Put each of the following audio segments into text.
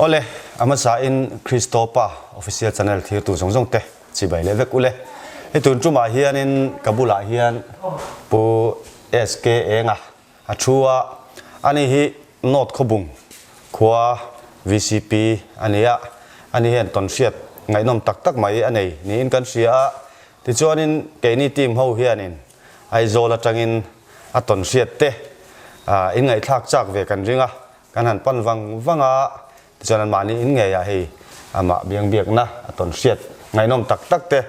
Awle, a hmasa in Kristo Pa Official Channel thirtu zawng zawng te chibai leh vek ule. Hei tun tumah hianin ka bulah hian Pu SK Enga a thu a, ani hi North Khawbung khua VCP a ni a, ani hian tawnhriat ngaihnawm tak tak mai a nei niin kan hria a, tichuanin keini team ho hianin Aizawl atangin a tawnhriat te in ngaihthlak chak ve kan ring a, kan han pan vang vang a, tichuan anmahni in ngeiah hei amah biangbiakna a tawnhriat ngaihnawm tak tak te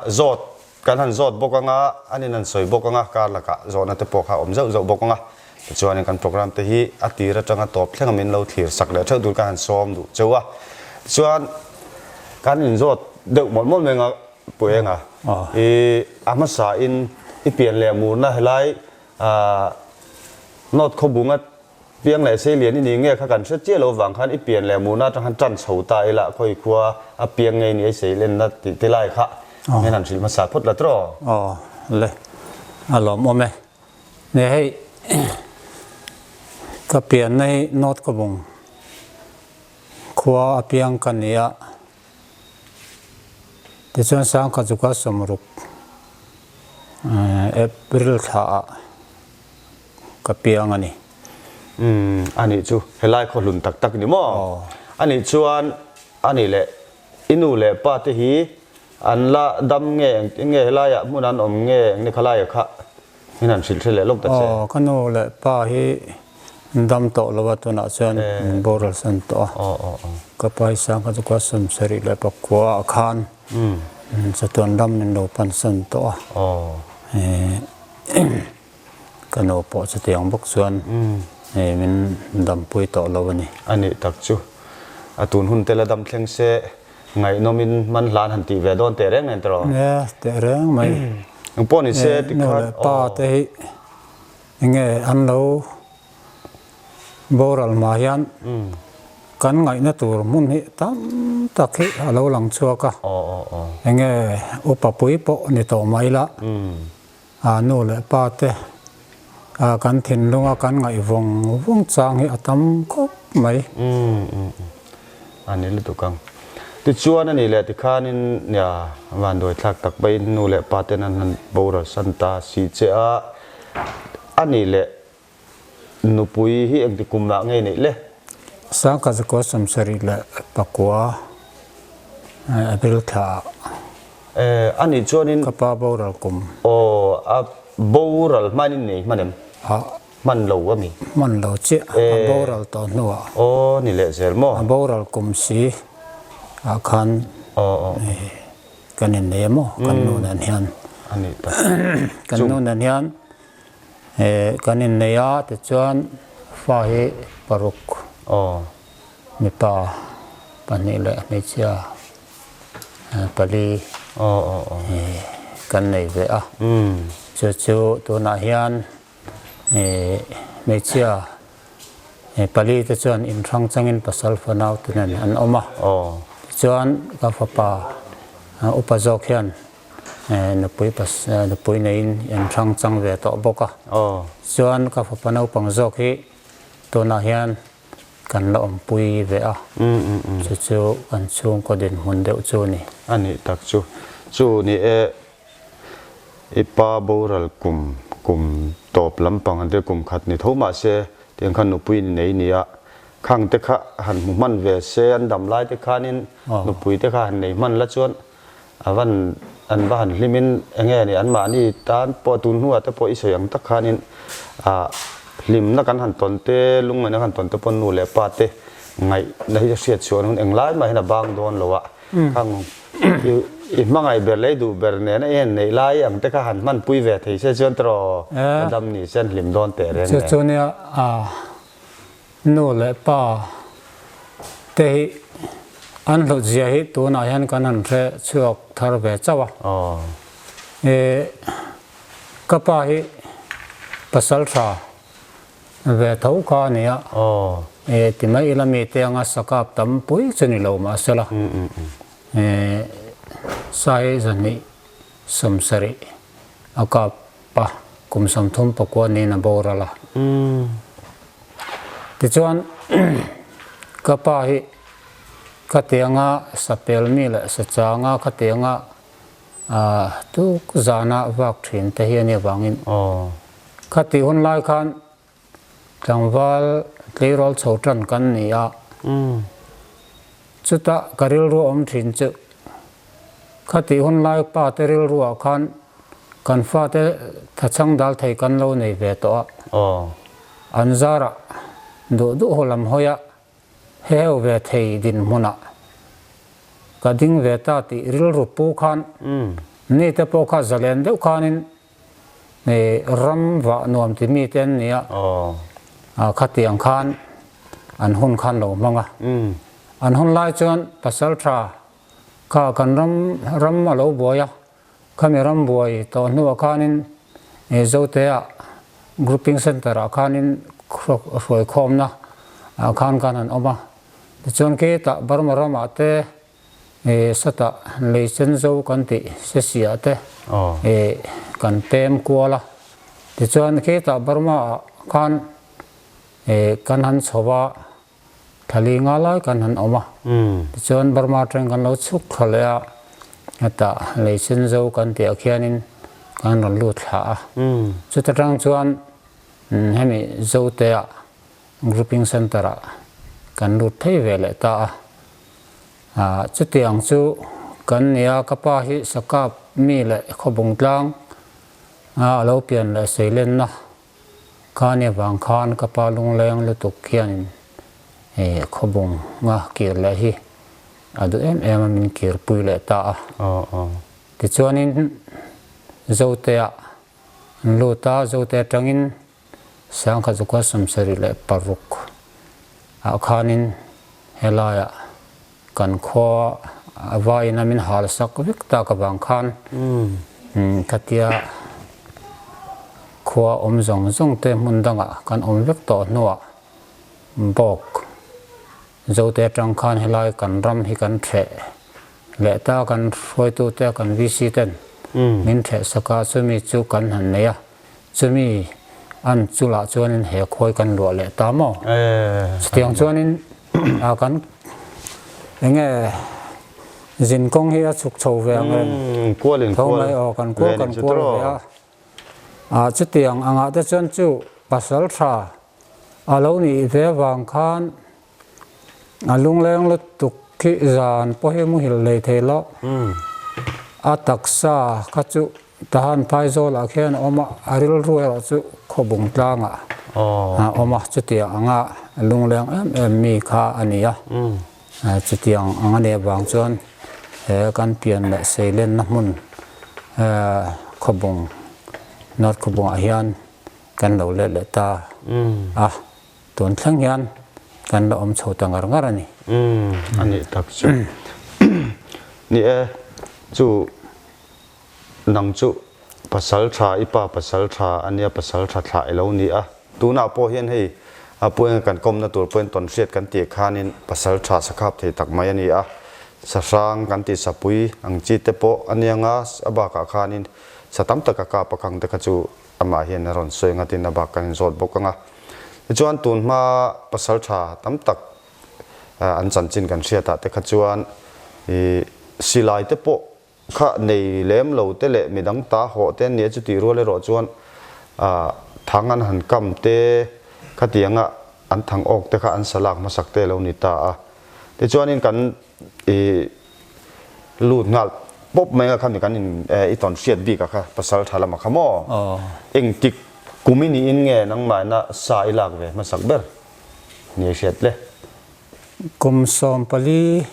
zawt kan han zawt bawk anga, an in an sawi bawk anga, kar lakah zawhna te pawh kha a awm zauh zauh bawk anga, tichuanin kan program te hi a tir atanga tawp thleng a min lo thlir sak leh theuh tur kan han sawm duh cheu a, tichuan kan inzawt deuh mawlh mawlh mai anga Pu Enga, i a hmasa in i pian leh murna helai North Khawbunga piang leh sei lian i ni nge kha kan hre chiah lo vang khan i pian leh murna atang khan tan chho ta ila khawi khua a piang ngei ni ei sei lenna tih te lai kha min han hrilh hmasa phawt la tawh. Aw le a lawmawm e. Ni hei ka pianna hi North Khawbung khua a piang ka ni a. Tichuan Sangkha chuka 60 April thla ah ka piang a ni. Umm anih chu helai khaw hlun tak tak ni maw? Anih chuan anih leh i nu leh pa te hi an la dam nge engtin nge helai ah hmun an awm nge eng ni khalai ah kha Min han hrilh hre leh lawk ta che. Aw, ka nu leh pa hi an dam tawh lo a, tunah chuan min boral san tawh a. Ka pa hi Sangha chu kua 79 ah khan chatuan ram min lo pan san tawh a. Ka nu pawh chutiang bawk chuan min dampui tawh lo a ni. A nih tak chu. A tun hun te la dam thleng se. Ngaihnawmin man hlan han tih ve dawn teh reng nen tawh. Nia, teh reng mai. Eng pawh ni se ti khan. Nu leh pa te hi enge an lo boral hma hian kan ngaihna tur hmun hi tam tak hi a lo lang chhuak a. Enge upa pui pawh ni tawh mai la, nu leh pa te kan thinlunga kan ngaih vawng vawng chang hi a tam khawp mai. A ni lutuk ang. Tichuan a nih leh tikhanin nia vanduai thlak tak paiin nu leh pa ten an han boral san ta si che a, a nih leh nupui hi engti kum lah ngei neih le? Sangkhat zakua 74 April thla ah. Eh, a nih chuanin. Ka pa boral kum. Aw, a boral hmain in nei hman em? Ah. Hman lo a mi? Hman lo chiah, a boral tawh hnuah. Aw, ni leh zel maw? A boral kum si ah khan kan innei a maw, kan nu nen hian. A nih tak. Kan nu nen hian kan innei a, tichuan fa hi paruk. Aw. Mipa pahnih leh hmeichhia pali kan nei ve a. Chu chu tunah hian hmeichhia pali te chuan inhrang changin pasal fanau te nen an awm a. Tichuan ka fapa upa zawk hian nupui nupui neiin inhrang chang ve tawh bawk a. Chuan ka fapa naupang zawk hi tunah hian Kan la awmpui ve a, chu chu kan chhungkaw dinhmun deuh chu a ni. A nih tak chu. Chu ni e, i pa boral kum kum tawp lampang an tia kum khat ni tho mah se, tiang khan nupui ni nei nia, khang te kha han hmu hman ve se, an dam lai te khanin nupui te kha han nei hman la chuan A van an va han hlim in enge ni an mahni tan pawh tun hnuah te pawh i sawi ang tak khanin ah hlimna kan han tawn te lungngaihna kan tawn te pawn nu leh pa te ngaihna hi a hriat chhuah hun englai mah hian a bang dawn lo a khang i i hmangaih ber leh i duh ber nena i han neih lai ang te kha han hmanpui ve thei se chuan tawh a dam ni se an hlim dawn teh reng nen. Chu chu nia Nu leh pa te hi an hlut zia hi tunah hian kan han hre chhuak thar ve chauh a. E ka pa hi pasal tha ve tho kha a ni a. E ti mai ila mi te anga sakap tam pui chu ni lo mahsela. E sai 270 a kap Pa, kum 39 niin a boral a. Tichuan, Ka pa hi khatianga sapel mi leh sachanga khatianga tuk zana vak thin te hi a nih avangin khatih hun lai khan tlangval tleirawl chho tan kan ni a, chutah ka rilru awm thin chu khatih hun lai pa te rilruah khan kan fate thachhang dal thei kan lo nei ve tawh a, an zarah duh duh haw lam hawi a Heu ve thei dinhmunah ka ding ve ta tih rilru pu khan nite pawh kha zalen deuh khanin ram vah nuam ti mite an ni a, khatiang khan an hun khan lo hmang a. An hun lai chuan pasal tha kha kan ram ram a lo buai a, Khami ram buai tawh hnuah khanin Zotea Grouping Centre ah khanin hruaikhawmna ah khan kan han awm a. Tichuan khitah Burma ramah te sawtah Leisenzo kan tih Sesiah te kan pem kual a. Tichuan khitah Burma ah khan kan han chho a. Thali nga lai kan han awm a, tichuan Burma atangin kan lo chhuk thla leh a, hetah lei sen zo kan tih ah khianin kan rawn lut thla a. Chuta tang chuan hemi Zote ah Grouping Centre ah kan lut phei ve leh ta a. Chutiang chu kan ni a, ka pa hi Sakap mi leh Khawbung tlang a lo pian leh seilenna Khani avang khan ka pa lungleng lutuk hianin khawbung nga kir leh hi a duh em em a, min kirpui leh ta a. Tichuanin Zotea an lut a, Zote atangin Sangkhazuka 76 ah khanin helaiah Kan khua a vaiin a min hal sak vek tak avang khan khatia khua awm zawng zawng te hmun dangah kan awm vek tawh hnuah bawk Zote atang khan helai kan ram hi kan theh leh ta kan hruaitute kan VC ten min theh sak a chumi chu kan han nei a. Chumi an chulah chuanin he khawi kan luah leh ta maw? Chutiang chuanin a kan enge zin kawng hi a chhuk chho ve ang reng. Tho mai aw kan kual kan kual ve a. A chutiang angah te chuan chu pasal tha a lo nih ve vang khan A lungleng lutuk khi zan pawh hi muhil lei thei lo. A taksa kha chu Tahan Phaizawlah khian a awm a, a rilru erawh chu Khawbung tlangah a awm a, chutiang anga lungleng em em mi kha a ni a. Chutiang ang a nih avang chuan he kan pian leh seilenna hmun Khawbung, North Khawbungah hian kan lo let leh ta a. Tun thleng hian kan la awm chho ta ngar ngar a ni. Umm a nih tak chu. Ni e, chu nang chu pasal tha i pa pasal tha a nia pasal tha thlah i lo ni a. Tunah pawh hian hei a puenga kan kawmna tur pawhin tawnhriat kan tih khanin pasal tha sakhap thei tak mai a ni a. Sahrang kan tih sapui ang chi te pawh a nia nga a bakah khanin sa tam tak a kap a khang te kha chu Amah hian a rawn sawi ngatin a bak kan inzawt bawk ang a. Tichuan tun hma pasal tha tam tak an chanchin kan hriatah te kha chuan i silai te pawh kha nei lem lo te leh midang ta hawh te an nia chutih rual erawh chuan thang an han kam te khatianga an thang awk te kha an salak hmasak te lo ni ta a. Tichuanin kan I lut nghal pawp mai nga khami kan in i tawn hriat bik a kha pasal tha lama kha maw engtik kum i niin nge nangmah ina sa i lak ve hmasak ber ni i hriat le. Kum 14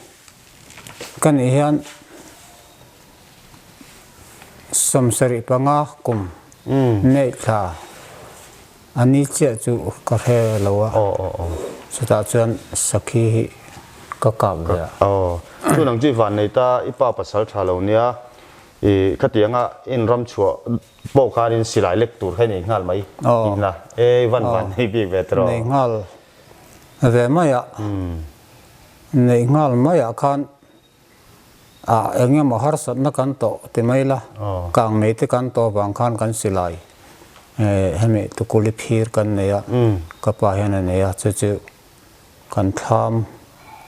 ka nih hian 75 kum neih thla A ni chiah chu ka hre lo a, chutah chuan sakhi hi ka kap ve a. Aw, chu nang chu i van nei ta, i pa pasal tha lo nia, i khatianga in ram chhuah pawh khanin silai lek tur kha i nei nghal mai tihna, e i van van nei bik ve tawh. Nei nghal ve mai a, nei nghal mai ah khan Ah eng emaw harsatna kan tawh ti mai la, kang nei te kan tawh avang khan kan silai hemi tukuli phir kan nei a, ka pa hian a nei a, chu chu kan thlam.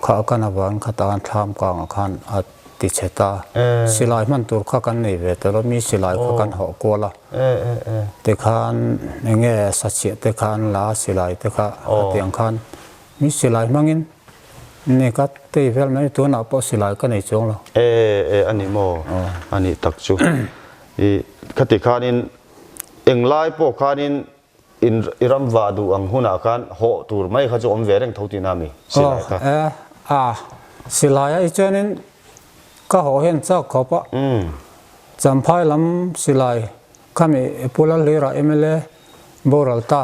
Kha a kan avangin kha tan thlam kangah khan a ti chhe ta. Silai hman tur kha kan nei ve tel a, mi silai kha kan hawh kual a. Tikhan eng nge sachhiah te kha an la a, silai te kha a tiang khan mi silai hmangin ni ka tei vel mai tunah pawh silai ka nei chuang lo. E e a ni maw? A nih tak chu. I khati khanin englai pawh khanin In i ram vah duh ang hunah khan hawh tur mai kha chu awm ve reng tho tihna a mi? Silai kha. Aw e a, silai ah hi chuanin ka hawh hian chak khawp a, Champhai lam silai khami Pu Lalhlira mla boral ta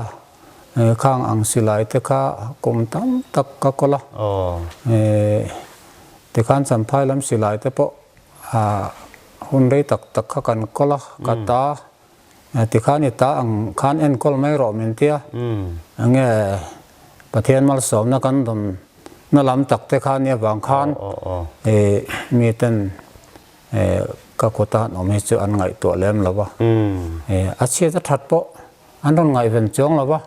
khang ang silai te kha kum tam tak ka kawl a, tikhan Champhai lam silai te pawh hun rei tak tak kha kan kawl a, ka ta Tikhan i ta ang khan enkawl mai rawh min tia. Enge Pathian malsawmna kan dawn na lam tak te kha nia vang khan i miten ka kut a han awm hi chu an ngaihtuah lem lo va. A chhiat a that pawh an rawn ngaihven chuang lo va.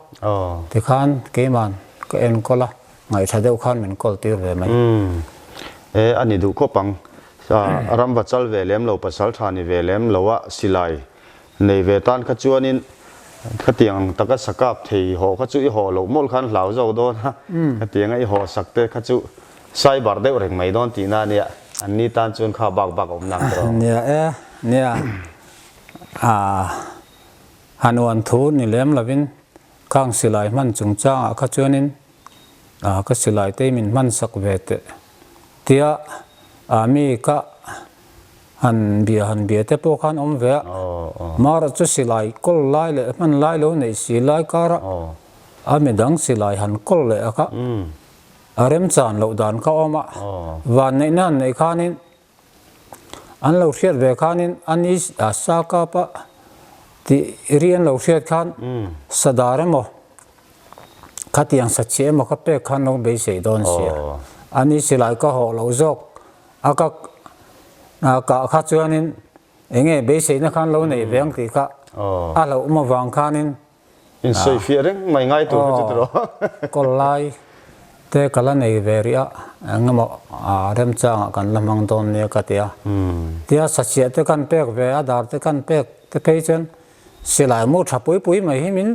Tikhan keiman ka enkawl a, ngaihṭha deuh khan min kawl tir ve mai. E a ni duh khawp ang. Ram va chal ve lem lo, pasal tha ni ve lem lo a silai Nei ve tan kha chuanin khatiang ang taka sakap thei haw kha chu i haw loh mawlh khan hlau zawk dawn a, khatianga i haw sak te kha chu cyber deuh reng mai dawn tihna a nia, an ni tan chuan kha bak bak a awm nang tawh. Nia e, nia ah han uan thu ni lem lovin khang silai hman chungchangah kha chuanin ah ka silai te min hman sak ve teh tia ah mi ka Han bia han bia te pawh khan awm ve a, Mara chu silai kawl lai leh hman lai lo neih si lai kara a midang silai han kawl leh a kha a remchan loh dan kha awm a, van neihna han neih khanin an lo hriat ve khanin a ni a sa kap a tih ri an lo hriat khan sadar emaw khatiang sachhi emaw kha pek khan lo beisei dawn sia, a ni silai ka hawh loh zawk A ka kah kha chuanin eng nge beiseina khan lo nei ve ang tih kha a hlauhawm avang khanin Insawifiah reng mai ngai tur kha chu tiraw. Kawl lai te ka la nei ve rih a, eng emaw remchangah kan la hmang dawn nia ka ti a. Tia sachiah te kan pek ve a, dar te kan pek te phei chuan silai mu tha pui pui mai hi min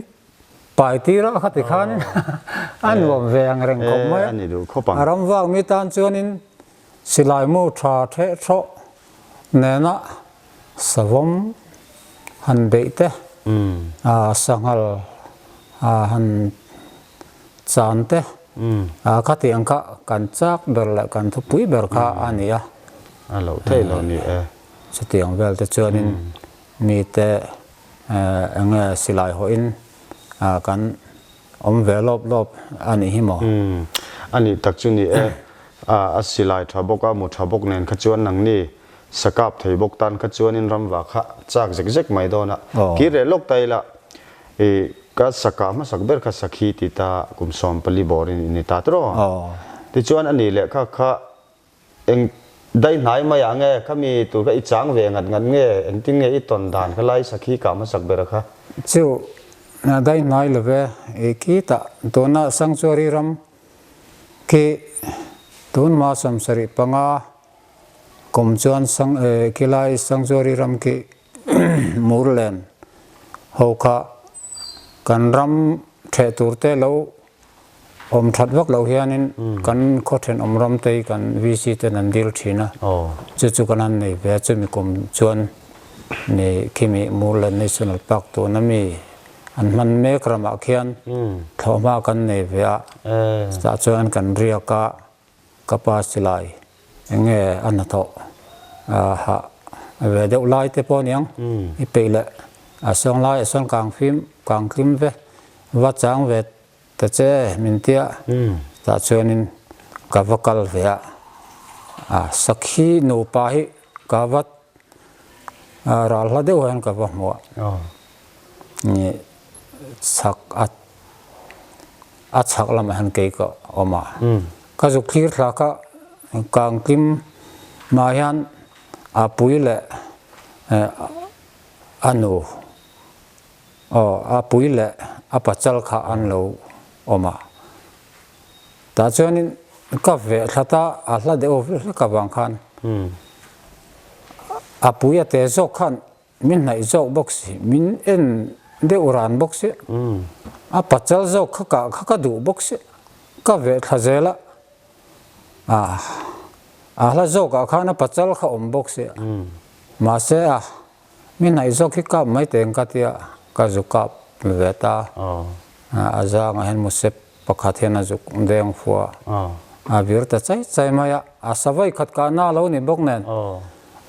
pai tir a kha ti khanin a nuam ve ang reng khawp mai a. A ram vak mi tan chuanin Silai mu tha theh thawh nena savawm han beih te, sanghal han chan te, khatiang kha kan chak ber leh kan thupui ber kha a ni a. A loh theih loh ni e. Chutiang vel te chuanin mite eng nge silai hawhin kan Awm ve lawp lawp a nih hi maw? Umm, a nih tak chu ni e. A silai tha bawk a, mu tha bawk nen kha chuan nangni sakap thei bawk tan kha chuanin ramva kha chak zek zek mai dawn a. Kir leh lawk ta ila, i ka saka hmasak ber kha sakhi ti ta kum 14 bawrin i ni ta tawh. Tichuan a nih leh kha kha Eng dai hnai mai ah nge khami tur kha i chang ve ngat ngat nge engtin nge i tawn dan kha lai sakhi kah hmasak ber a kha? Chu dai hnai lo ve i khitah tuna sanctuary ram khi tunhma 75 kum chuan khilai sanctuary ram khi Murlen ho kha kan ram theh tur te lo Awm that vak loh hianin kan khaw thenawm ram te hi kan VC ten an dil thin a, chu chu kan han nei ve a, chumi kum chuan ni khimi Murland National Park tuna mi an hman mek ramah khian thlawhhma kan nei ve a, chutah chuan kan riak a, Ka pa silai eng nge a hnathawh hah ve deuh lai te pawh aniang i peih leh a sawng lai a sawn kang fim kang tlim ve va chang ve ta che min tia tah chuanin ka va kal ve a a sakhi nupa hi ka va ral hla deuh hian ka va hmu a chhak a A chhak lamah hian kei ka awm a, ka zuk thlir thla kha Kangkim mah hian a pui leh a nu aw a pui leh a pachal kha an lo awm a, tah chuanin. ka veh thlat a, a hla deuh hlek avang khan a pui a te zawk khan min hnaih zawk bawk si, min en deuh ran bawk si, a pachal zawk kha kah kha ka duh bawk si, ka veh thla zel a, a hla zawkah khan a pachal kha awm bawk si, mahse a Mi hnaih zawk hi kap mai teng ka tia ka zu kap ve ta. A zangah hian musep pakhat hian a zuk deng fua a vir ta chai chai mai a, a savai khat kah na lo ni bawk nen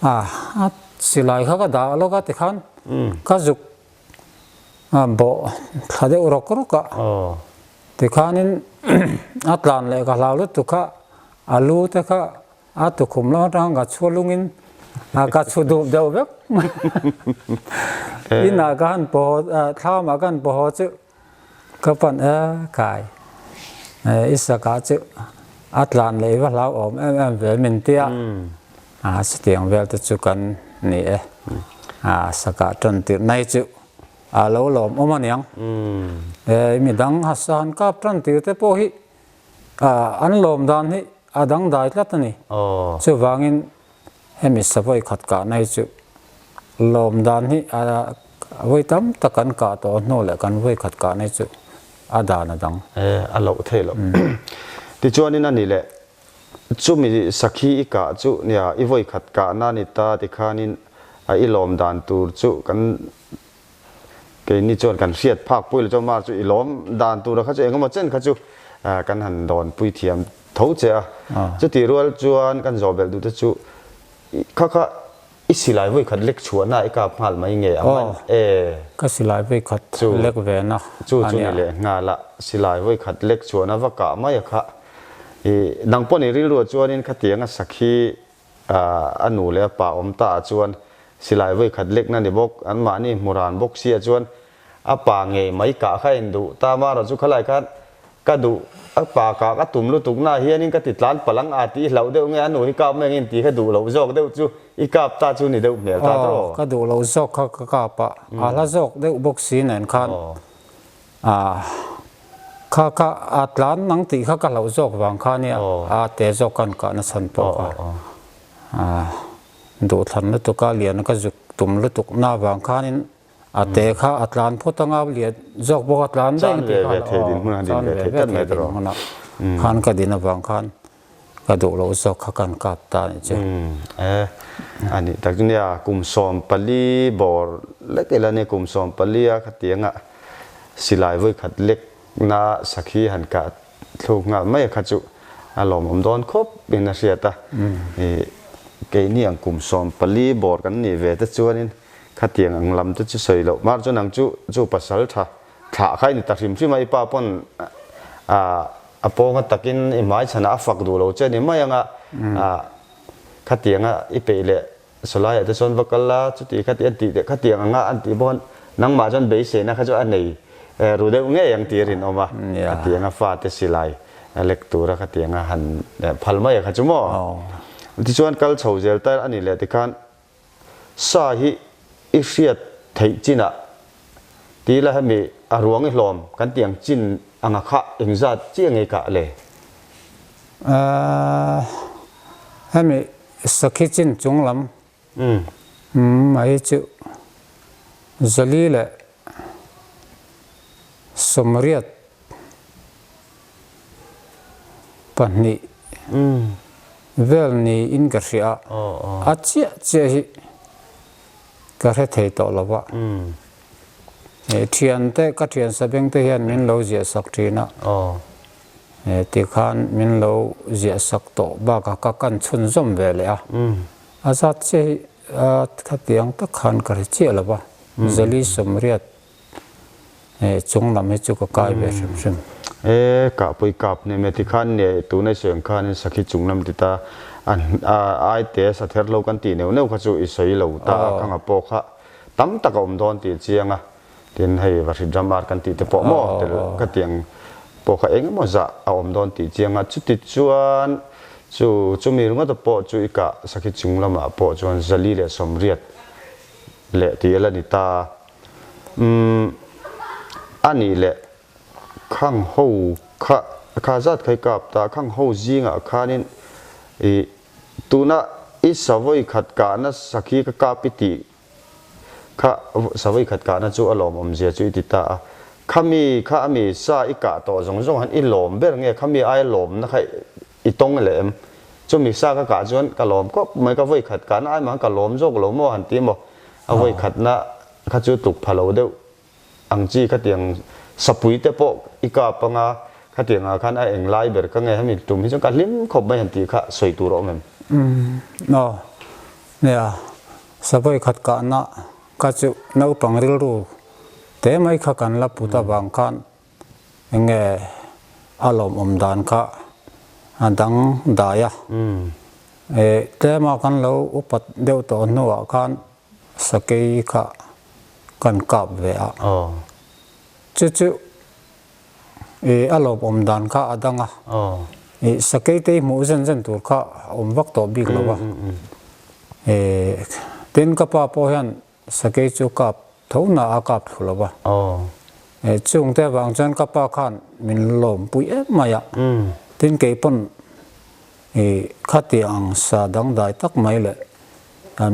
a silai kha ka dah lawk a tikhan ka zuk bawh thla deuh rawk rawk a, tikhanin a tlan leh ka hlau lutuk kha a lu te kha A tukhum lam atang ka chhu lungin a ka chhu dup deuh vek mai. Inah ka han pawh thlamah ka han pawh chu ka pan e kai i sakah chu a tlan leh i va hlauhawm em em ve min tia a chutiang vel te chu kan ni e. A sakah tan tirh mai chu a lo lawmawm aniang. E midang hasa han kap tan tir te pawh hi An lawm dan hi a dangdai tlat a ni. Chuvangin hemi savawi khat kahna hi chu lawm dan hi a vawi tam tak kan kah tawh hnu leh kan vawi khat kahna hi chu a dan a dang. A loh theih loh. Tichuanin a ni leh chumi sakhi i kah chu nia i vawi khat kahna ni ta tikhanin a i lawm dan tur chu kan Keini chuan kan hriat phak pui lo chuan mar chu i lawm dan tura kha chu engemaw chen kha chu kan han dawn pui thiam tho che a. Chutih rual chuan kan zawh belh duh te chu kha kha i silai vawi khat lek chhuahna i kap nghal mai nge ang a e. Ka silai vawi khat lek ve na a nia. Chu chu ni leh nghal a, silai vawi khat lek chhuahna va kah mai a kha. I nang pawh ni rilruah chuanin khatianga sakhi A nu leh a pa awm ta ah chuan silai vawi khat lekna ni bawk, anmahni hmu ran bawk si ah chuan a pa ngei mai kah kha en duh ta marawh chu khalai khan ka duh a pa kah ka tum lutuk na hianin ka ti tlan palang a tih hlauh deuh nge a nu hi kap mai angin tih kha duh loh zawk deuh chu i kap ta chu ni deuh hmel ta tawh. Aw ka duh loh zawk kha ka kap a, a hla zawk deuh bawk si nen khan A, kha kha a tlan nang tih kha ka hlauh zawk vang kha nia, a te zawk kan kahna chhan pawh kha a duhthlan lutuk a, lian ka zuk tum lutuk na vang khanin a te kha a tlan phawt anga lian zawk bawk a tlan daih ang tih kha a chan ve ve thei dinhmunah khan ka din avang khan Ka duh loh zawk kha kan kap ta nih chu. E, a nih tak chu nia, kum 14 bawr lek ila nia, kum 14 a khatianga silai vawi khat lek na sakhi han kah thluk nghal mai a kha chu a lawmawm dawn khawp in a hriat a. I keini ang kum 14 bawr kan nih ve te chuanin khatiang ang lam te chu sawi loh mar chuan ang chu chu pasal tha Thlah kha i ni ta hrim hrim a, i pa pawn a pawnga takin i hmai chhanah a fak duh lo che a ni mai ang a, khatianga i peih leh sawlaiah te chuan va kal la, chuti khati an tih khatiang anga an tih pawh nangmah chuan beiseina kha chu a nei ru deuh ngei ang tih a rinawm a, khatianga fate silai lek tura khatianga han phal mai a kha chu maw? Tichuan kal chho zel ta a ni leh tikhan Sa hi i hriat theih chinah ti ila hemi a ruang i hlawm kan tih ang chin anga kha engzat chiah ngei kah le? Ahh hemi sakhi chin chung lam mai chu 400 leh 80 pahnih vel niin ka hria a, a chiah chiah hi ka hre thei tawh lo va. Thiante, ka thian sabeng te hian min lo ziah sak thin a, tikhan min lo ziah sak tawh bakah ka kan chhunzawm ve leh a, a zat chiah hi khatiang tak khan ka hre chiah lo va, 480. Chung lam hi chu ka kai ve hrim hrim. E, kahpui kap hnem e tikhan nge tuna i sawi ang khanin sakhi chung lam ti ta a aite sa ther lo kan tih neuh neuh kha chu i sawi lo ta a khanga pawh kha tam tak a awm dawn tih a chiang a, tin hei vahrit ram ar kan tih te pawh maw tel ka tih ang pawh kha eng emaw zah a awm dawn tih chiang a, chuti chuan chu chumi ringawta pawh chu i kah sakhi chung lamah pawh chuan 480 leh tih a la ni ta. Umm, a nih leh khang ho kha Kha zat kha i kap ta, khang ho zingah khanin i tuna i savawi khat kahna sakhi ka kap i tih kha savawi khat kahna chu a lawmawm zia chu i ti ta a. Khami kha ami sa i kah tawh zawng zawng han i lawm ber nge khami aia lawmna kha i tawng leh em? Chumi sa ka kah chuan ka lawm khawp mai, ka vawi khat kahna ai mah ka lawm zawk lo maw han ti maw? A vawi khatna kha chu tluk pha lo deuh ang chi khatiang sapui te pawh i kap anga khatiang ah khan a eng lai ber ka nge hemi tum hi chuan ka hlim khawp mai han tih kha sawi tur a awm em? Aw, nia, sapui khat kahna kha chu naupang rilru te mai kha kan la put avang khan enge a lawmawm dan kha a dang dai a. Tlema kan lo upat deuh tawh hnuah khan sakei kha kan kap ve a. Chu chu i a lawmawm dan kha a dang a. I sakei te hmuh zen zen tur kha a awm vak tawh bik lo a. Tin ka pa pawh hian sakei chu kap tho na a kap thlu lo a. Chung te vang chuan ka pa khan min lawmpui em mai a. Tin kei pawn i khati ang sa dangdai tak mai leh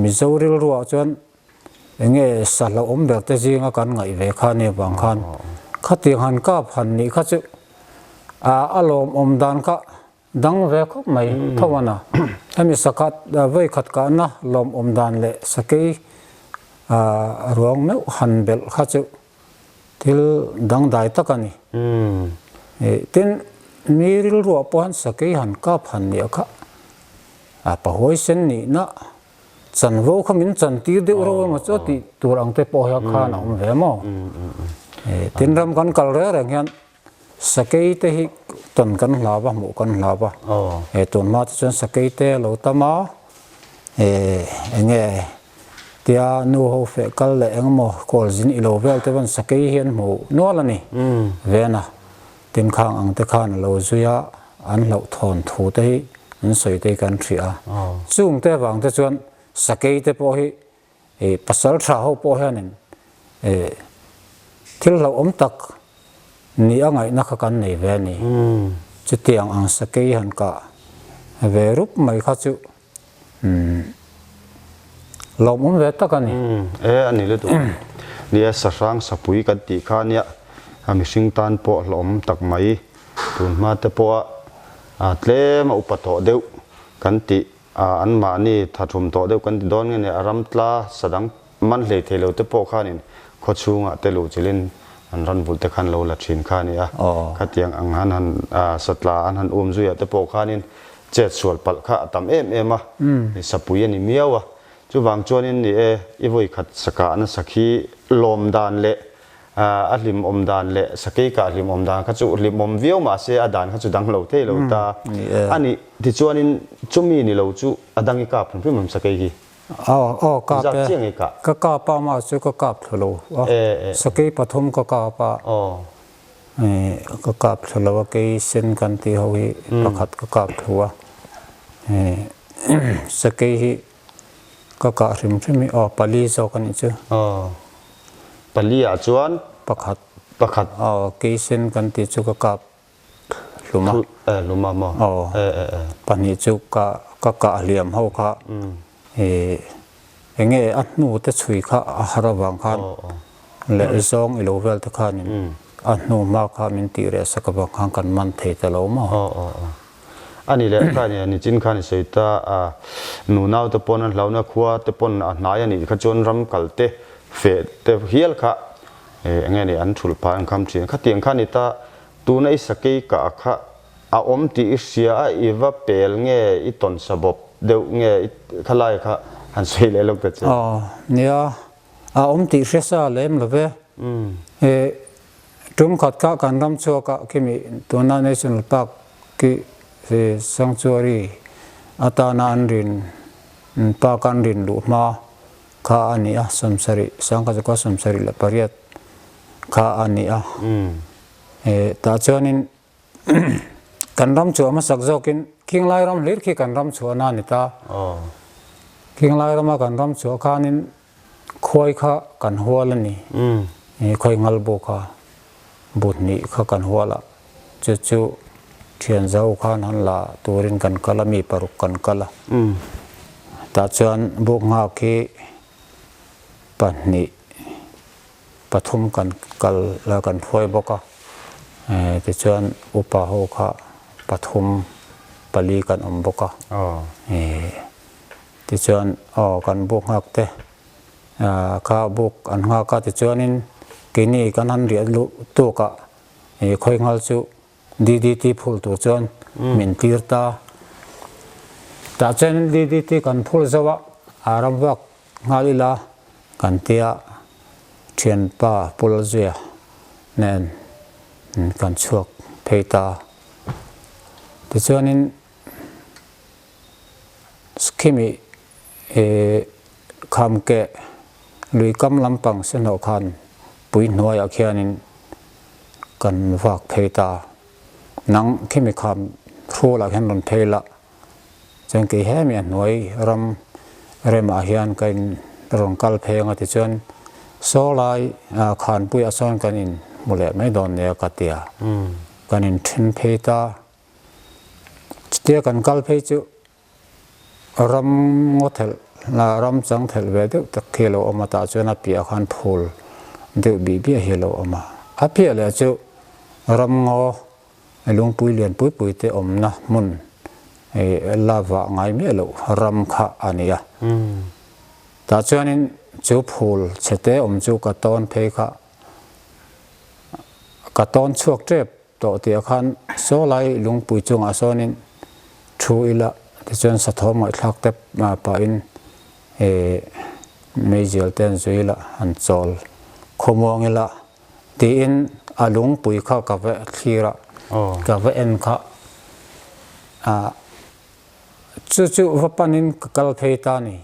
Mizo rilruah chuan Enge sa hlauhawm ber te zinga kan ngaih ve kha nia vang khan khatiang han kap han nih kha chu a lawmawm dan kha dang ve khawp mai tho a na. Hemi sakhat vawi khat kahna lawmawm dan leh sakei ruang meuh han belh kha chu thil dangdai tak a ni. Tin, mi rilruah pawh han sakei han kap han nih kha a pahuaisen nihna Chanvo kha min chantir deuh reuh emaw chu tih tur ang te pawh hian khan a awm ve maw? Tin ram kan kal reng reng hian sakei te hi tawn kan hlau va, hmuh kan hlau va. Tun hma te chuan sakei te a lo tam a, enge tia nu ho feh kal leh eng emaw kawl zin ilo vel te pawn sakei hi an hmu nual a ni ven a. Tin khang ang te khan a lo zui a, an hlauhthawn thu te hi an sawi te hi kan hria a. Chung te avang te chuan sakei te pawh hi pasal tha ho pawh hianin thil hlauhawm tak ni a ngaihna kha kan nei ve a ni. Chutiang ang sakei han kah ve rup mai kha chu Lawmawm ve tak a ni. E a ni lutuk. Nia sahrang sapui kan tih kha nia a mihring tan pawh hlawm tak mai. Tun hma te pawh a tlem a upa tawh deuh kan tih an mahni tha thum tawh deuh kan ti dawn nge nia a ram tla sadang Man hlei thei lo te pawh khanin khaw chhungah te luh chilhin an ran vulh te khan lo la thin kha a ni a. Khatiang ang han han satla an han um zuiah te pawh khanin chet sual palh kha a tam em em a, sapui a ni miau a. Chuvang chuanin ni e, i vawi khat sakahna sakhi lawm dan leh a hlimawm dan leh sakei kah hlimawm dan kha chu hlimawm viau mahse a dan kha chu dang lo thei lo ta a ni. Tichuanin chumi ni lo chu a dang i kap hrim hrim em sakei hi? Aw aw kap e, ka kap a mah chu ka kap thlu lo a, sakei pathum ka kap a, ka kap thlu lo a, kei sen kan tih ho hi pakhat ka kap thlu a, sakei hi ka kah hrim hrim hi aw pali zawk a nih chu. Aw pali ah chuan pakhat pakhat aw kei sen kan tih chu ka kap Hluma. Hluma maw? Aw. Pahnih chu ka ka kah hliam ho kha eng nge a hnu te chhui kha a har avang khan leh zawng ilo vel te khanin a hnu hma kha min tih reh sak avang khan kan man thei ta lo maw? A ni leh kha nia nichin khan i sawi ta a nunau te pawn an hlauhna khua te pawn a hnai a nih kha chuan ram kal te feh te hial kha eng nge ni an thulh phah an kham thin khatiang kha ni ta Tuna i sakei kah kha a awm tih i hria a, i va pel nge i tawn sa bawp deuh nge i khalai kha han sawi leh lawk ta che. Aw, nia, a awm tih hre sa lem lo ve. E, tum khat kha kan ram chhuak ah khimi tuna National Park khi Sanctuary atana an rin park an rin luh hma kha a ni a, 70, sangkhat 78 kha a ni a. Tah chuanin kan ram chhuah hmasak zawkin Khinglai ram hlir khi kan ram chhuahna a ni ta. Khinglai rama kan ram chhuah khanin khuai kha kan hual a ni. Khawi ngal bu kha bu hnih kha kan hual a, chu chu. Thian zo khan han la turin kan kal a, mi paruk kan kal a. Tah chuan buk nghak hi pahnih pathum kan kal la kan hruai bawk a. Tichuan upa ho kha pathum pali kan awm bawk a. Tichuan aw kan buk nghak te kha buk an nghak a tichuanin keini kan han riah luh tukah khawi nghal chu DDT phul tur chuan min tir ta. Tah chuan DDT kan phul zo a, a ram vak nghal ila kan tia thianpa Pu Lalzuia nen kan chhuak phei ta. Tichuanin Skhimi Khamkeh lui kam lampang sehnawh khan pui hnuaiah khianin kan vak phei ta. Nang khimi kham hrualah khian rawn phei la, chuan kei hemi a hnuai ram remah hian ka in rawn kal phei anga tichuan saw lai khanpuiah sawn kan in hmu leh mai dawn nia ka ti a, kan in then phei ta. Chutia kan kal phei chu Ram ngaw thelh lah ram chang thelh ve deuh tak khi a lo awm a, tah chuan a piah khan phul deuh bih biah hi a lo awm a. A piah leh chu ram ngaw lungpui lian pui pui te awmna hmun la vah ngai miah loh ram kha a ni a. Tah chuanin chu phul chhe te awm chu ka tawn phei kha ka tawn chhuak tep. Tawh tih ah khan saw lai lungpui chungah sawnin thu ila tichuan sathawm ngaihthlak te pahin ih meizial te an zui ila an chawl khawmuang ila tiin a lungpui kha ka va thlir a ka va en kha ah Chu chu va panin ka kal phei ta ni.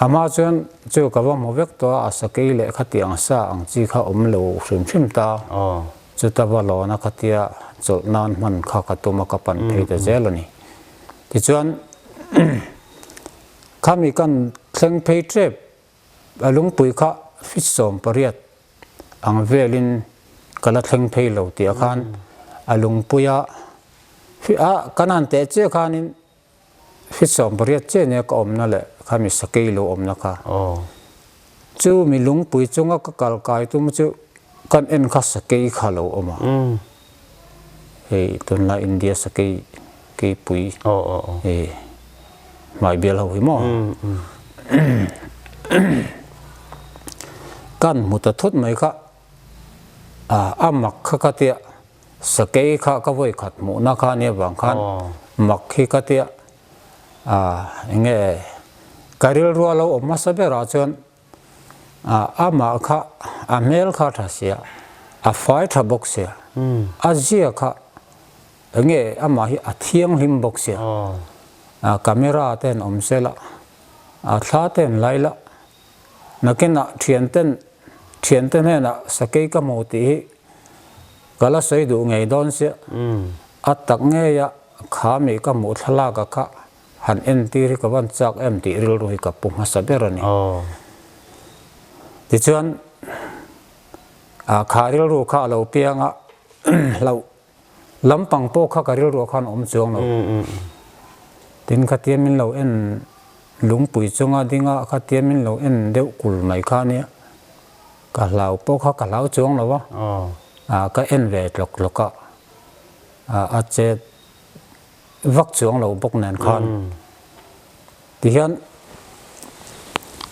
Amah chuan chu ka va hmu vek tawh a, a sakei leh khatiang sa ang chi kha awm lo hrim hrim ta. Chuta va lawna khatia chawlh nan hman kha ka tum a, ka pan phei ta zel a ni. Tichuan khami kan thleng phei tep a lungpui kha fit 18 ang velin ka la thleng phei lo tih ah khan a lungpuia a kan han teh chiah khanin fit 18 chiah nia ka awmna leh khami sakei lo awmna kha chu mi lungpui chunga ka kal kai tum chu kan en kha sakei kha lo awm a hei tunlai India sakei keipui hei hmai bial ho hi maw kan hmu ta thut mai kha a mak kha ka tia sakei kha ka vawi khat hmuhna kha ania vang khan mak hi ka tia enge ka rilru a lo awm hmasa berah chuan amah kha a hmel kha tha sia a fai tha bawk sia a zia kha enge amah hi a thianghlim bawk sia camera te an awm sela a thla te an lai la nakinah thian ten thian te hnenah sakei ka hmu tih hi ka la sawi duh ngei dawn sia a tak ngei a kha mi ka hmuh thlalak a kha Han entir hi ka van chak em tih rilru hi ka pu hmasa ber a ni. Tichuan kha rilru kha a lo piang a, hlauh lampang pawh kha ka rilruah khan awm chuang lo. Tin khatia min lo en lungpui chunga dinga khatia min lo en deuh kul mai kha nia, ka hlau pawh kha ka hlau chuang lo a, ka en ve tlawk tlawk a, a chet vak chuang lo bawk nen khan tihian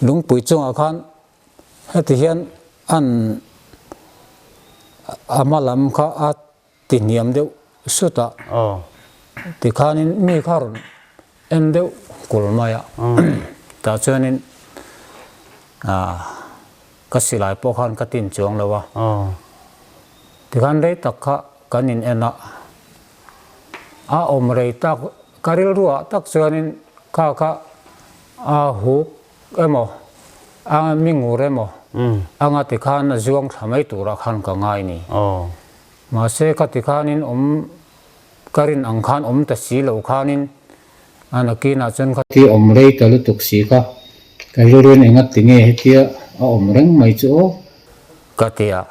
lungpui chungah khan heti hian an a hma lam kha a ti hniam deuh sut a tikhanin mi kha rawn en deuh kul mai a tah chuanin ah ka silai pawh khan ka tin chuang lo a tikhan rei tak kha kan in en a. A awm rei tak, ka rilruah tak chuanin kha kha a huk emaw, a mingur emaw anga tikhan a zuang thla mai turah khan ka ngai ni. Mahse kha tikhanin awm ka rin ang khan awm ta si lo khanin a nakinah chuan kha ti awm rei ta lutuk si kha ka rilruin enga tinge hetia a awm reng mai chu aw ka ti a.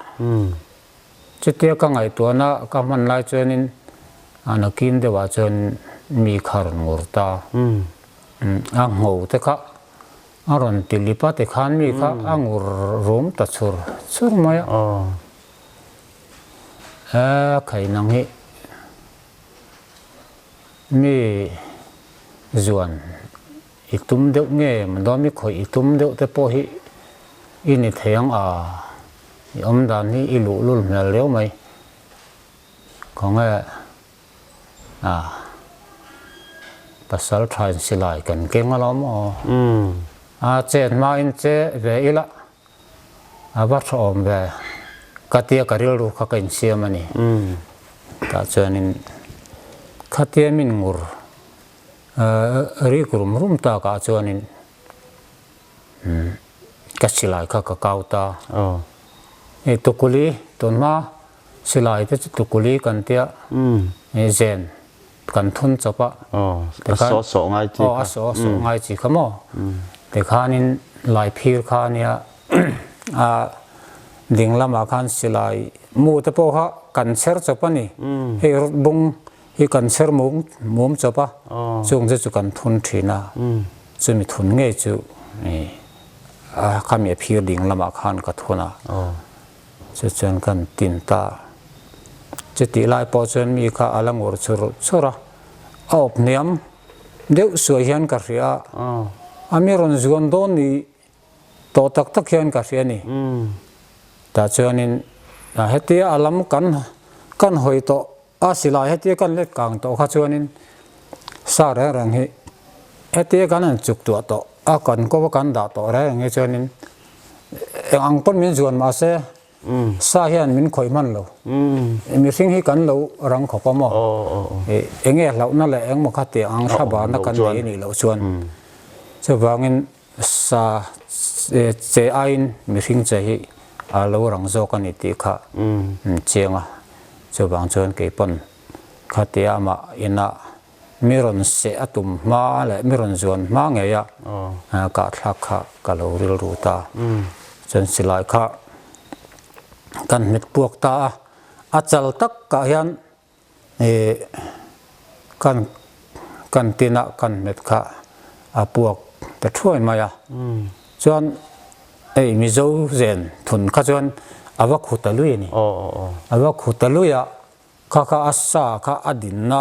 Chutia ka ngaihtuahna ka hman lai chuanin a nakin deuhah chuan mi kha a rawn ngur ta. A ngho te kha a rawn ti lip a tikhan mi kha a ngur rum ta chur chur mai a. E khai nang hi mi zuan i tum deuh nge maw dawn mi khawih i tum deuh te pawh hi i ni thei ang a, i awm dan hi i luhlul hmel riau mai. Khawnge a pasal tha in silai kan keng alawm aw. A chet hma in che ve ila a va tha awm ve ka tia ka rilru kha ka insiam a ni. Tah chuanin khatia min ngur Rik rum rum takah chuanin ka silai kha ka kau ta. Hei tukuli tunhma silai te chu tukuli kan tia zen kan thun chawp a. A saw saw ngai chi kha. A saw saw ngai chi kha maw. Tikhanin laiphir kha ania a ding lamah khan silai mu te pawh kha kan chher chawp a ni. Hei bung Hi kan chher mum mum chawp a, chung chu chu kan thun thin a, chumi thun ngei chu a khami a phir ding lamah khan ka thun a, chu chuan kan tin ta. Chutih lai pawh chuan mi kha a la ngur chur chur a, a awp hniam deuh suai hian ka hria a, a mi rawn zuan dawn ni tawh tak tak hian ka hria a ni. Tah chuanin hetia a lam kan kan hawi tawh A silai hetia kan let kang tawh kha chuanin sa reng reng hi hetia kan han chuk tuah tawh a kan kawp a kan dah tawh reng reng hi chuanin eng ang pawn min zuan mah se sa hian min khawih hman lo. Mihring hi kan lo rang khawp a maw? Eng nge hlauhna leh engmaw kha tih ang thlabarna kan nei a nih loh chuan chuvangin Sa che aiin mihring che hi a lo rang zawk a ni tih kha chiang a, chuvang chuan kei pawn khatia amah ina mi rawn seh a tum hma leh mi rawn zuan hma ngei a kahthlak kha ka lo rilru ta. Chuan silai kha kan hmet puak ta a, a chal takah hian Ih kan kan tinah kan hmet kha a puak ta thuai mai a, chuan hei Mizo zen thun kha chuan a va khu ta lui a ni. A va khu ta lui a, kha kha a sa kha a dinna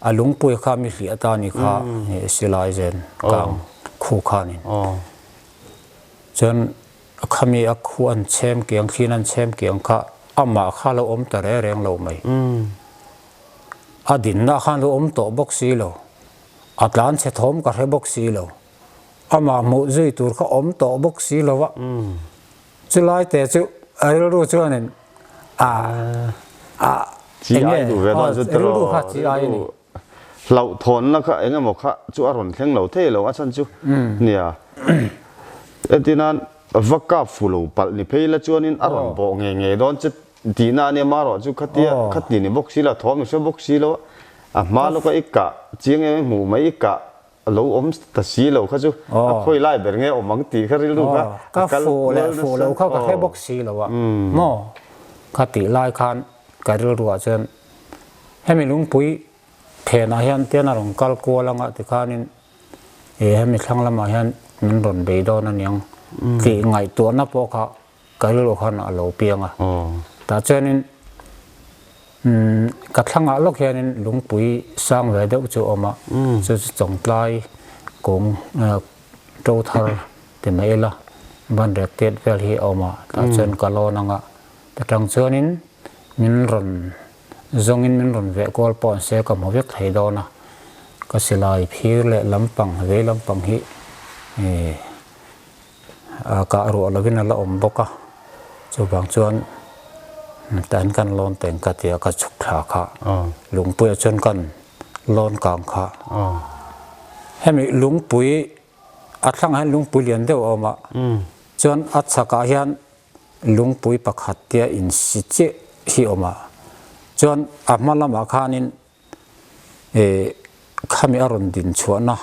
a lungpui kha mi hliah ta ni kha silai zen kang khu khanin. Chuan Khami a khu an chhem kiang, thliin an chhem kiang kha amah kha lo awm ta reng reng lo mai. A dinna khan lo awm tawh bawk si lo. A tlan chhe thawm ka hre bawk si lo. Amah hmuh zui tur kha awm tawh bawk si lo a. Chulai te chu a rilru chuanin a a enge rilru kha chi ai a ni. Hlauhthawnna kha eng emaw kha chu a rawn thleng lo thei lo a chhan chu nia. Entirnan va kap fu lo palh ni phei la chuanin a rawn bawh ngei ngei dawn che tihna a nia marawh chu khatia khati ni bawk si lo thawm i hre bawk si lo a hma lawka i kah chiang em em hmuh mai i kah a lo awm ta si lo kha chu a khawi lai ber nge awm ang tih kha rilru kha a kal kual nasa. Ka fuh leh fuh lo kha ka hre bawk si lo a maw khatih lai khan ka rilruah chuan Hemi lungpui phenah hian tian a rawn kal kual anga tikhanin ih hemi thlang lamah hian min rawn bei dawn a niang tih ngaihtuahna pawh kha ka rilru khan a lo piang a. Tah chuanin umm ka thlangah lawk hianin lungpui sang ve deuh chu a awm a, chu chu chawngtlai kawng to thar ti mai ila banrek tiat vel hi a awm a, tah chuan ka lawn anga Atang chuanin min rawn zawngin min rawn veh kual pawh an se ka hmu vek thei dawn a, ka silai phir leh lampang vei lampang hi a kah ruah lovin a la awm bawk a, chuvang chuan tan kan lawn teng ka tia ka chhuk thla kha lungpuiah chuan kan lawn kang kha hemi lungpui a thlangah hian lungpui lian deuh a awm a chuan a chhakah hian Lungpui pakhat tia insi chiah hi awm a, chuan a hma lamah khanin ih khami a rawn din chhuahna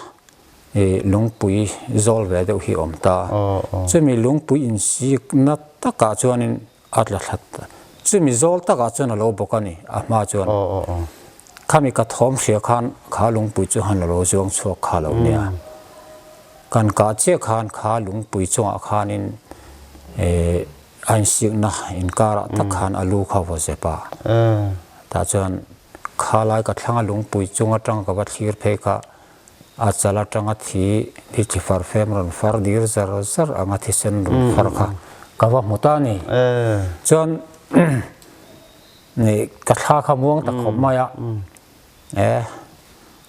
ih lungpui zawl ve deuh hi a awm ta. Chumi lungpui insikna takah chuanin a tla thla ta. Chumi zawl takah chuan a lo bawk a ni, a hma chuan. Khami ka thawm hria khan kha lungpui chu han lo zuang chhuak kha lo nia. Kan kah chiah khan kha lungpui chungah khanin a insikna inkarah tak khan a lu kha vaw zep a. Tah chuan kha lai ka thlanga lungpui chung atang ka va thlir phei kha A chal atanga thi hi chi far fem rawn far dir zar zar anga thisen rawn far kha ka va hmu ta a ni. Chuan ka thla kha muang ta khawp mai a, e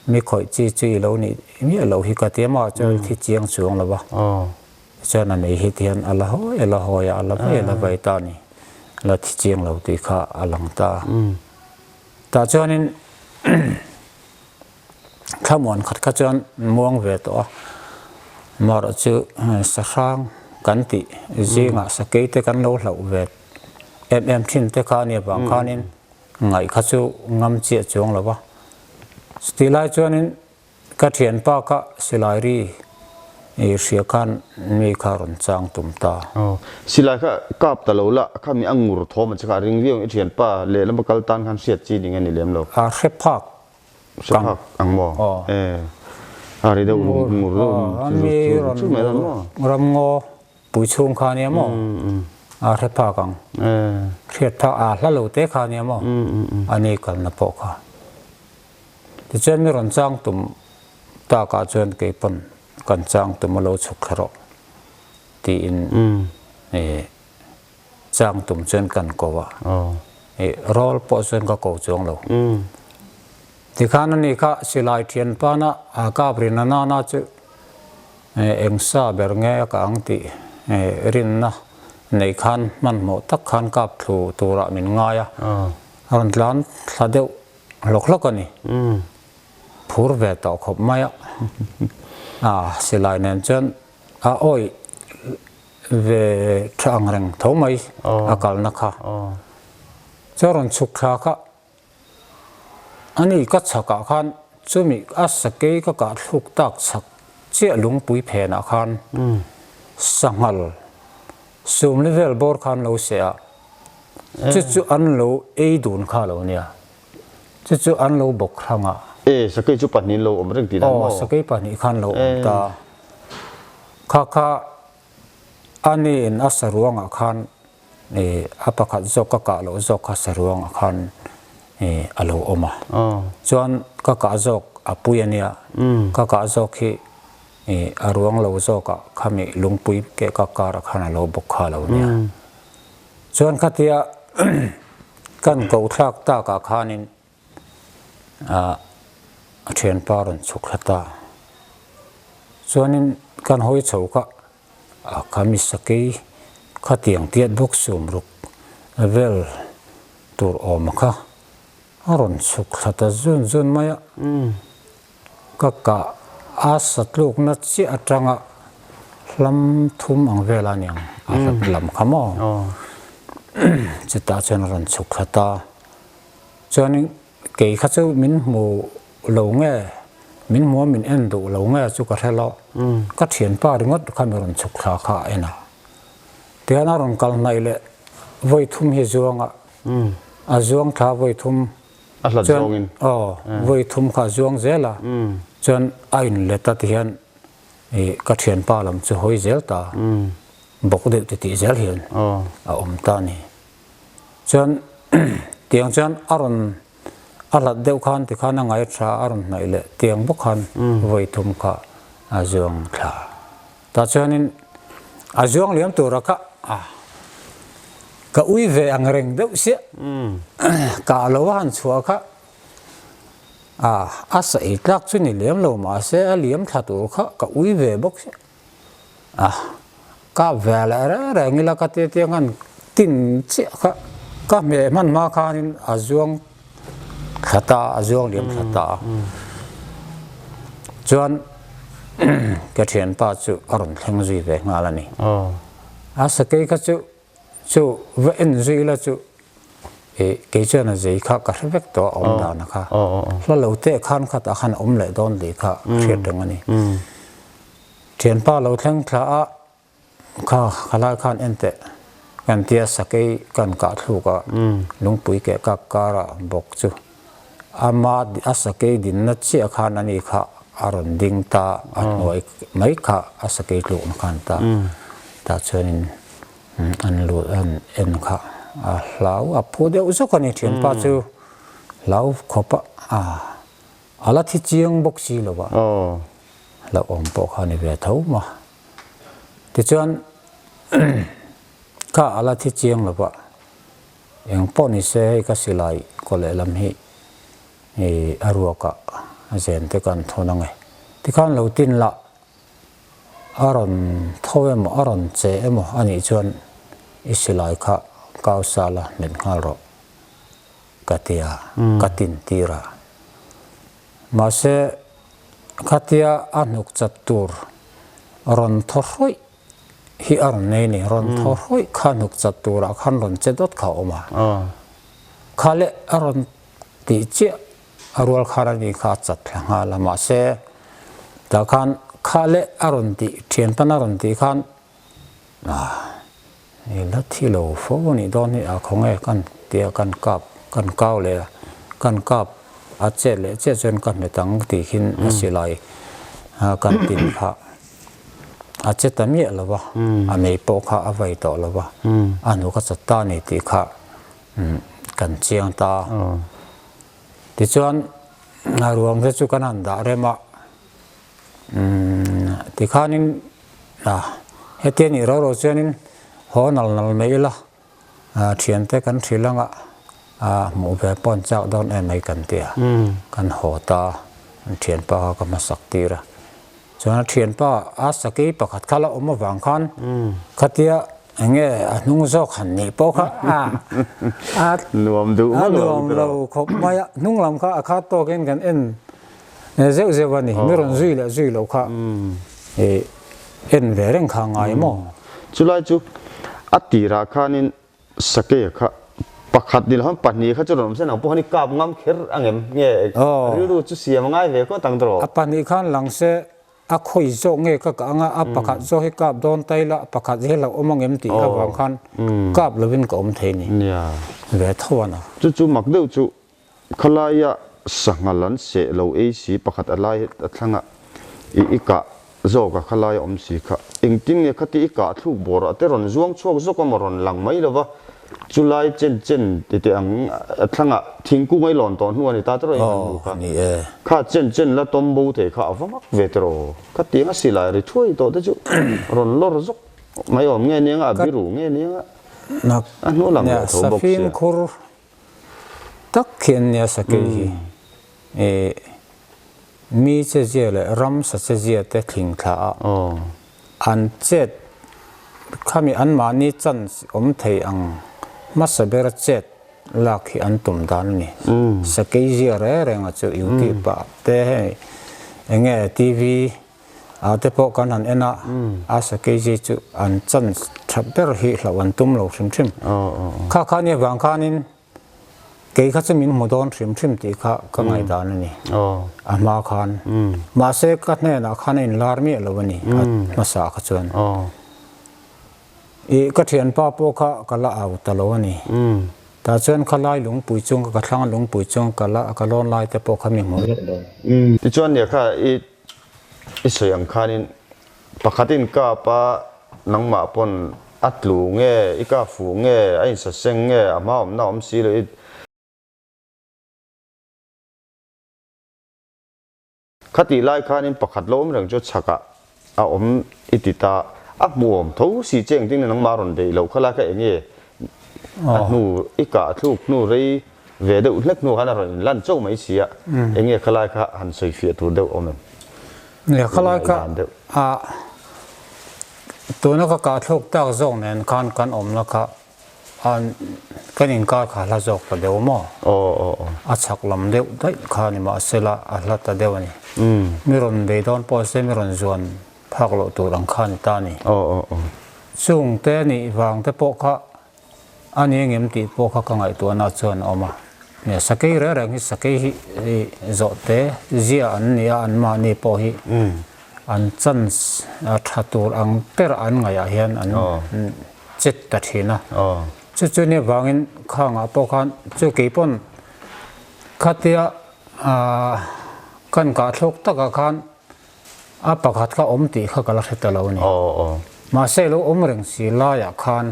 mi khawih chi chu i lo nih miah loh hi ka ti a mah chuan thi chiang chuang lo va. Chuan a mei hi tihian a la hawi a la hawi a, a la vei a la vei ta a ni. La thi chiang lo tih kha a lang ta. Tah chuanin Thlamuan khat kha chuan muang ve tawh a, amaherawh chu sahrang kan tih zingah sakei te kan lo hlauh ve em em thin te kha a nih avang khanin ngaih kha chu ngam chiah chuang lo va. Chutih lai chuanin ka thianpa kha silai ri hria khan mi kha rawn chang tum ta. Aw, silai kha kap ta lo la, khami a ngur thawm ang che kha a ring viau ang i thianpa lehlam a kal tan khan hriat chi ning a ni lem lo. A hre phak Hre phak ang maw? E, a ri deuh rum ngur deuh chu chu mai dawn maw? Ram ngaw pui chhung kha nia maw? A hre phak ang. Hriat phak a hla lo te kha nia maw? A ni kalna pawh kha. Tichuan mi rawn chang tum takah chuan kei pawn kan chang tum a lo chhuk thla rawh tiin e Chang tum chuan kan ko a, i rawl pawh chuan ka ko chuang lo. Tikhan ani kha silai thian pana a kap rin a nana chu eng sa ber nge a ka ang tih rinna neih khan hmanhmawh tak khan kap thlu turah min ngai a, a rawn tlan thla deuh hlawk hlawk a ni. Phur ve tawh khawp mai a, silai nen chuan a awih ve tha ang reng tho mai a kalna kha. Chuan rawn chhuk thla kha ani ka chhakah khan chumi a sakei ka kah thluk tak chhak chiah lungpui phenah khan sanghal sumli vel bawr khan lo seh a, chu chu an lo ei dun kha a lo nia, chu chu an lo bawk hrang a. E, sakei chu pahnihin lo awm reng tih dan maw? Aw, sakei pahnih khan lo awm ta. Kha kha a niin a saruangah khan a pakhat zawk ka kah loh zawk kha saruangah khan a lo awm a. Chuan ka kah zawk a pui a nia, ka kah zawk hi a ruang lo zawkah khami lungpui keh ka karah khan a lo bawk kha a lo nia. Chuan khatia kan ko thlak takah khanin a thianpa rawn chhuk thla ta. Chuanin kan hawi chho kha a khami sakei khatiang tiat bawk sum ruk vel tur awm kha a rawn chhuk thla ta zun zun mai a. Ka kah a satlukna chiah atanga hlam thum ang vel a niang a hlat lam kha maw. Chutah chuan a rawn chhuk thla ta. Chuanin kei kha chu min hmu lo nge, min hmu a min en duh lo nge chu ka hre lo. Ka thianpa ringawt kha mi rawn chhuk thla kha a en a. Tihian a rawn kal hnaih leh vawi thum hi zuang a, a zuang thla vawi thum. A hlat zawngin. Aw, vawi thum kha a zuang zel a. Chuan a inlet a tihian ka thianpa lam chu hawi zel ta, bawk deuh titih zel hian a awm ta a ni. Chuan tiang chuan a rawn a hlat deuh khan tikhan a ngai tha a rawn hnaih leh tiang bawk khan vawi thum kha a zuang thla. Tah chuanin a zuang liam tura kha a ka ui ve ang reng deuh siah kah lo a han chhuah kha a a sa ei tlak chu ni lem lo mahse a liam thla tur kha ka ui ve bawk siah. A kap ve leh reng reng ila ka tia tiang an tin chiah kha ka hmeh hman hma khanin a zuang thla ta a zuang liam thla ta a chuan ka thianpa chu a rawn thleng zui ve nghal a ni a sakei kha chu Chu va en zui la chu ih kei chuan a zei kha ka hre vek tawh a awm dan a kha hla lo teh khan khatah khan a awm leh dawn tih kha a hriat reng a ni. Thianpa lo thleng thla a kha khalai khan en teh Kan tia sakei kan kah thluk a, lungpui keh kak karah bawk chu ama a sakei dinna chiah khan ani kha a rawn ding ta, a hnuai mai kha a sakei tlukna khan ta. Tah chuanin an lut an en kha a hlau a phu deuh zawk a ni thianpa chu hlau khawp a, a la thi chiang bawk si lo a, hlauhawm pawh kha a ni ve tho ma. Tichuan kha a la thi chiang lo va, eng pawh ni se hei ka silai kaw lehlam hi a ruakah a zen te kan thawn ang e. Tikhan lo tin lah a rawn tho emaw a rawn che emaw a nih chuan i silai kha kau sala hmet nghal rawh ka ti a, ka tin tir a. Mahse, khatia a hnuk chat tur rawn thaw hrawih hi a rawn nei a ni. Rawn thaw hrawih kha hnuk chat turah khan rawn che dawt kha a awm a. Kha leh a rawn tih chiah a rual khan a ni kha a chat thla nghal a. Mahse, tah khan kha leh a rawn tih thian pan a rawn tih khan I la thi lo fo a nih dawn hi a khawnge kan tia kan kap kan kau leh a kan kap a chet leh chiah chuan ka hmet ang tih khin a silai kan tin kha a che ta miah lo va a mei pawh kha a vai tawh lo va a hnu ka chat ta a ni tih kha kan chiang ta tichuan a ruang te chu kan han dah rem a. Tikhanin hetia nih ro ro chuanin haw nal nal mai ila thiante kan hrilh anga hmuh ve pawh an chak dawn em mai kan ti a, kan haw ta an thianpa kha ka hmasak tir a, chuan a thianpa a sakei pakhat kha la awm avang khan khatia enge a hnung zawk han nih pawh kha a nuam duh a nuam lo khawp mai a, hnung lam kha a khat tawkin kan en Zeuh zeuh a ni, mi rawn zui leh zui loh kha en ve reng kha ngai maw? Chulai chu a tirah khanin Sakei kha pakhat ni lo pahnih kha chu rawn awm se nang pawh khan i kap ngam kher angem nge rilru chu siam a ngai ve khawt ang tawh. A pahnih khan lang se a khawi zawk nge ka kah anga a pakhat zawk hi kap dawn ta ila pakhat hi hlauh awm angem tih avang khan kap lovin ka awm thei ni ve tho a na. Chu chu mak deuh chu Khalaia sanghal an seh lo ei si pakhat a lai a thlangah i i kah zawk a khalaia awm si kha. Engtin nge khati i kah thluk bawr ah te rawn zuang chhuak zawk a maw rawn lang mai lo va, chulai chen chen ti teh ang a thlangah thingkung a i lawn tawh hnu a ni ta tawh eng an hmu kha. Kha chen chen la tawm bo thei kha a va mak ve tawh khatiang a silai ri thuai tawh te chu rawn lawr zawk mai awm nge nia a biru nge nia a hnu lang leh tho bawk sia. Tak khian nia sakei hi i mi chezia leh ramsa chezia te thling thla a an chet khami anmahni chance awm thei ang hmasa bera chet lak hi an tum dan a ni. Sakei zia reng reng a chu youtube ah te hei enge TV ah te pawh kan han en a, a sakei zia chu an chance tha ber hi hlauh an tum lo hrim hrim. Kha kha nia vang khanin kei kha chu min hmu dawn hrim hrim tih kha ka ngaihdan a ni a hma khan. Mahse ka hnenah khan a inlar miah lo a ni a hmasa kha chuan. Ih ka thianpa pawh kha ka la au ta lo a ni. Tah chuan kha lai lungpui chung ka thlang lungpui chung ka la ka lawn lai te pawh kha mi hmu vek dawn. Tichuan nia kha i i sawi ang khanin pakhatin kap a nangmah pawn a tlu nge i kap fuh nge a insaseng nge a hma awmna awm si lo i Khatih lai khanin pakhat lo awm reng chu chhakah a awm i ti ta, a hmuhawm tho si che engtin nge nangmah rawn beih loh kha lai kha eng nge a hnu i kah thluk hnu rei ve deuh hlek hnu khan a rawn inlan chauh mai si a, eng nge khalai kha han sawi fiah tur deuh awm em? Nia khalai kha a tuna ka kah thluk tak zawk nen khan kan awmna kha An kan inkar kha hla zawk ta deuh maw? A chhak lam deuh daih kha ni mahsela a hla ta deuh a ni. Mi rawn bei dawn pawh se mi rawn zuan phak loh tur ang kha ni ta a ni. Chung te nih vang te pawh kha a ni engem tih pawh kha ka ngaihtuahna chuan a awm a. Nia sakei reng reng hi sakei hi zawh te zia an ni a anmahni pawh hi an chance a tha tur ang ber an ngaihah hian an. chet ta thin a. Chu chu nia vangin khangah pawh khan chu kei pawn khatia kan kah thlawk takah khan a pakhat kha awm tih kha ka la hre ta lo a ni. Mahse lo awm reng si laiah khan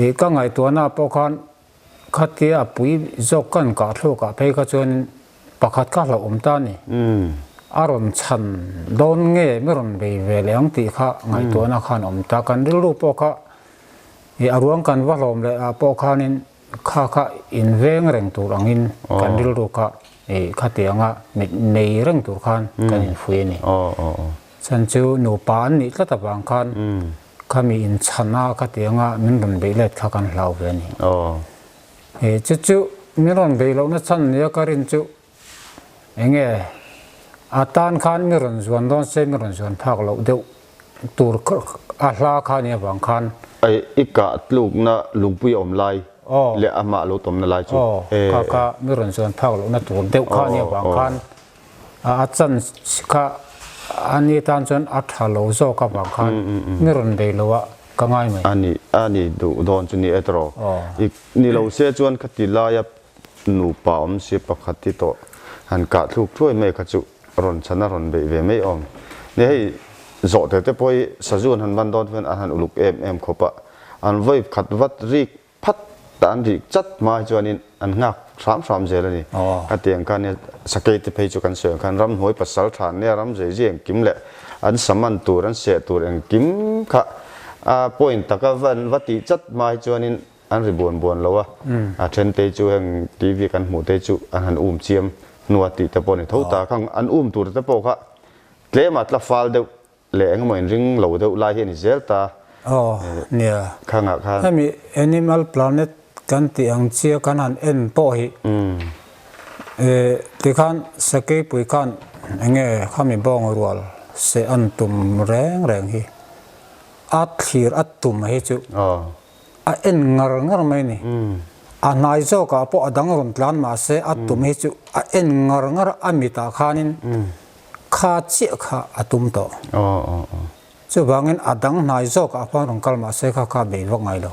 ih ka ngaihtuahnaah pawh khan Khatia a pui zawk kan kah thlukah phei kha chuanin pakhat kha hlauhawm ta a ni. A rawn chhan dawn nge mi rawn bei ve leh ang tih kha ngaihtuahna khan awm ta. Kan rilru pawh kha ih a ruang kan va hlawm leh ah pawh khanin kha kha inveng reng tur angin kan rilru kha ih khatianga mit nei reng tur khan kan infuih a ni. Chhan chu nupa an nih tlat avang khan Khami inchhan a ka ti anga min rawn beih let kha kan hlau ve a ni. He chu chu min rawn beih lohna chhan nia ka rin chu enge a tan khan mi rawn zuan dawn se mi rawn zuan phak loh deuh tur a hla kha nia vang khan. Ai i kah tlukna lungpui a awm lai leh amah lo tawmna lai chu. Aw kha kha mi rawn zuan phak lohna tur deuh kha nia vang khan. A chan kha a ni tan chuan a tha lo zawk avang khan mi rawn bei lo a ka ngai mai. A ni a ni duh dawn chu ni e tawh. I ni lo se chuan khati laia nupa awm si pakhat hi tawh han kah thluk thuai mai kha chu rawn chhan a rawn beih ve mai awm. Ni hei zawh te te pawh hi sazu an han ban dawn chuan an han uluk em em khawp a, an vawi khat vat rik Phat ta an rih chat hma hi chuanin an nghak hram hram zel a ni. Hetiang khan nia sakei te phei chu kan sawi ang khan ramhnuai pasal tha an nia, ram zei zui engkim leh an saman tur an seh tur engkim kha a point taka va an va tih chat hma hi chuanin an ri buan buan lo a. A then te chu heng TV kan hmuh te chu an han um chiam hnua tih te pawh a ni tho ta. Khang an um tur te pawh kha tlema tla fal deuh Leh engemaw in ring lo deuh lai hi a ni zel ta. Aw, nia. Khangah khan. Hemi Animal Planet kan tih ang chia kan han en pawh hi e tikhan Sakeipui khan enge khami bawng rual seh an tum reng reng hi a thlir a tum hi chu a en ngar ngar mai ni. A hnai zawkah pawh a dang rawn tlan mahse a tum hi chu a en ngar ngar a mitah khanin Kha chiah kha a tum tawh. Chuvangin a dang hnai zawkah a khuan rawn kal mah se kha kha bei vak ngai lo.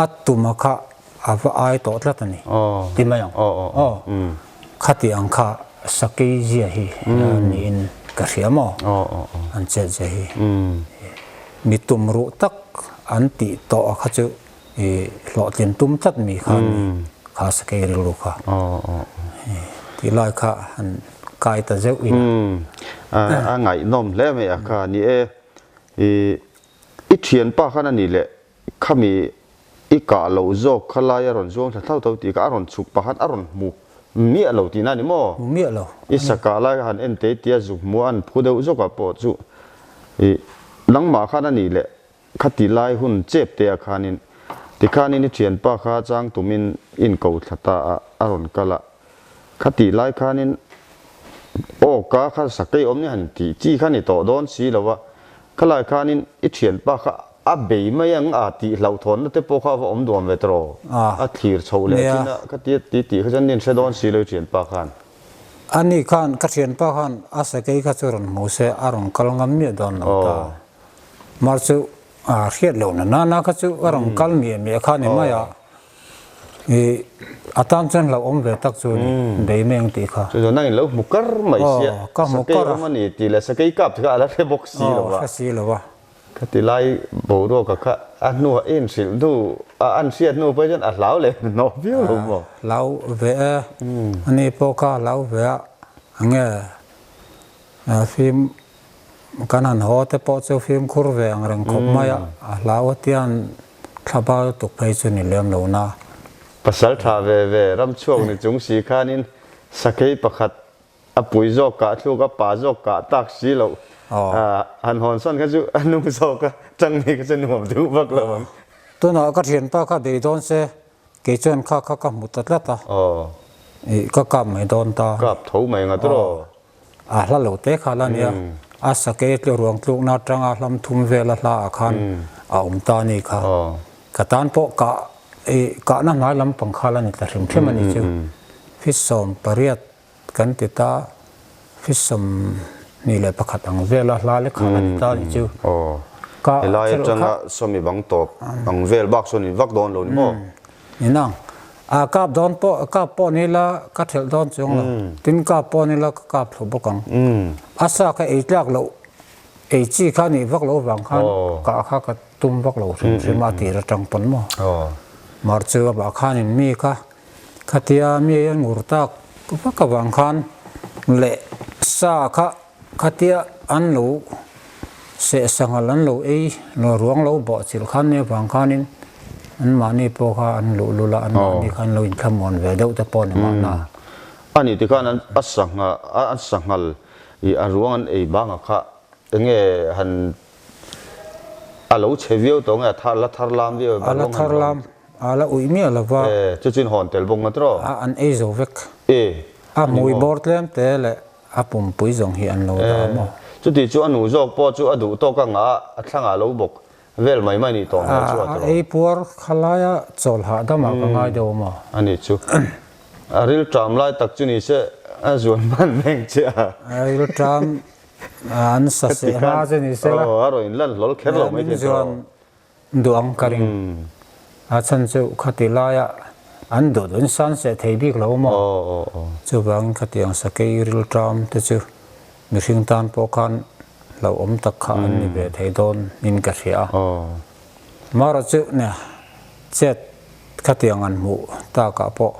A tuma kha a va ai tawh tlat a ni. Ti mai ang. Aw. Khati ang kha sakei zia hi niin ka hria maw? An chet zia hi. Mi tum ruh tak an tih tawh a kha chu I hlawhtlin tum tlat mi kha ni kha sakei rilru kha tih lai kha han kai ta zeuh ila. A ngaihnawm hle mai a kha ni e. I i thianpa khan a nih leh khami i kah loh zawk kha lai a rawn zuang thla thlau tho tih kha a rawn chhuk pah khan a rawn hmu miah lo tihna a ni maw? Hmu miah lo. I sakah lai kha han en tei tia zuk hmu a an phu deuh zawkah pawh chu i nangmah khan a nih leh Khati lai hun chep te ah khanin tikhanin i thianpa kha chang tumin in ko thla ta a, a rawn kal a. Khati lai khanin aw ka kha sakei awm ni han tih chi kha ni tawh dawn si lo a, khalai khanin i thianpa kha a bei mai ang a tih hlauhthawnna te pawh kha a va awm duam ve tawh a thlir chho leh thin a, khati a ti tih kha chuan nin hre dawn si lo i thianpa khan. Ani khan ka thianpa khan a sakei kha chu rawn hmu se a rawn kal ngam miah dawn lo ta. Mar chu a hriat loh na nana kha chu a rawn kal miah miah kha ni mai a, i a tan chuan hlauhawm ve tak chu ni bei mai ang tih kha. Chu chuan nangin lo hmu kar mai sia, sakei awm a ni tih leh sakei kap te kha a la hre bawk si lo a. Hre si lo a. Khati lai boruaka kha a hnuah i inhrilh hnu a an hriat hnu pawh chuan a hlau leh hnawh viau lo maw? Hlau ve e, ani pawh kha a hlau ve a, enge fim Kan han haw te pawh chu fimkhur ve ang reng khawp mai a, a hlau atian thla bal tuk phei chu ni lem lo na. Pasal tha ve ve ram chhuak ni chung si khanin sakei pakhat a pui zawk kah thluk a pa zawk kah tak si loh han hawn sawn kha chu a nung zawk a chang ni kha chu nuam deuh vak lo ang. Tunah ka thianpa kha bei dawn se kei chuan kha kha ka hmu ta tlat a, ka kap mai dawn ta. Kap tho mai nga tawh. A hla lo te kha la nia, a sakei tle ruang tlukna atanga hlam thum vela hla ah khan a awm ta ni kha. Ka tan pawh kah i kahna hnai lampang kha la ni ta hrim hrim a ni chu. Fisawm pariat kan ti ta, fisawm 21 ang vela hla lek kha la ni ta ni chu. Kah Helai thelh kha. atanga sawmi bang tawp ang vel bak sawn in vak dawn lo ni maw? Inang. A kap dawn pawh kap pawh ni la ka thelh dawn chuang lo. Tin kap pawh ni la ka kap thlu bawk ang. A sa kha ei tlak loh ei chi kha nih vak loh vang khan kah kha ka tum vak lo hrim hrim a tir atang pawn maw. Mar chu a bah khanin mi kha khatia mi a ngur tak vak avang khan leh sa kha Khatia an lo seh sanghal an lo ei lo ruang lo bawh chilh khan nia vang khanin an mahni pawh kha an luh lul a, an mahni kha an lo inthlamuan ve deuh te pawh a ni mahna. A ni tikhan an a sangha an sanghal i a ruang an ei bangah kha enge han a lo chhe viau tawh nge a thar la thar lam viau A la thar lam a la uih miah lo va. E chu chu in hawn tel bawk ngawt rawh. A an ei zo vek. E A hmui bawr tlem te leh A pumpui zawng hi an lo dah maw? Chuti chu a nu zawk pawh chu a duh tawk anga a thlangah lo bawk vel mai mai nih tawh hmel chu a A ei puar kha laia chawl hahdamah ka ngai deuh maw? A ni chu. A rilṭam lai tak chu ni se a zuan hman meng che a. A rilṭam an sa seh hma chu ni se la. Aw a rawn inlan hlawl kher lo mai thei tawh. Duh ang ka ring. A chhan chu khati laia an duh duhin san seh thei bik lo maw? Chuvangin khatiang sakei rilṭam te chu mihring tan pawh khan hlauhawm tak kha an ni ve thei dawn in ka hria a. Mara chu nia chet khatiang an hmuh takah pawh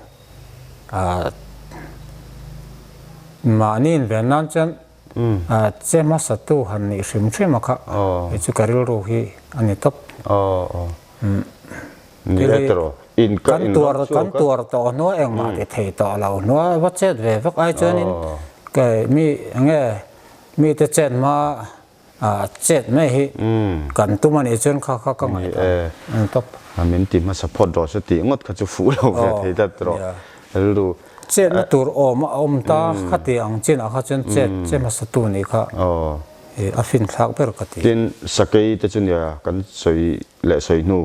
mahni inven nan chuan A che hmasa tu han nih hrim hrim a kha hei chu ka rilru hi a ni tawp. Kan tuar kan tuar tawh hnuai engmah ti thei tawh lo hnuai va chet ve vek ai chuanin mi enge mite chet hma chet mai hi kan tum a nih chuan kha kha ka ngaihtuah a ni tawp. Min ti hmasa phawt rawh se tih ngawt kha chu fuh lo ve thei tlat rawh rilru. Chetna tur awm a awm ta khati ang chinah kha chuan chet che hmasa tu nih kha a finthlak ber ka ti. Tin, sakei te chu nia kan sawi leh sawi hnu,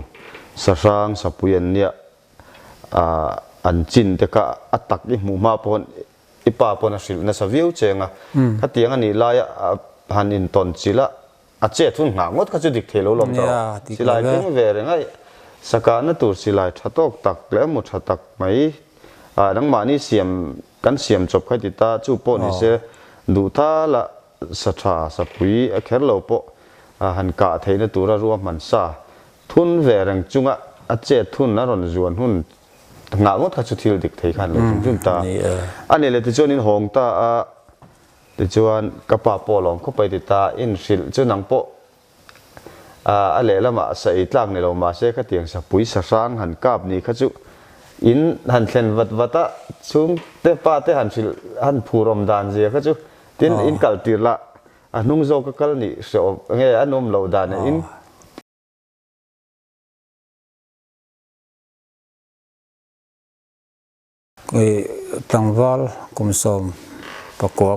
sahrang sapui an nia an chin te kha a tak i hmuh hma pawn i pa pawn a hrilh nasa viau cheng a, khatiang a nih laia han intawn chilh a, A chet hun nghah ngawt kha chu dik thei lo lawm tawh. Silai keng ve reng a, sakahna tur silai tha tawk tak leh mu tha tak mai ah nangmahni siam kan siam chawp kha ti ta, chu pawh ni se duh thal a sa tha sapui a kher lo pawh han kah theihna tura ruahman sa thun ve reng chunga a chet hun a rawn zuan hun nghah ngawt kha chu thil dik thei khan lo hrim hrim ta. A ni leh tichuan in hawng ta a. Tichuan, ka pa pawh lawm khawp a i ti ta, inhrilh chu nang pawh a lehlamah sa ei tlak ni lo mahse khatiang sapui sahrang han kap ni kha chu in han thlen vat vat a, chhungte pa te han hrilh han phur awm dan zia kha chu tin in kal tir lah a hnung zawk a kal nih hrehawm nge a nawm loh dan in. I tlangval kum 19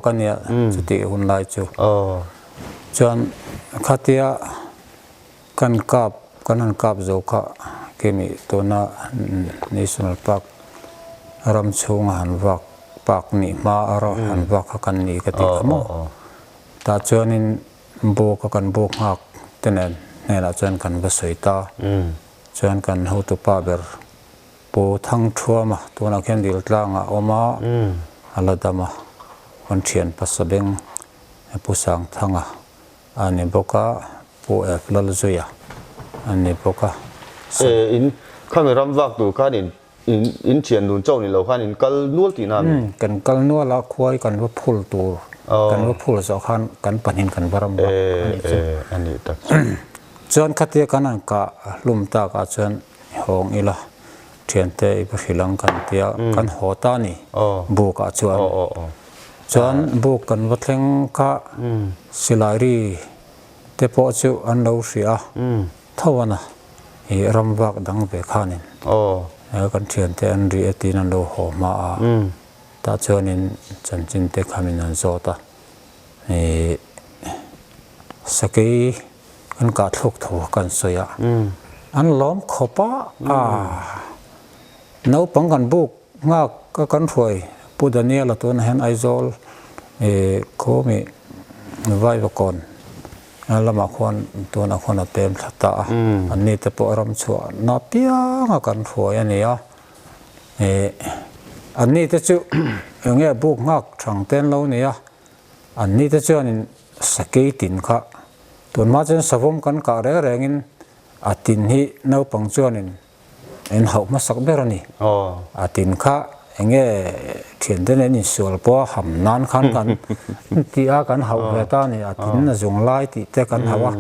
ka nia chutih hun lai chu. Chuan khatia kan kap kan han kap zo kha kimi tuna National Park ram chhunga han vak park nih hma a rawh han vak kha kan ni ka tih kha maw. Tah chuanin buk a kan buk nghak te nen hnenah chuan kan va sawi ta. Chuan kan hotupa ber Pu Thangthuama tunah khian Diltlangah a awm a, a la dam a, kan thian Pasabeng Pu Sangthanga a ni bawk a, Pu Ef Lalzuia a ni bawk a. E, in khami ram vak tur khan in in thian dun chauh ni lo khan in kal nual tihna a mi? Kan kal nual a, khuai kan va phul tur, kan va phul zawh khan kan pahnihin kan va ram vak a nih chu. E, a nih tak chu. Chuan khatia kan han kah hlum takah chuan Hawng ila, thiante i va hrilh ang kan tia, kan haw ta a ni buk ah chuan. Chuan buk kan va thleng kha silai ri te pawh chu an lo hria a, tho an a, i ram vak dang ve khanin kan thiante an ri e tiin an lo haw hma a, tah chuanin chanchin te khamin an zawt a, i sakei Kan kah thluk tho kan sawi a, an lawm khawp a, aah naupang kan buk nghak a kan hruai Pu Daniel-a tunah hian Aizawl ih khawmi Vaivakawn Lamah khuan tunah khuan a pem thla ta a, anni te pawh ram chhuah na pianga kan hruai a ni a. Ih anni te chu eng nge buk nghak thang te an lo ni a, anni te chuanin sakei tin kha tunhma chuan savawm kan kah reng rengin a tin hi naupang chuanin In hauh hmasak ber a ni. A tin kha enge thiante nen insual pawh a ham nan khan kan ti a, kan hauh ve ta a ni. A tin a zung lai tih te kan hauh a.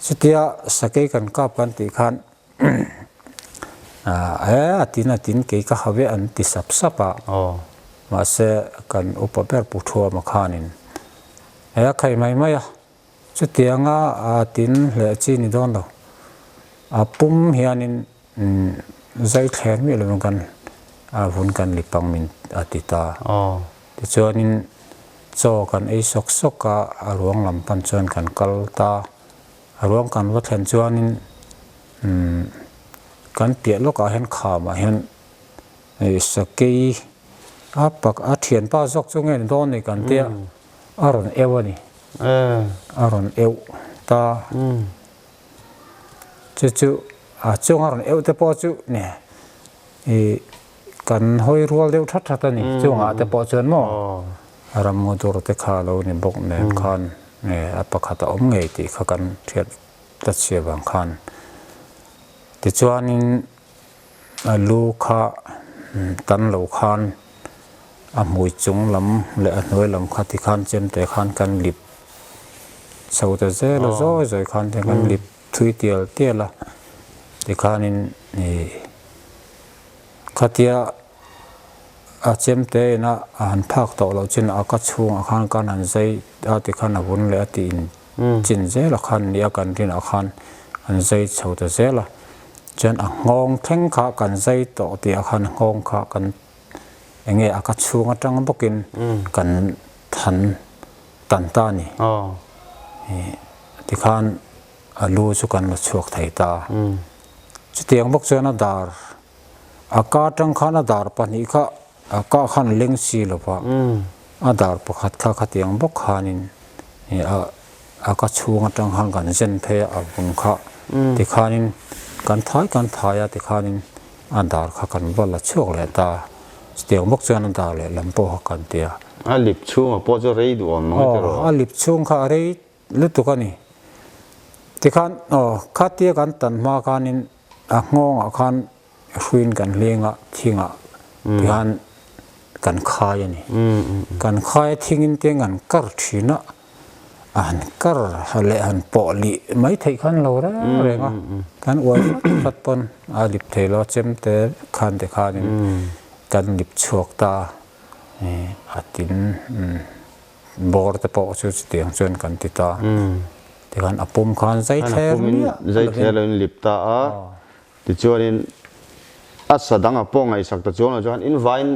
Chutia sakei kan kap kan tih khan e a tin a tin kei ka hauh e an ti sap sap a. Mahse kan upa ber Pu Thuama khanin e a khai mai mai a. Chutianga a tin hleh chi ni dawn lo. A pum hianin zai thler miah lovin kan a vun kan lip ang min a ti ta. Tichuanin chaw kan ei sawk sawk a, a ruang lam pan chuan kan kal ta. A ruang kan va thlen chuanin kan piah lawkah hian khamah hian sakei a pak a thianpa zawk chu nge ni dawn ni kan tia a rawn eu a ni. A rawn euh ta. Chu chu a chung a rawn euh te pawh chu nge ih kan hawi rual deuh that that a ni. Chungah te pawh chuan maw ramngaw dur te kha lo ni bawk nen khan nge a pakhat a awm ngei tih kha kan hriat ta chhia vang khan. Tichuanin A lu kha tan lo khan a hmui chung lam leh a hnuai lam kha tikhan chemte khan kan lip chho ta zel a zawi zawi khan te kan lip thui tial tial a tikhanin ih khatia a chemte ina a han phak tawh loh chin a ka chhungah khan kan han zai a tikhan a vun leh a tih in Chin zela khan nia kan rinah khan an zai chho ta zel a, chuan a nghawng thleng kha kan zai tawh tih ah khan nghawng kha kan eng nge a ka chhung atang bawkin kan than tan ta a ni. Tikhan a lu chu kan la chhuak thei ta. Chutiang bawk chuan a dar a ka atang khan a dar pahnih kha A kah khan leng si lo va, a dar pakhat kha khatiang bawk khanin a ka chhung atang khan kan zen phei a, a vun kha tikhanin kan thai kan thai a tikhanin a dar kha kan va la chhuak leh ta. Chutiang bawk chuan a dar leh lam pawh kha kan ti a. A lip chhunga pawh chu rei duh awm ang tiraw? Aw, a lip chhung kha a rei lutuk a ni. Tikhan aw khatia kan tan hma khanin a nghawngah khan Hruin kan hleng a, thingah tihian kan khai a ni. Kan khai a thingin te an kar thin a, a han kar leh han pawh lih mai theih khan lo reng reng a, kan uai hrat hrat pawn a lip thei lo a, chemte khan te khanin kan lip chhuak ta a tin. Bawr te pawh chu chutiang chuan kan ti ta. Tikhan a pum khan zai thler miah lovin. Zai thler lovin lip ta a. Tichuanin a sa dang a pawh ngaihsak ta chuang lo chuan in vain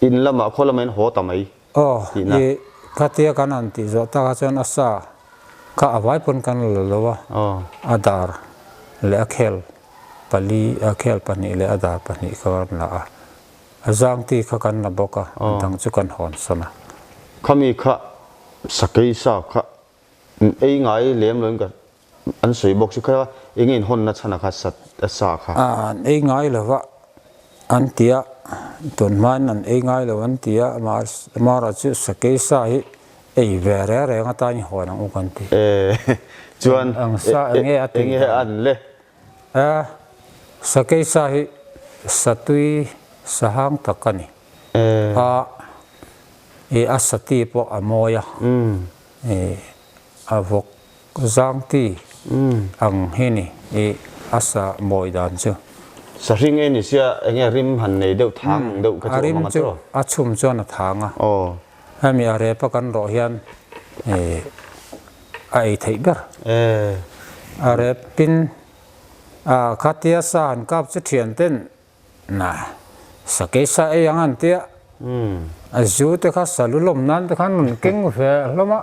in lamah khaw lamah in haw ta mai tihna. Aw, i khatia kan han tih zawh takah chuan a sa kha a vai pawn kan la lo a. A dar leh a khel pali, a khel pahnih leh a dar pahnih kha kan la a. A zangti kha kan la bawk a, a dang chu kan hawn sawn a. Khami kha sakei sa kha ei ngai lem loin ka an sawi bawk si kha eng in hawnna chhan a kha sat a sa kha. A an ei ngai lo va an ti a, tun hmain an ei ngai lo an ti a, amaherawh chu sakei sa hi ei ve reng reng atan i hawn ang u kan ti. E chuan Ang sa enge a tui enge an le. A, sakei sa hi satui sahang tak a ni. A, i a sati pawh a mawi a, i a vawk zangti ang hi ni i a sa mawi dan chu. Sa hring e ni sia enge rim han nei deuh thang ang deuh kha chu awm ang a chu. A rim chu a chhum chuan a thang a. Hemi a rep a kan rawh hian i a ei theih ber. A repin a khatia sa han kap chu thian ten na sakei sa ei ang an tia a zu te kha salu lawm nan te khan rawn keng ve hlawm a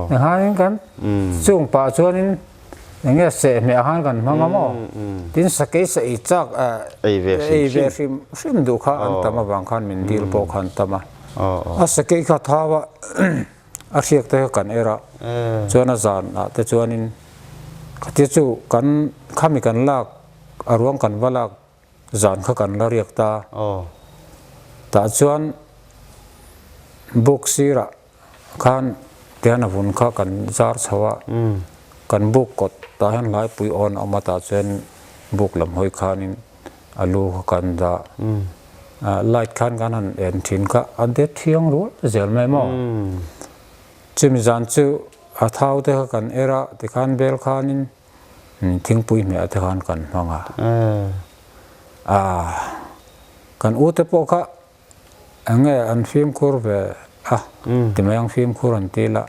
tikhanin kan chung pah chuanin eng nge sehhmeh khan kan hmang a maw tin sakei sa ei chak ei ve hrim hrim duh kha an tam avang khan min dil pawh kha an tam a a sakei kha thau a. A hriak te kha kan er a, chuan a zan ah te chuanin khatia chu kan khami kan lak a ruang kan va lak zan kha kan la riak ta. Tah chuan buk sirah khan tian a vun kha kan zar chho a, kan buk kawt tah hian hlaipui awn a awm a tah chuan buk lam hawi khanin a lu kha kan dah. Light khan kan han en thin kha a det thiang rual zel mai maw. Chumi zan chu a thau te kha kan er a tikhan bel khanin thingpui hmeh te khan kan hmang a. Kan u te pawh kha Eng nge an fimkhur ve a ti mai ang fimkhur an ti la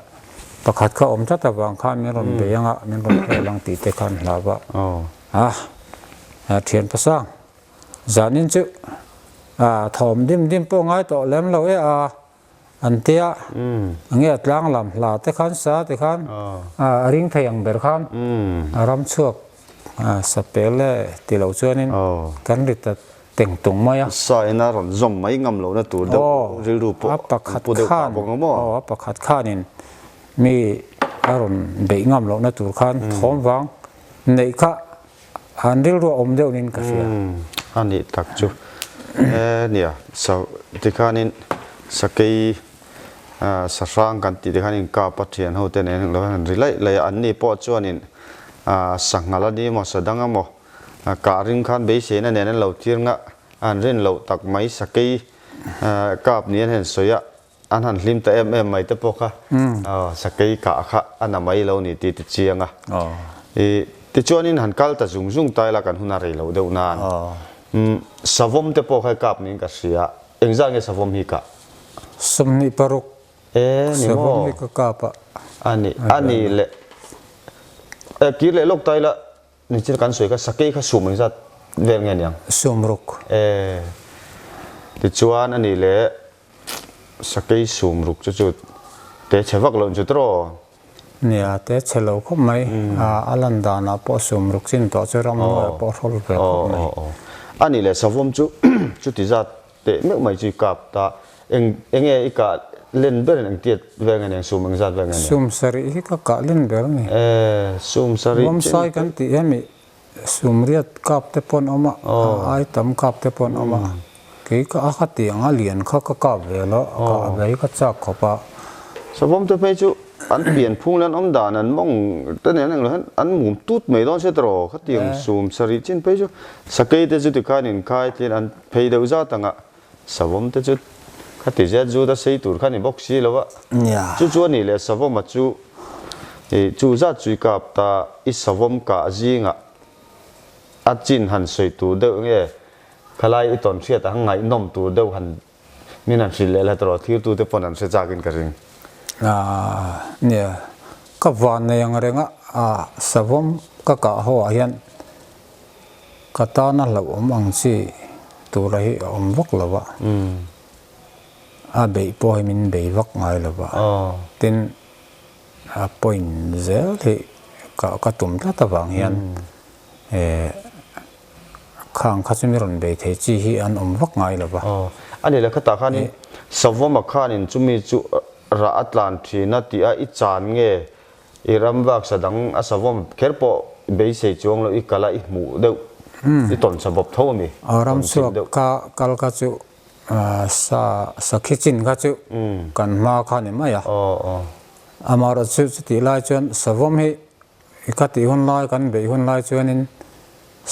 pakhat kha awm tlat avang khan min rawn bei anga min rawn hel ang tih te khan hlau a a thian pasang zanin chu a thawm dim dim pawh ngai tawh lem lo e a an tia eng nge tlang lam hla te khan sa te khan a ring thei ang ber khan a ram chhuak sapel e ti lo chuanin kan ri ta Teng tung mai a. Sa ina rawn zawm mai ngam lohna tur deuh rilru pawh an pu deuh pah bawk ang maw? Aw, a pakhat khanin mi a rawn beih ngam lohna tur khan thawm vang neih kha an rilru a awm deuh niin ka hria. A nih tak chu. E nia, sa tikhanin sakei sahrang kan tih te khan inkap a thian ho te nen englo hian an ri laih laih a, anni pawh chuanin sanghal a ni maw sadang a maw Kah ring khan beiseina nen an lo tir nga, an rin loh tak mai sakei kap ni an han sawi a, an han hlim ta em em mai te pawh kha sakei kah kha a na mai lo ni tih ti chiang a. Tichuanin han kal ta zung zung ta ila kan hun a rei loh deuh nan savawm te pawh kha kap niin ka hria, engzah nge savawm hi kah? 26 E ni maw? Savawm hi ka kap a. A ni, a ni leh kir leh lawk ta ila Nichil kan sawi kha sakei kha sum engzat vel nge niang? Sum ruk. E, tichuan a nih leh sakei sum ruk chu chu te chhe vak loh chu tawh? Nia, te chhe lo khawp mai. A lan danah pawh sum ruk chin tawh chu ram nuaiah pawh hrawl ve khawp mai. A nih leh savawm chu chuti zat Teh meuh mai chu i kap ta. Eng enge i kah len ber in eng tiat vel nge nen sum eng zat vel nge nen? Sum sarih hi ka kah len ber a ni. E, sum sarih chin. Bawmsai kan tih hemi sum riat kap te pawh an awm a, a ai tam kap te pawh an awm a. Kei ka a kha tih ang a lian kha ka kap ve lo, a kah ve hi ka chak khawp a. Savawm te phei chu an pian phung leh an awm dan an mawng te nen englo hian an mum tut mai dawn se tawh khatiang sum sarih chin phei chu sakei te chu tikhan inkhai tlian an Phei deuh zat anga savawm te chu khati zet zut a sei tur kha ni bawk si lo a. Chu chu a nih leh savawma chu i chu zat chu i kap ta i savawm kah zingah a chin han sawi tur deuh nge khalai i tawn hriat ang ngaihnawm tur deuh han min han hrilh leh la tawh thirtu te pawn an hre chak in ka ring. Nia ka van nei ang reng a savawm ka kah ho ah hian Ka tana hlauhawm ang chi tura hi a awm vak lo va, a beih pawh hi min bei vak ngai lo va, tin a point zel hi ka ka tum tlat avang hian khang kha chu mi rawn bei thei chi hi an awm vak ngai lo va. A ni le khatah khanin Savawma khanin chumi chu rah a tlan thin a tih a i chan nge I ram vaksa dang a savawm kher pawh beisei chuang lo i kal a i hmuh deuh i tawn sa bawp tho a mi? A ram chhuak ka kal kha chu sa sakhi chin kha chu kan hma kha ni mai a. Amaherawh chu chutih lai chuan savawm hi i ka tih hun lai kan beih hun lai chuanin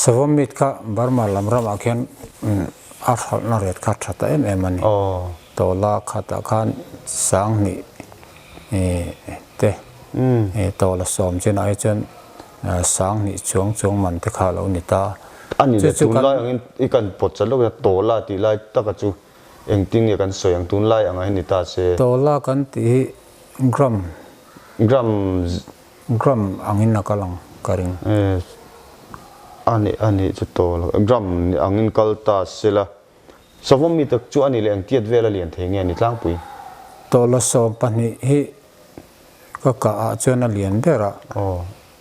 Savawm mit kha Burma lam ramah khian a hralhna ret kha tha ta em em a ni. Tawla khatah khan sanghnih te tawla sawm chinah hi chuan sanghnih chuang chuang man te kha a lo ni ta. A ni le, tunlai angin i kan pawt chat lawk a, tawla tih lai taka chu engtin nge kan sawi ang tunlai angah hian ni ta se. Tawla kan tih hi gram. Gram Gram angin a kal ang ka ring. E, a nih a nih chu tawh lo. Gram angin kal ta se la, savawm mi tak chu a nih leh engtiat vel a lian thei nge ni tlangpui? Tawla 12 hi ka kah ah chuan a lian ber a. Aw,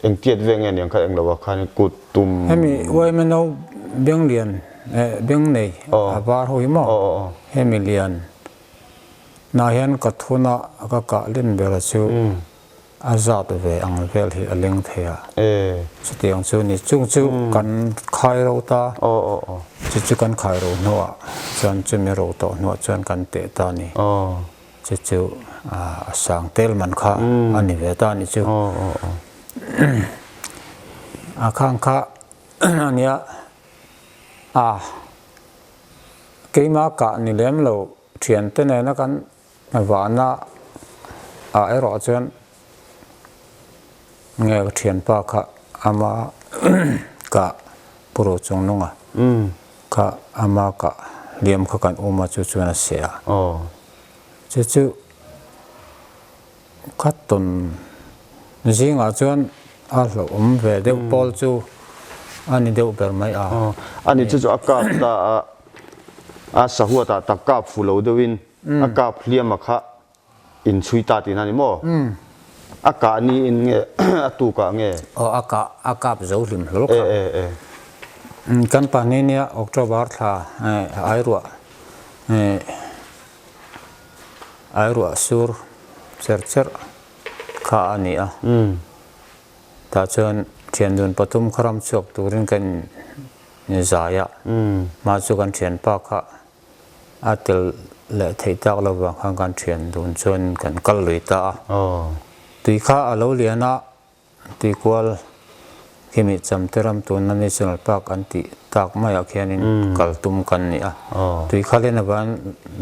engtiat vel nge niang kha englo ah khan kut tum. Hemi YMNO beng lian, beng nei a var ho hi maw? Hemi lian. Nah hian ka thun a, ka kah len ber chu a zat ve ang vel hi a leng thei a. Chutiang chu ni. Chung chu kan khai ro ta. Chu chu kan khai ro hnuah chuan chumi ro tawh hnuah chuan kan teh ta a ni. Chu chu a sang tel man kha a ni ve ta a ni chu. A khang kha a nia a keimah kah ni lem lo thiante nena kan vahna ah erawh chuan nge ka thianpa kha ama kah puro chung nunga kha ama kah hliam kha kan um a chu chuan a seh a chu chu Kha tawn zingah chuan a hlauhawm ve deuh pawl chu a ni deuh ber mai a. Ani chu chu a kap ta a, a sahuatah tak kap fu lo deuhin a kap hliam a kha inchhui ta tihna a ni maw? A kah niin nge a tukah nge? Aw a kah a kap zo hlim hlawl kha. Kan pahnih nia October thla airuah Airuah sur cher cher kha a ni a, tah chuan thiandun pathum kha ram chhuak turin kan inzai a, mah chu kan thianpa kha a tel leh theih tak lo vang khan kan thiandun chuan kan kal lui ta a, tui kha a lo lian a. Tikual khimi Chamte ram tuna National Park an tih tak maiah khianin kal tum kan ni a. Tuikhalin avan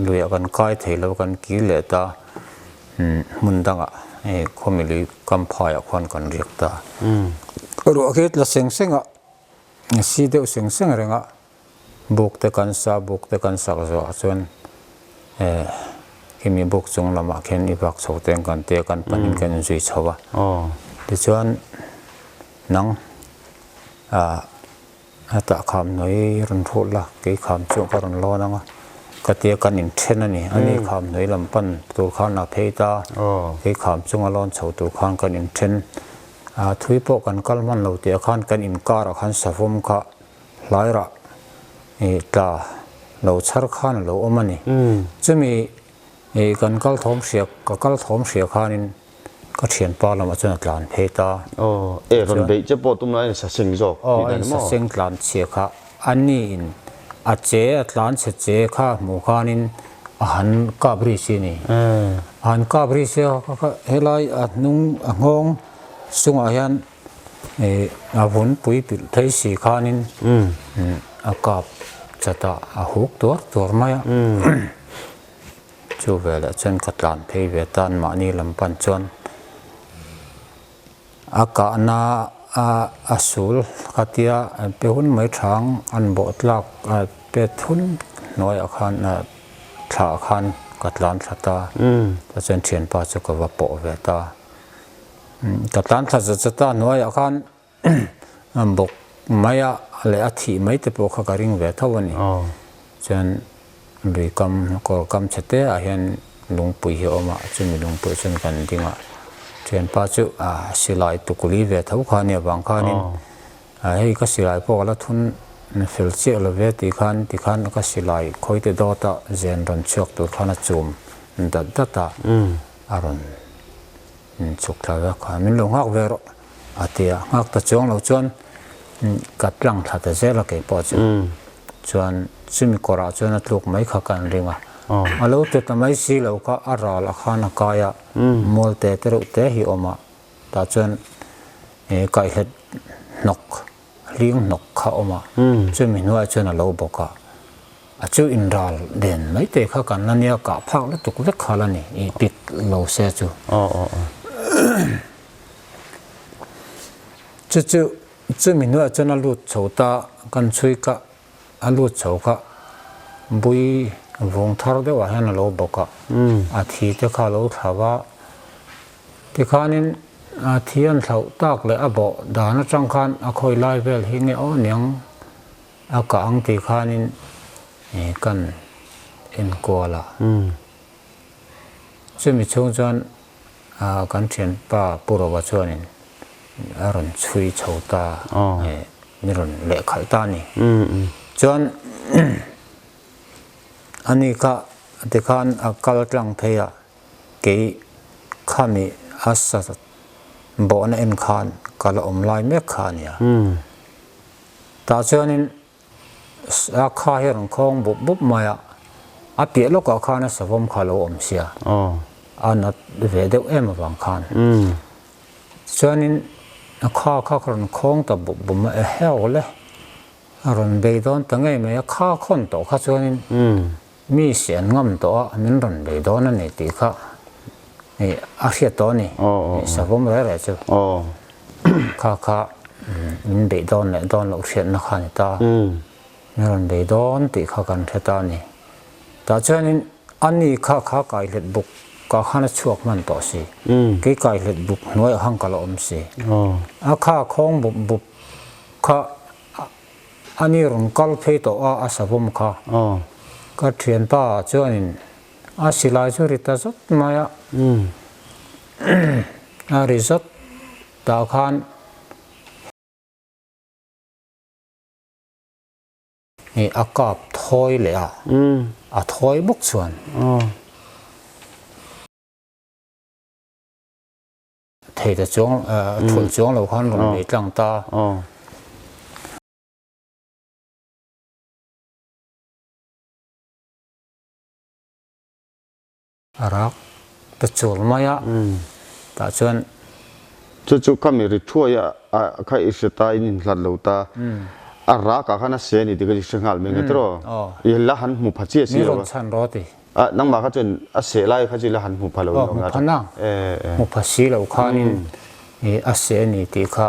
luiah kan kai thei lo kan kir leh ta hmun dangah hei khawmili kam phaiah khuan kan riak ta. Ruah khi tla seng seng a, si deuh seng seng reng a. Buk te kan sa, buk te kan sak zawhah chuan eh khimi buk chung lamah khian i vak chho te kan tia kan panin kan inzui chho a. Tichuan nang ah hetah kham hnuai rawn hrulh la, kei kham chu ka rawn lawn ang a, ka tia kan inthen a ni. Ani kham hnuai lam pan tur khan a phei ta, kei kham chunga lawn chho tur khan kan inthen. Ah thui pawh kan kal hman lo tih ah khan kan inkarah khan savawm kha Hlairah i tla lo chhar khan a lo awm a ni. Chumi i kan kal thawm hria, ka kal thawm hria khanin ka thianpa lamah chuan a tlan phei ta. Aw, e rawn beih che pawh tum lai a in saseng zawk tih dan maw? Aw, a in saseng tlan chhia kha a ni in a che a tlan chhe che kha hmuh khanin a han kap ri si a ni. A han kap ri si a, helai a hnung a nghawng chungah hian Ih a vun pui pilh thei si khanin a kap chat a, a huk tuar tuar mai a. Chu veleh chuan ka tlan phei ve tan mahni lam pan chuan a kahna a a sul khatia pe hun mai thang an bawh tlak pet hun hnuaiah khan thlah khan ka tlan thla ta. Tichuan thianpa chu ka va pawh ve ta. Ka tlan thla zat zat a, hnuaiah khan bawk mai a leh a thih mai te pawh kha ka ring ve tho a ni. Chuan lui kam kawr kam chhe te ah hian lungpui hi a awm a, chumi lungpui chuan kan ding a, thianpa chu silai tukuli ve tho kha a nia vang khanin hei ka silai pawh ka la thun fel chiah lo ve tih khan tikhan ka silai khawite dawt a zen rawn chhuak tur khan a chum dat dat a, a rawn Chhuk thla vek kha min lo nghak ve rawh a ti a, nghak ta chuang lo chuan ka tlang thla ta zel a kei pawh chu chuan chumi kawrah chuan a tluk mai kha kan ring a, a lo tlu ta mai si lo kha a ral a khan a kai a, mual te te reuh te hi awm a, tah chuan kaihlet hnawk hling hnawk kha awm a, chumi hnuaiah chuan a lo bawk a. A chu inral den mai te kha kan la nia kah phak lutuk vek kha la ni i pik lo se chu. Chu chu chumi hnuaiah chuan a lut chho ta kan chhui kha a lut chho kha bui vung thar deuhah hian a lo bawk a, a thi te kha a lo thla va tikhanin a thi an thlauh tak leh a bawh dan atang khan a khawi lai vel hi nge aw niang. A kah ang tih khanin kan enkual a. Chumi chhung chuan kan thianpa Pu Rova chuanin a rawn chhui chho ta, min rawn lehkhalh ta a ni. Chuan ani kha Tikhan a kal tlang phei a, kei khami a sa bawhna en khan ka la awm lai mek kha a nia. Tah chuanin a kha hi a rawn khawng bup bup mai a, a piah lawkah khan a savawm kha a lo awm sia, a nat ve deuh em avang khan. Chuanin a kha kha ka rawn khawng ta bup bup mai a, eheu le, a rawn bei dawn ta ngei mai a, kha khawn tawh kha chuanin mi si an ngam tawh a, min rawn bei dawn a ni tih kha a hriat tawh a ni, savawm reh reh chu kha kha min beih dawn leh dawn loh hriatna kha a ni ta, min rawn bei dawn tih kha kan hre ta a ni. Tah chuanin a ni kha kha kaihlet buk kah khan a chhuak hman tawh si, kei kaihlet buk hnuaiah khan ka la awm si, a kha khawng bup bup kha A ni rawn kal phei tawh a, a savawm kha. Ka thianpa chuanin a silai chu ri ta zat mai a, a ri zat tah khan a kap thawi leh a, a thawi bawk chuan. Thei ta chuang thulh chuang lo khan rawn bei tlang ta. A rak ta chul mai a, tah chuan. Chu chu kha mi ri thuai a kha i hre ta in inhlat lo ta. A rak ah khan a se a ni tih kha i hre nghal mai nge tiraw? I la han hmu pha chiah si lo a. Mi rawn chhan rawh ti. A nangmah kha chuan a seh lai kha chu ila han hmu pha lo ni awm pha na hmu pha si lo khanin a seh a ni tih kha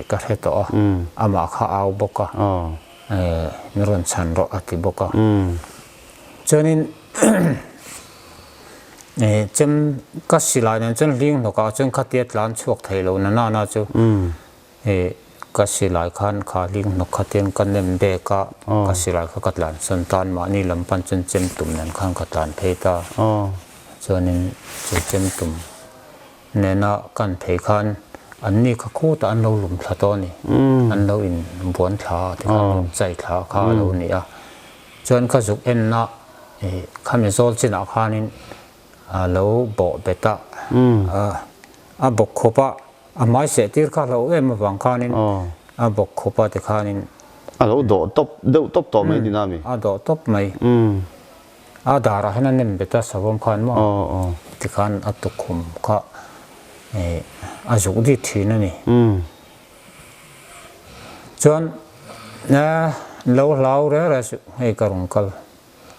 ka hre tawh a amah kha au bawk a min rawn chhan rawh a ti bawk a chuanin chem ka silai nen chuan hling hnawkah chuan khatia tlan chhuak thei lo na nana chu Ka silai khan kha hling hnawk khatin ka nem bek a, ka silai kha ka tlan sawn tan mahni lam pan chuan chem tum nen khan ka tlan phei ta. Chuanin chu chem tum nena kan phei khan anni kha khutah an lo lum thla tawh a ni. An lo in buan thla a tikhan an lo in chai thla kha a lo ni a. Chuan ka zuk enna khami zawl chinah khanin a lo bawh bet a, a bawk khawp a. A hmai seh tir kha hlo em avang khanin a bawk khup a tikhanin. A lo dawh tawp deuh tawp tawh mai tina mi? A dawh tawp mai. A darah hian a nem bet a savawm khan maw tikhan a tukhum kha a zuk dit thin a ni. Chuan lo hlau reng reng suh hei ka rawn kal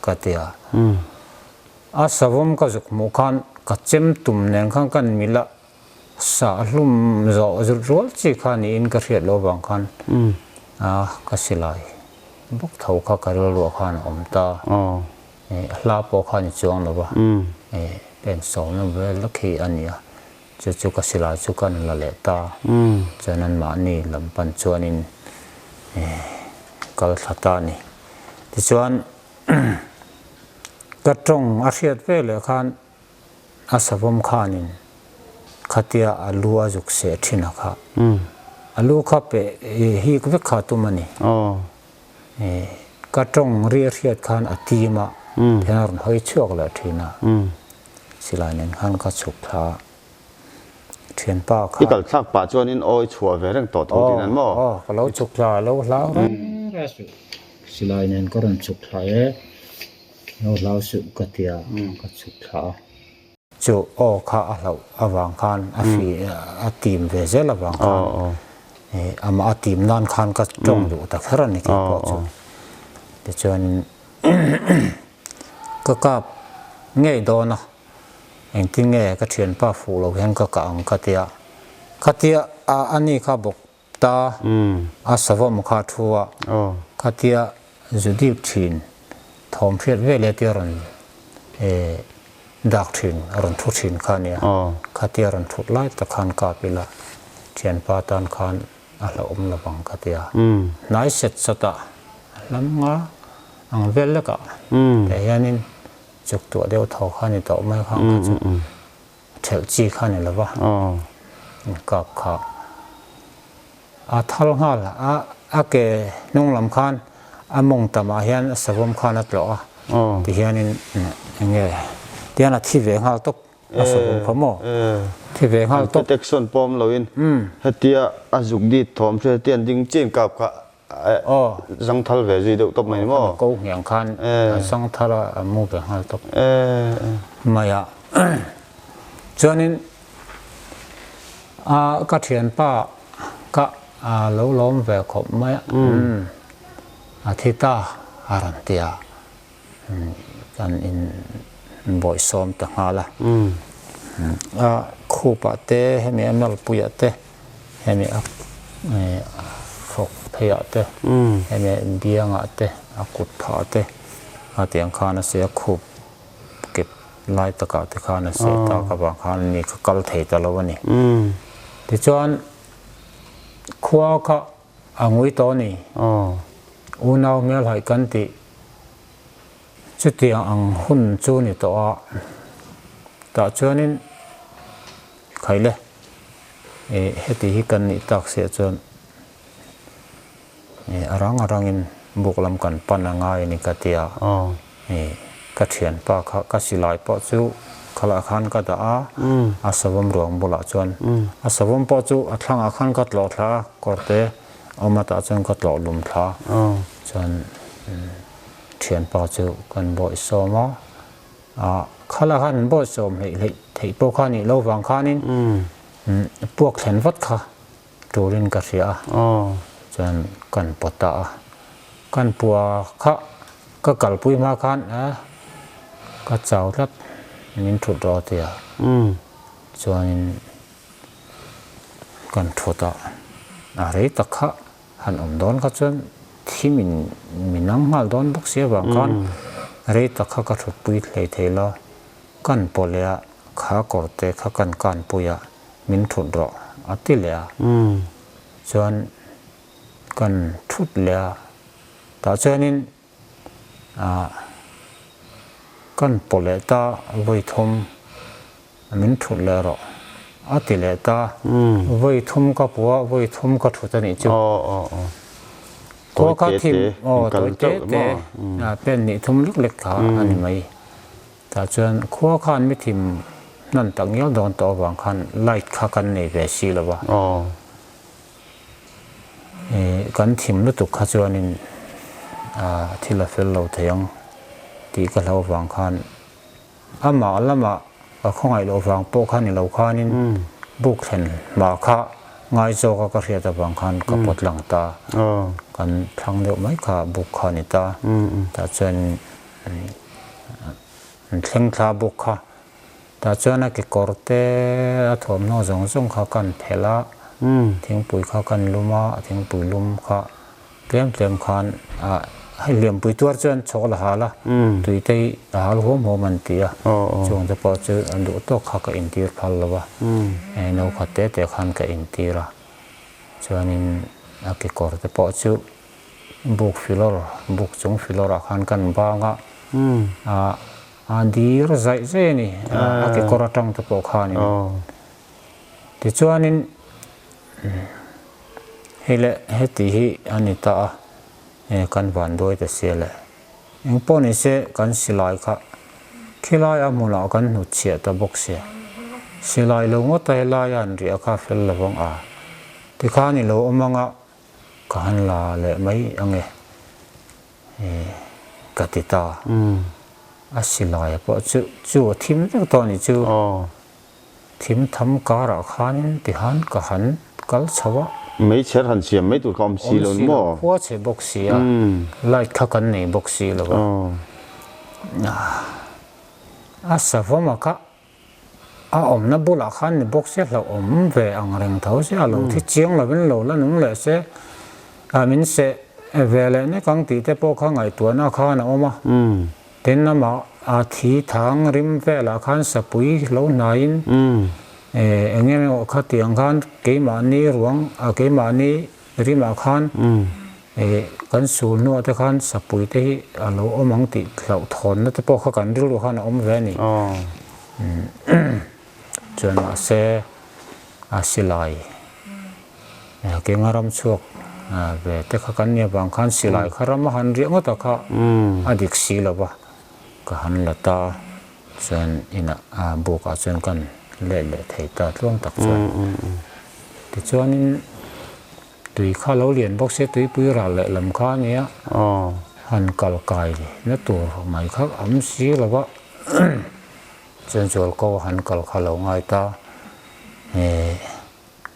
ka ti a. A savawm ka zuk hmuh khan ka chem tum nen khan ka mil a. Sah hlum zawh zut rual chi kha niin ka hriat loh avang khan a ka silai bawk tho kha ka rilruah khan a awm ta. Hla pawh kha ni chuang lo va, pen sawmna vel lek hi a ni a, chu chu ka silai chu kan la leh ta. Chuan anmahni lam pan chuanin kal thla ta a ni. Tichuan ka tawng a hriat veleh khan A savawm khanin khatia a lu a zuk seh thin a kha. A lu kha peh hik vek kha tum a ni. Ka tawng ri a hriat khan a tim a, tihian a rawn hawi chhuak leh thin a. Silai nen khan ka chhuk thla a, thianpa kha. I kal thlak pah chuanin awi chhuah ve reng tawh tho tih nan maw? Aw, ka lo chhuk thla, a lo hlau reng reng suh. Silai nen ka rawn chhuk thla e. Lo hlau suh ka ti a, ka chhuk thla a. Chu aw kha a hlauh avang khan a fi a tim ve zel avang khan amah a tim nan khan ka tawng duh ta kher a ni kei pawh chu. Tichuanin ka kap ngei dawn a, engtin nge ka thianpa fuh lo hian ka kah ang ka ti a, khatia a ni kha bawk Ta a savawm kha thu a, khatia zu dip thin thawm hriat vel e tia rawn dak thin, a rawn thu thin kha nia. Khatia rawn thut lai tak khan kap ila thianpa tan khan a hlauhawm lo vang ka tia. Hnai set sat a, hlam nga ang vel lekah teh hianin chuk tuah deuh tho kha ni tawh mai khang kha chu. Thelh chi kha ni lova kap kha a thal nghal a, a ke hnung lam khan a mawng tamah hian a savawm khan a tlawh a. Ti hianin eng nge tihian a thi ve nghal tawp a savawm kha maw? Thi ve nghal tawp. An protection pawm loin hetia a zuk dit thawm hria hetia an ding chin kap kha zangthal ve zui deuh tawp mai maw? Ko hniang khan a zangthal a a mu ve nghal tawp mai a. Chuanin a ka thianpa ka a lo lawm ve khawp mai a. A thi ta a rawn ti a, kan in bawihsawm ta nghal a. A khupah te hemi a nawlpuiah te hemi a fawk pheiah te hemi a biangah te a kut phah te a tiang khan a seh a khup kep lai takah te khan a seh tak avang khan mi kha kal thei ta lo a ni. Tichuan khua kha A ngui tawh a ni. Unau hmelhaih kan tih chutiang ang hun chu ni tawh a, tah chuanin khaile ih heti hi kan nih tak siah chuan ih a rang a rangin buk lam kan pan a ngai a ni ka ti a. Ih ka thianpa kha ka silai pawh chu khalah khan ka dah a, a savawm ruang bulah chuan a savawm pawh chu a thlangah khan ka tlawh thla a, kawrte awm a tah chuan ka tlawh lum thla chuan thianpa chu kan bawihsawm a, ah khalah khan an bawihsawm hleih hleih theih pawh kha nih loh vang khanin puak thlen vat kha turin ka hria a, chuan kan pawt ta a, kan pua kha ka kalpui hma khan a ka chau tlat min thut rawh a ti a, chuanin kan thut a, a rei tak kha han awm dawn kha chuan thi min min ang nghal dawn bawk si avang khan rei tak kha ka thutpui hlei thei lo, kan pawh leh a kha kawr te kha kan kanpui a. Min thut rawh a ti leh a, chuan kan thut leh a, tah chuanin ah kan pawh leh ta vawi thum min thut leh rawh a ti leh ta, vawi thum ka pawh a vawi thum ka thut a nih chu. Khua kha thim aw tawi te te pen hnih thum lek lek kha a ni mai. Tah chuan khua khan mi thim hnan tak ngial dawn tawh avang khan light kha kan nei ve si lo va. Kan thim lutuk kha chuanin thil a fel lo thei ang tih ka hlauh avang khan amah lamah ka khawngaih loh vang pawh kha ni lo khanin buk thlen hma kha ngai zawka ka hriat avang khan ka pawt lang ta. Kan thlang deuh mai kha buk kha a ni ta. Tah chuan An thleng thla bawk kha. Tah chuan a kekawr te a thuamhnaw zawng zawng kha kan phelh a, thingpui kha kan lum a, thingpui lum kha tlem tlem khan ah hei hliampui tuar chuan chhawk la hal a, tui te hi a hal huam huam an ti a, chung te pawh chu an duh tawk kha ka intir phal lo va, no khat te te khan ka intir a, chuanin a kekawr te pawh chu Buk filawr, buk chung filawrah khan kan bang a, a a dir zaih zaih a ni, a kekawr atang te pawh khanin. Tichuanin hei leh heti hi a ni ta a, kan van duai ta sia le. Eng pawh ni se kan silai kha khilai a hmunah kan hnutchhiah ta bawk sia. Silai lo ngawt a helai a an riah kha fel lovang a, tikhan i lo awm ang a, Ka han la leh mai ange ka ti ta. A silai pawh chu chu a thim vek tawh a nih chu. Thim tham karah khanin tihan ka han kal chho a. Meichher han siam mai tur kha awm si lo ni maw? Awm si lo, khua chhe bawk si a, light kha kan nei bawk si lo a. A savawm a kha A awmna bulah khan ni bawk se hlauhawm ve ang reng tho se a lo thi chiang lovin lo la nung leh se a min seh ve leh nek ang tih te pawh kha ngaihtuahna khan a awm a. Tin amah a thi thang rim velah khan sapui lo hnaiin eng emaw kha tiang khan keimahni ruang keimahni Rimah khan kan sul hnuah te khan sapui te hi a lo awm ang tih hlauhthawnna te pawh kha kan rilru khan a awm ve a ni. Chuan mahse a silai kenga ram chhuak ve te kha kan nih avang khan silai kha ram a han riah ngawt a kha a dik si lo va. Ka han la ta chuan inah buk ah chuan kan let leh thei ta tluang tak chuan. Tichuanin tui kha lo lian bawk se tuipui ral leh lam kha a nia han kal kai na tur mai kha a awm si lo va chuan zualko han kal kha lo ngai ta.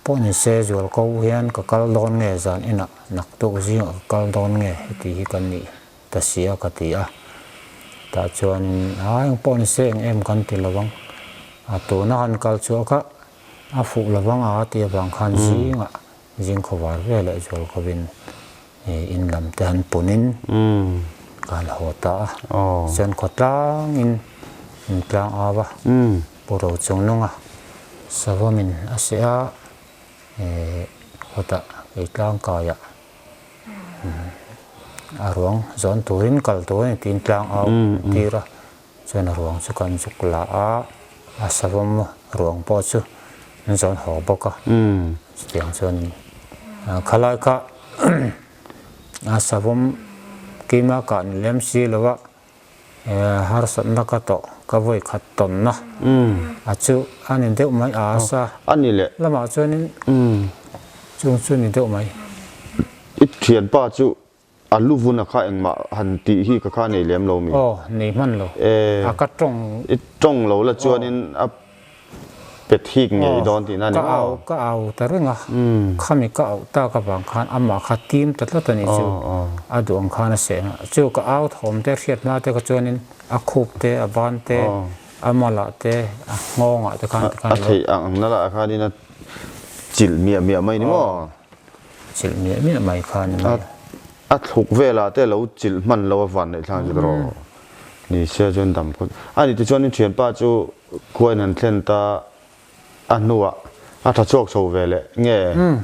Pawh ni se zualko hian ka kal dawn nge zan inah naktuk zingah ka kal dawn nge heti hi kan nih ta si a ka ti a. Tah chuanin a eng pawh ni se eng em kan ti lo vang. A tuna han kal chhuah kha a fuh lo vang a ti avang khan zingah zing khawvar ve leh zual khovin in lam te han punin ka han haw ta a. Chuan khawtlangin in tlang au a, Pu Rochungnunga savawmin a seh a, khawtah kei tlangkaiah A ruang zawn turin kal tur a ni tiin tlang au an tir a, chuan a ruang chu kan zuk la a, a savawm ruang pawh chu an zawn haw bawk a, chutiang chuan khalai kha a savawm keima kah ni lem si lo a. Harsatna ka tawh ka vawi khat tawnna a chu a ni deuh mai a sa lamah chuanin chung chu ni deuh mai. I thianpa chu a lu vun a kha engmah han tih hi ka kha nei lem lo mi? Aw nei hman lo a ka tawng. I tawng lo la chuanin a Pet hik ngei dawn tihna a ni maw? Ka au ta reng a, khami ka auh tak avang khan amah kha tim ta tlat a ni chu, a duh ang khan a seh a, chu ka au thawm te hriat hma te kha chuanin a khup te, a ban te, a malah te, a nghawngah te khan ti khan A theih ang na lah khanin a chilh miah miah mai ni maw? Chilh miah miah mai kha a ni mai. A thluk velah te lo chilh hman lo a van neih thlak chu rawh. Ni se chuan dam khawt. A ni tichuan in thianpa chu Khuain han thlen ta a hnuah a tha chhuak chho ve leh nge? Umm,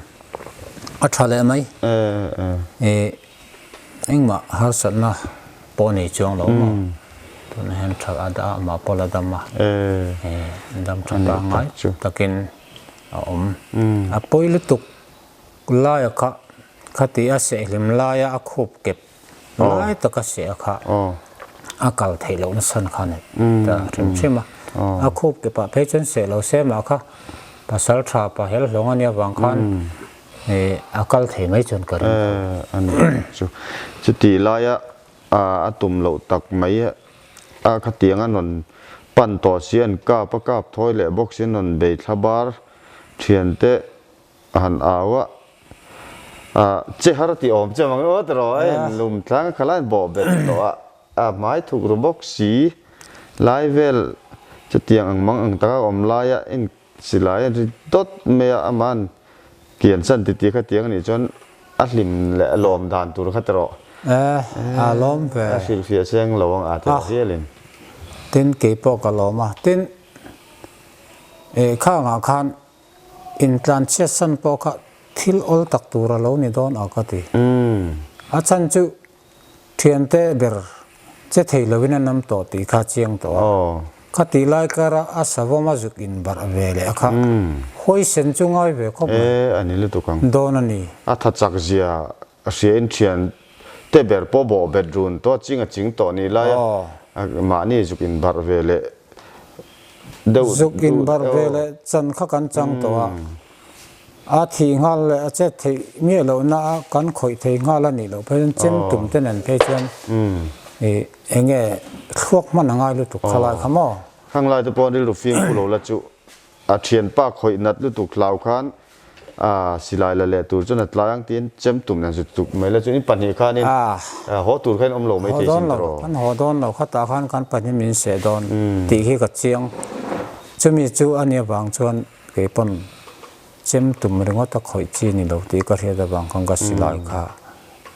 a tha leh mai. E, engmah harsatna pawh nei chuang lo maw? Tunah hian tha a dah a, amah pawh la dam a. E, dam tha pangngai takin a awm. A pawi lutuk laia kha, khati a sehhlim laia a khup kep Lai taka seh a kha a kal theih loh nasa kha ni ta hrim hrim a. A khup ke pah phei chuan seh lo se mah kha pasal tha pa hel hlawng a nia vang khan a kal thei mai chuan ka ring tho. A ni chu. Chutih laia a tum loh tak mai a khatiang a rawn pan tawh si an kap a kap thawi leh bawk si an rawn bei thla bar thiante A han au a, a che har tih awm che mang emaw tiraw a in lum tlang a khalai bawh bet tawh a, a hmai thuk ru bawk si lai vel chutiang ang mang ang taka awm laia in silai a ri dawt mai a, ama'n kian chan ti tih kha tiang anih chuan a hlim leh a lawm dan tur kha tiraw. E, a lawm ve. A hrilhfiah seng lo ang a ti hialin. Tin, keipawh ka lawm a, tin, e khangah khan Intlanchhiat san pawh kha thil awl tak tur a lo ni dawn a ka ti. A chhan chu thiante ber che thei lovin a nam tawh tih kha chiang tawh a. Kha tih lai kara a savawm a zuk inbarh ve leh a kha huaisen chu ngai ve khawp mai. E, a ni lutuk ang. Dawn a ni. A tha chak zia a hria in thian te ber pawh bawh bet run tawh ching a ching tawh ni lai a mahni zuk inbarh ve leh deuh Zuk inbarh ve leh chan kha kan chang tawh a, a thih nghal leh a chet theih miah lohna a kan khawih thei nghal a nih loh phei chuan chem tum te nen phei chuan ih eng nge thluak hman a ngai lutuk kha lai kha maw? Khang lai te pawh rilru fimkhur lo la chu A thianpa khawih nat lutuk hlau khan a silai la leh tur chuan a tlai ang tiin chem tum nen zut tuk mai la chuan in pahnih khanin haw tur khan awm lo mai thei sin tawh. Kan haw dawn lo khatah khan kan pahnih min seh dawn tih hi ka chiang. Chumi chu a nih avang chuan kei pawn chem tum ringawt a khawih chi ni lo tih ka hriat avang khan ka silai kha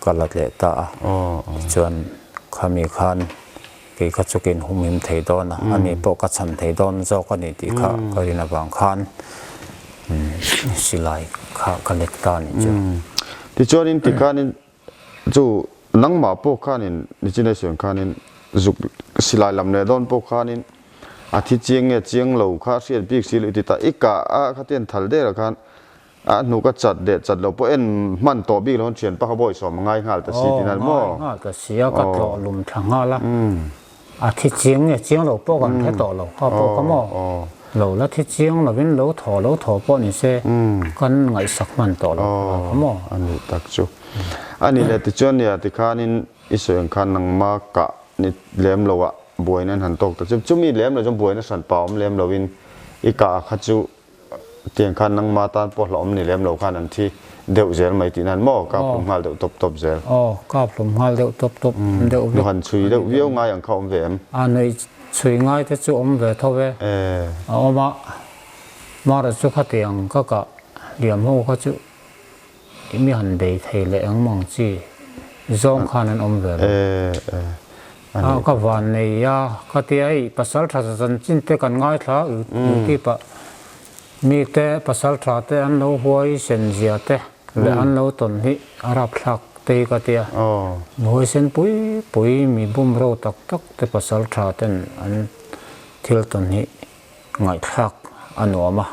ka la leh ta a. Tichuan khami khan Kei kha chu ka inhumhim thei dawn a, ani pawh ka chhan thei dawn zawk a ni tih kha ka rin avang khan silai kha ka lek ta a ni chu. Tichuanin tikhanin chu nangmah pawh khanin nichinai sawi ang khanin zuk silai lam leh dawn pawh khanin a thi chiang nge chiang lo kha a hriat bik si lo i ti ta i kah a khatian thal der ah khan A hnuk a chat leh chat lo pawh en hman tawh bik lo thian pakha bawi sawm a ngai nghal ta si tin a ni maw? Aw, ngai nghal ta si a, ka tlawh lum thla nghal a. A thi chiang nge chiang lo pawh kan hre tawh lo kha pawh ka maw? Lo la thi chiang lovin lo thaw lo thaw pawh ni se kan ngaihsak hman tawh lo kha ka maw? A nih tak chu. A nih leh tichuan nia tikhanin i sawi ang khan nangma kah ni lem lo ah buaina an han tawk ta chu. Chumi lem lo chuan buaina hran pa awm lem lovin i kah kha chu Tiang khan nangma tan pawh hlauhawm ni lem lo khan an thi deuh zel mai tih nan maw kap hlum nghal deuh tawp tawp zel. Aw, kap hlum nghal deuh tawp tawp deuh vek. Nuhan chhui deuh viau ngai ang kha awm ve em? A nuih chhui ngai te chu awm ve tho ve. A awm a, Mara chu khatiang ka kah liam ho kha chu I mi han bei thei leh eng mang chi zawng khan an awm ve lo. A ka van nei a, ka tia hei pasal tha chanchin te kan ngaithla YouTube ah mi te pasal tha te an lo huai sen zia te leh an lo tawn hi a rapthlak te hi ka tia. Mi huaisen pui pui mi bumro tak tak te pasal tha ten an thil tawn hi Ngaihthlak a nuam a,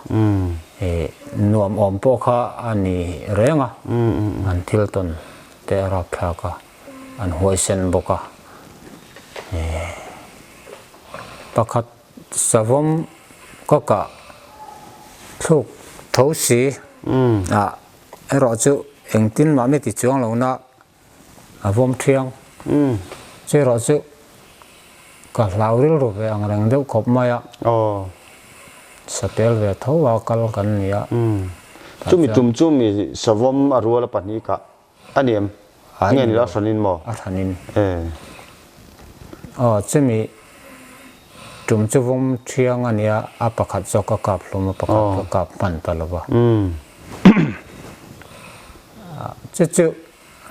nuam awm pawh kha a ni reng a, an thil tawn te a rapthlak a, an huaisen bawk a. Pakhat savawm ka kah thluk tho si ah erawh chu engtin mah mi ti chuang lo na A vawm thiang. Chu erawh chu ka hlau rilru ve ang reng deuh khawp mai a. Satel ve tho a kal kan ni a. Chumi tum chu mi savawm a rual a pahnih kah a ni em? Nge ni lo a hranin maw? A hranin. Aw chumi tum chu vawm thiang a nia a pakhat zawk ka kap hlum a pakhat ka kap hman ta lo va. Chu chu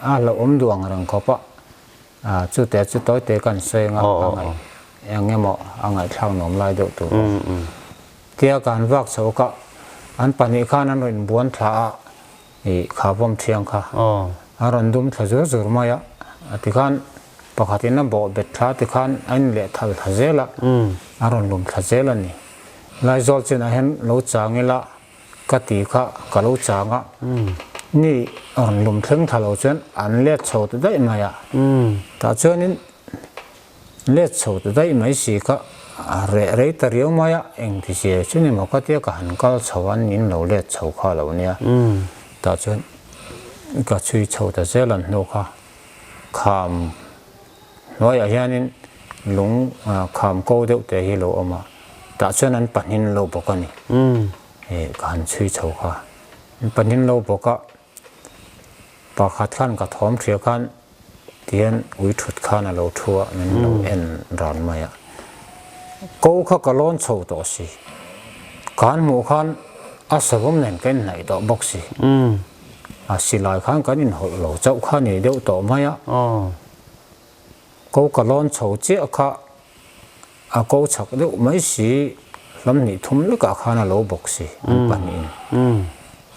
a hlauhawm duh ang reng khawp a, chu te chu tawi te kan sawi anga a ngaih eng emaw a ngaihthlak nuam lai deuh tur a tia kan vak chho ka an pahnih khan an rawn inbuan thla a ih kha vawm thiang kha a rawn dum thla zur zur mai a tikhan pakhatin a bawh bet thla tikhan a inlehthal thla zel a a rawn lum thla zel a ni Laizawl chinah hian lo chang ila. Ka ti kha ka lo chang a, ni rawn lum thleng tha lo chuan an let chho ta daih mai a, tah chuanin let chho ta daih mai si kha a reh rei ta riau mai a, engti zia chu ni maw ka tia ka han kal chho a min lo let chho kha lo nia, tah chuan ka chhui chho ta zel an hnu kha kham. Hnuaiah hianin lung kham ko deuh te hi lo awm a, tah chuan an pahnin lo bawk a ni. Hei ka han chhui chho kha. An pahnin lo bawk a, pakhat khan ka thawm hria khan tihian ui thut khan a lo thu a, min lo en ran mai a. Ko kha ka lawn chho tawh si. Ka han hmuh khan a savawm nen ka inhnaih tawh bawk si. A silai khan kan inhawlh lo chauh kha ni deuh tawh mai a. Ko ka lawn chho chiah kha a ko chak deuh mai si, hlam hnih thum lekah khan a lo bawk si an pahnihin.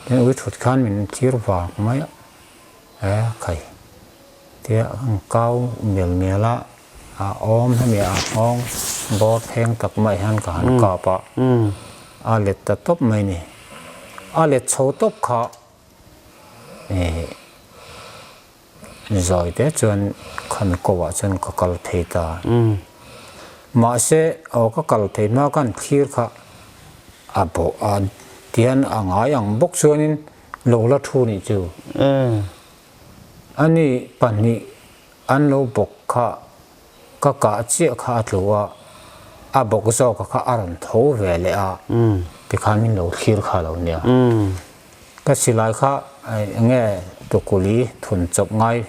Tin ui thut khan min thir vang mai a, e khai tia an kau mial mial a, a awm hemi a nghawng bawr pheng tak mai hian ka han kap a, a let ta tawp mai ni. A let chho tawp kha e. Zawi te chuan khami ko ah chuan ka kal thei ta. Mahse aw ka kal thei hma khan thlir kha a bawh a tihian a ngai ang bawk chuanin lo la thu nih chu. Ani pahnih an lo bawk kha ka kah chiah kha a tlu a, a bawk zawk kha a rawn tho ve leh a tikhan min lo thlir kha lo nia. Ka silai kha eng nge tukuli thun chawp ngai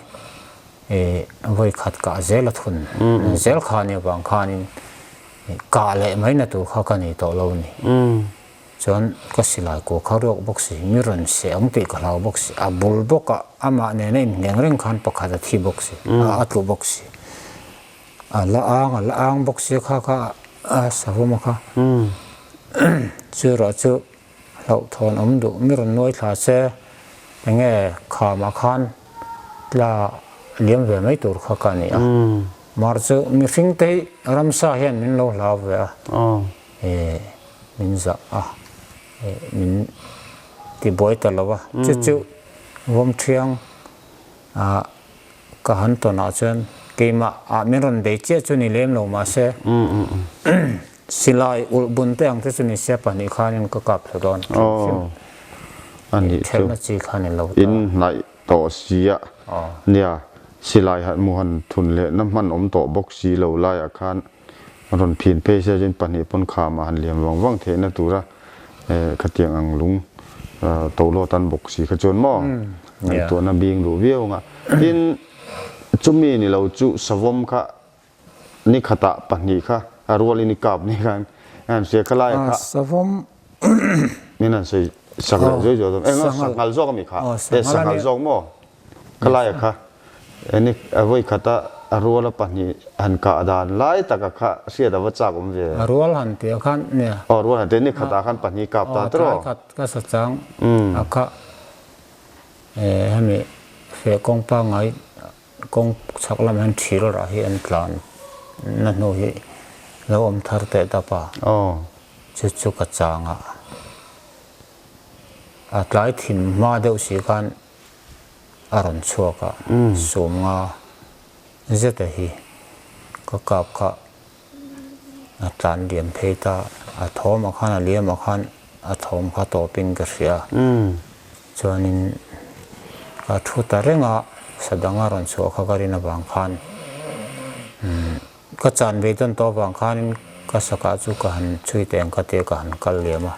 vawi khat kah zel a thun zel kha nia vang khanin kah leh mai na tur kha ka nei tawh lo ni. Chuan ka silai kua kha ruak bawk si, mi rawn seh ang tih ka hlau bawk si, a bul bawkah amah nena inhneng reng khan pakhat a thi bawk si, a tlu bawk si. A la ang, a la ang bawk si kha kha a savawm a kha. Chu erawh chu hlauhthawn awm duh, mi rawn nuai thla se enge khamah khan tla liam ve mai tur kha ka ni a. Mar chu mihring te hi ramsa hian min lo hlau ve a. Min zah a, min ti buai ta lo a. Chu chu Vawmthiang ah ka han tawn ah chuan. Keimah ah min rawn bei chiah chu ni lem lo mahse silai ulh bun te ang te chu ni se pahnih khanin ka kap thla dawn hrim hrim. Thelhna chi kha ni lo ta. In hnaih tawh sia nia silai han mu han thun leh na hman awm tawh bawk si lo laiah khan rawn phin phei se chuan pahnih pawn kham ah han liam vang vang theihna tura khatiang ang lung to lawt an bawk si kha chuan maw ngaihtuahna bing duh viau ang a. Tin chumi ni lo chu savawm kha ni khatah pahnih kha a rualin i kap ni khan an hria kha laia kha savawm min han sawi sak leh zui zui eng a sanghal zawk ami kha e sanghal zawk maw kha laia kha ni a vawi khata a ruala pahnih han kah dan lai taka kha hriat a va chak awm ve a rual han tih khan nia aw rual han tih ni khatah khan pahnih kap ta tawh khat ka sa chang a kha e hemi feh kawng pangngai Kawng chhak lamah hian thil rah hi an tlan na hnu hi lo awm thar teh tap a, chu chu ka chang a, a tlai thin hma deuh si khan a rawn chhuak a, sum nga zeta hi ka kap kha A tlan liam phei ta, a thawm ah khan a liam ah khan a thawm kha tawpin ka hria. Chuanin ka thu ta reng a, sadang a rawn chhuah kha ka rin avang khan ka chan ve dawn tawh avang khanin ka sakah chu ka han chhui teh ang ka tia ka han kal liam a,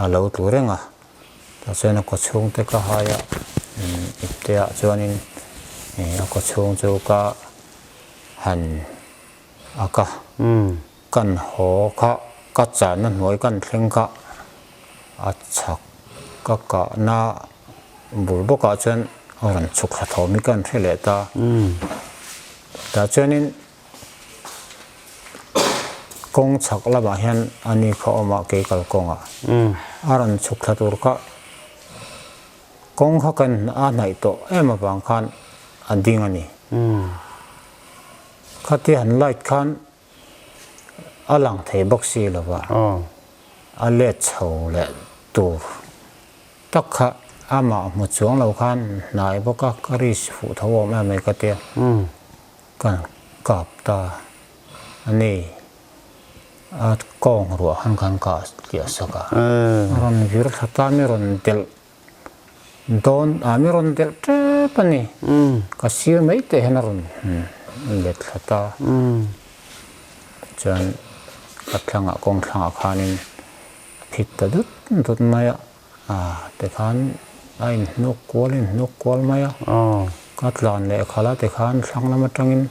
a lo tlu reng a. Tah chuan a kawchhung te ka hai a, ipte ah chuanin a kawchhung chu ka han A ka kan haw kha ka channa hnuai kan thleng kha a chhak ka kahna bul bawkah chuan a rawn chhuk thla thawm hi kan hre leh ta. Tah chuanin kawng chhak lamah hian a ni kha awm a kei kalkawngah a rawn chhuk thla tur kha kawng kha kan a hnaih tawh em avang khan a ding a ni. Khati han light khan a lang thei bawk si lo va, a let chho leh tur tak kha amah hmu chuang lo khan hnai bawk a, ka risk fuh tho awm em mai ka tia, ka kap ta a ni, a kawng ruah khan kan kah tliah sak a, a rawn vir thla ta mi rawn delh Dawn ah mi rawn delh tep a ni. Ka sir mai teh hian a rawn let thla ta. Chuan ka thlangah kawng thlangah khanin a phit ta dut dut mai a. Ah tikhan a inhnuk kual inhnuk kual mai a. Ka tlan leh khalh a tikhan thlang lam atangin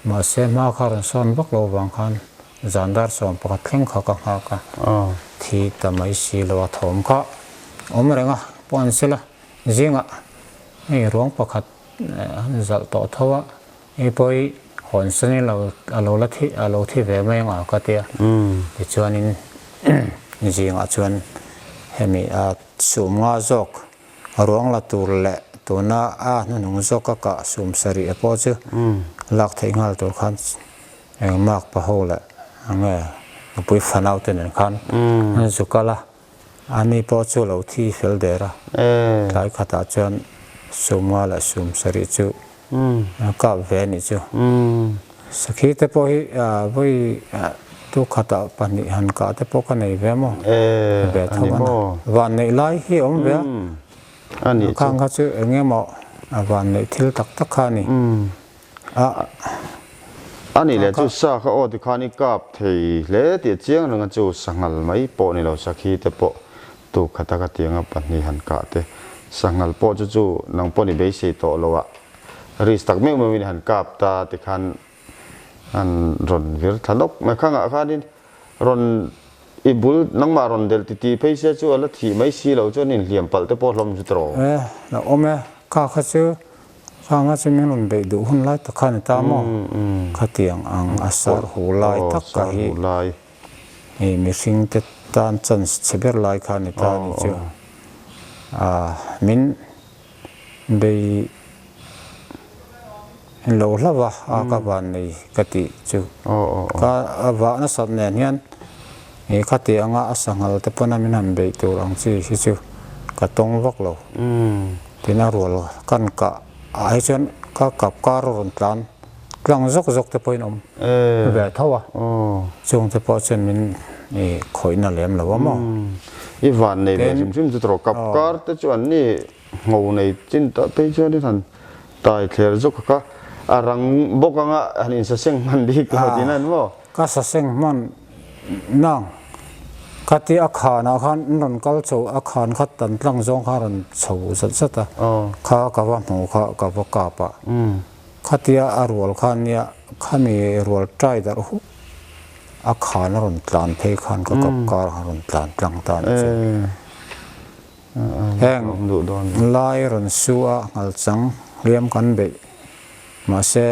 mahse hma kha rawn sawn vak lo vang khan Zandar 11 thleng kha ka nghak a, thi ta mai si lo a thawm kha awm reng a, pawh an sel a, zingah hei ruang pakhat an zalh tawh tho a, hei pawh hi hawn sawn lo a lo la thi a lo thi ve mai ang a ka ti a, tichuanin zingah chuan hemi a sum nga zawk ruang la tur leh tuna a hnuhnung zawk a kah sum sarih pawh chu lak theih nghal tur khan Eng mak pa ho leh nge nupui fanau te nen khan an zu kal a, ani pawh chu lo thi fel der a, tlai khatah chuan sumnga leh sum sarih chu a kap ve a nih chu. Sakhi te pawh hi vawi tu khatah pahnih han kah te pawh ka nei ve maw? Ve tho a ni. Van neih lai hi a awm ve a, khang kha chu eng emaw van neih thil tak tak kha a ni. A A nih leh chu sa kha aw tikhan i kap thei hle tih a chiang reng a chu sanghal mai pawh ni lo sakhi te pawh tuk khat a ka ti anga pahnih han kah te sanghal pawh chu chu nang pawh ni beisei tawh lo a risk tak meuh meuh in han kap ta tikhan an rawn vir thla nawk mai khangah khanin Rawn i bul nangmah rawn delh ti tih phei sia chu a la thih mai si lo chuan inhliam palh te pawh hlawm chu tawh. E, la awm e, kha kha chu kha nga chu min rawn beih duh hun lai tak kha ni ta maw? Khatiang ang a sar hu lai tak ka hi i mihring te tan chance chhe ber lai kha ni ta ni chu. A, min Bei lo hlauh a, a ka van nei ka tih chu. Ka vah nasat nen hian ih khati anga a sanghal te pawn a min han beih tur ang chi hi chu ka tawng vak lo. Tin a rual kan kah ah hi chuan ka kap kar a rawn tlan. Tlang zawk zawk te pawhin awm ve tho a, chung te pawh chuan min khawihna lem lo a maw? I van nei ve hrim hrim chu tawh kap kar te chu an ni ngho nei chin tah phei chuan in han tai thler zawk a kha a rang bawk anga han insaseng hman bik lo tihna an maw? Ka saseng hman nang ka ti a khanah khan an rawn kal chho a khan kha tan tlang zawng kha a rawn chho zat zat a, kha ka va hmuh kha ka va kap a. Khatia a rual khan nia khami rual tai darh huk a khan a rawn tlan phei khan ka kap kar a rawn tlan tlang ta a ni chu. Heng lai rawn su a nghal chang hliam kan beih mahse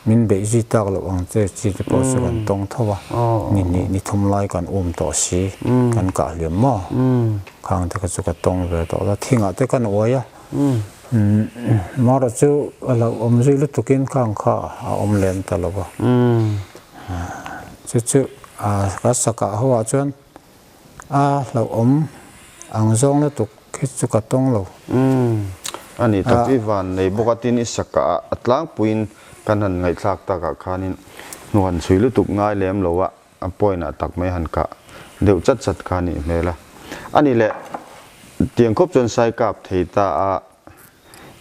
min beih zui tak loh ang che chi te pawh chu kan tawng tho a, ni hnih ni thum lai kan um tawh si kan kah hliam maw khang te kha chu ka tawng ve tawh la thingah te kan uai a. Mara chu a lo awm zui lutukin khang kha a awm lem ta lo va. Chu chu ka sakah ho ah chuan a hlauhawm ang zawng lutuk hi chu ka tawng lo. A ni tak i van nei bawk a tin i sakah ah a tlangpuiin kan han ngaihthlak takah khanin hnu han chhui lutuk ngai lem lo a. A point ah tak mai han kah deuh chat chat kha a nih hmel a. A ni leh, tiang khawp chuan sai kap thei ta a,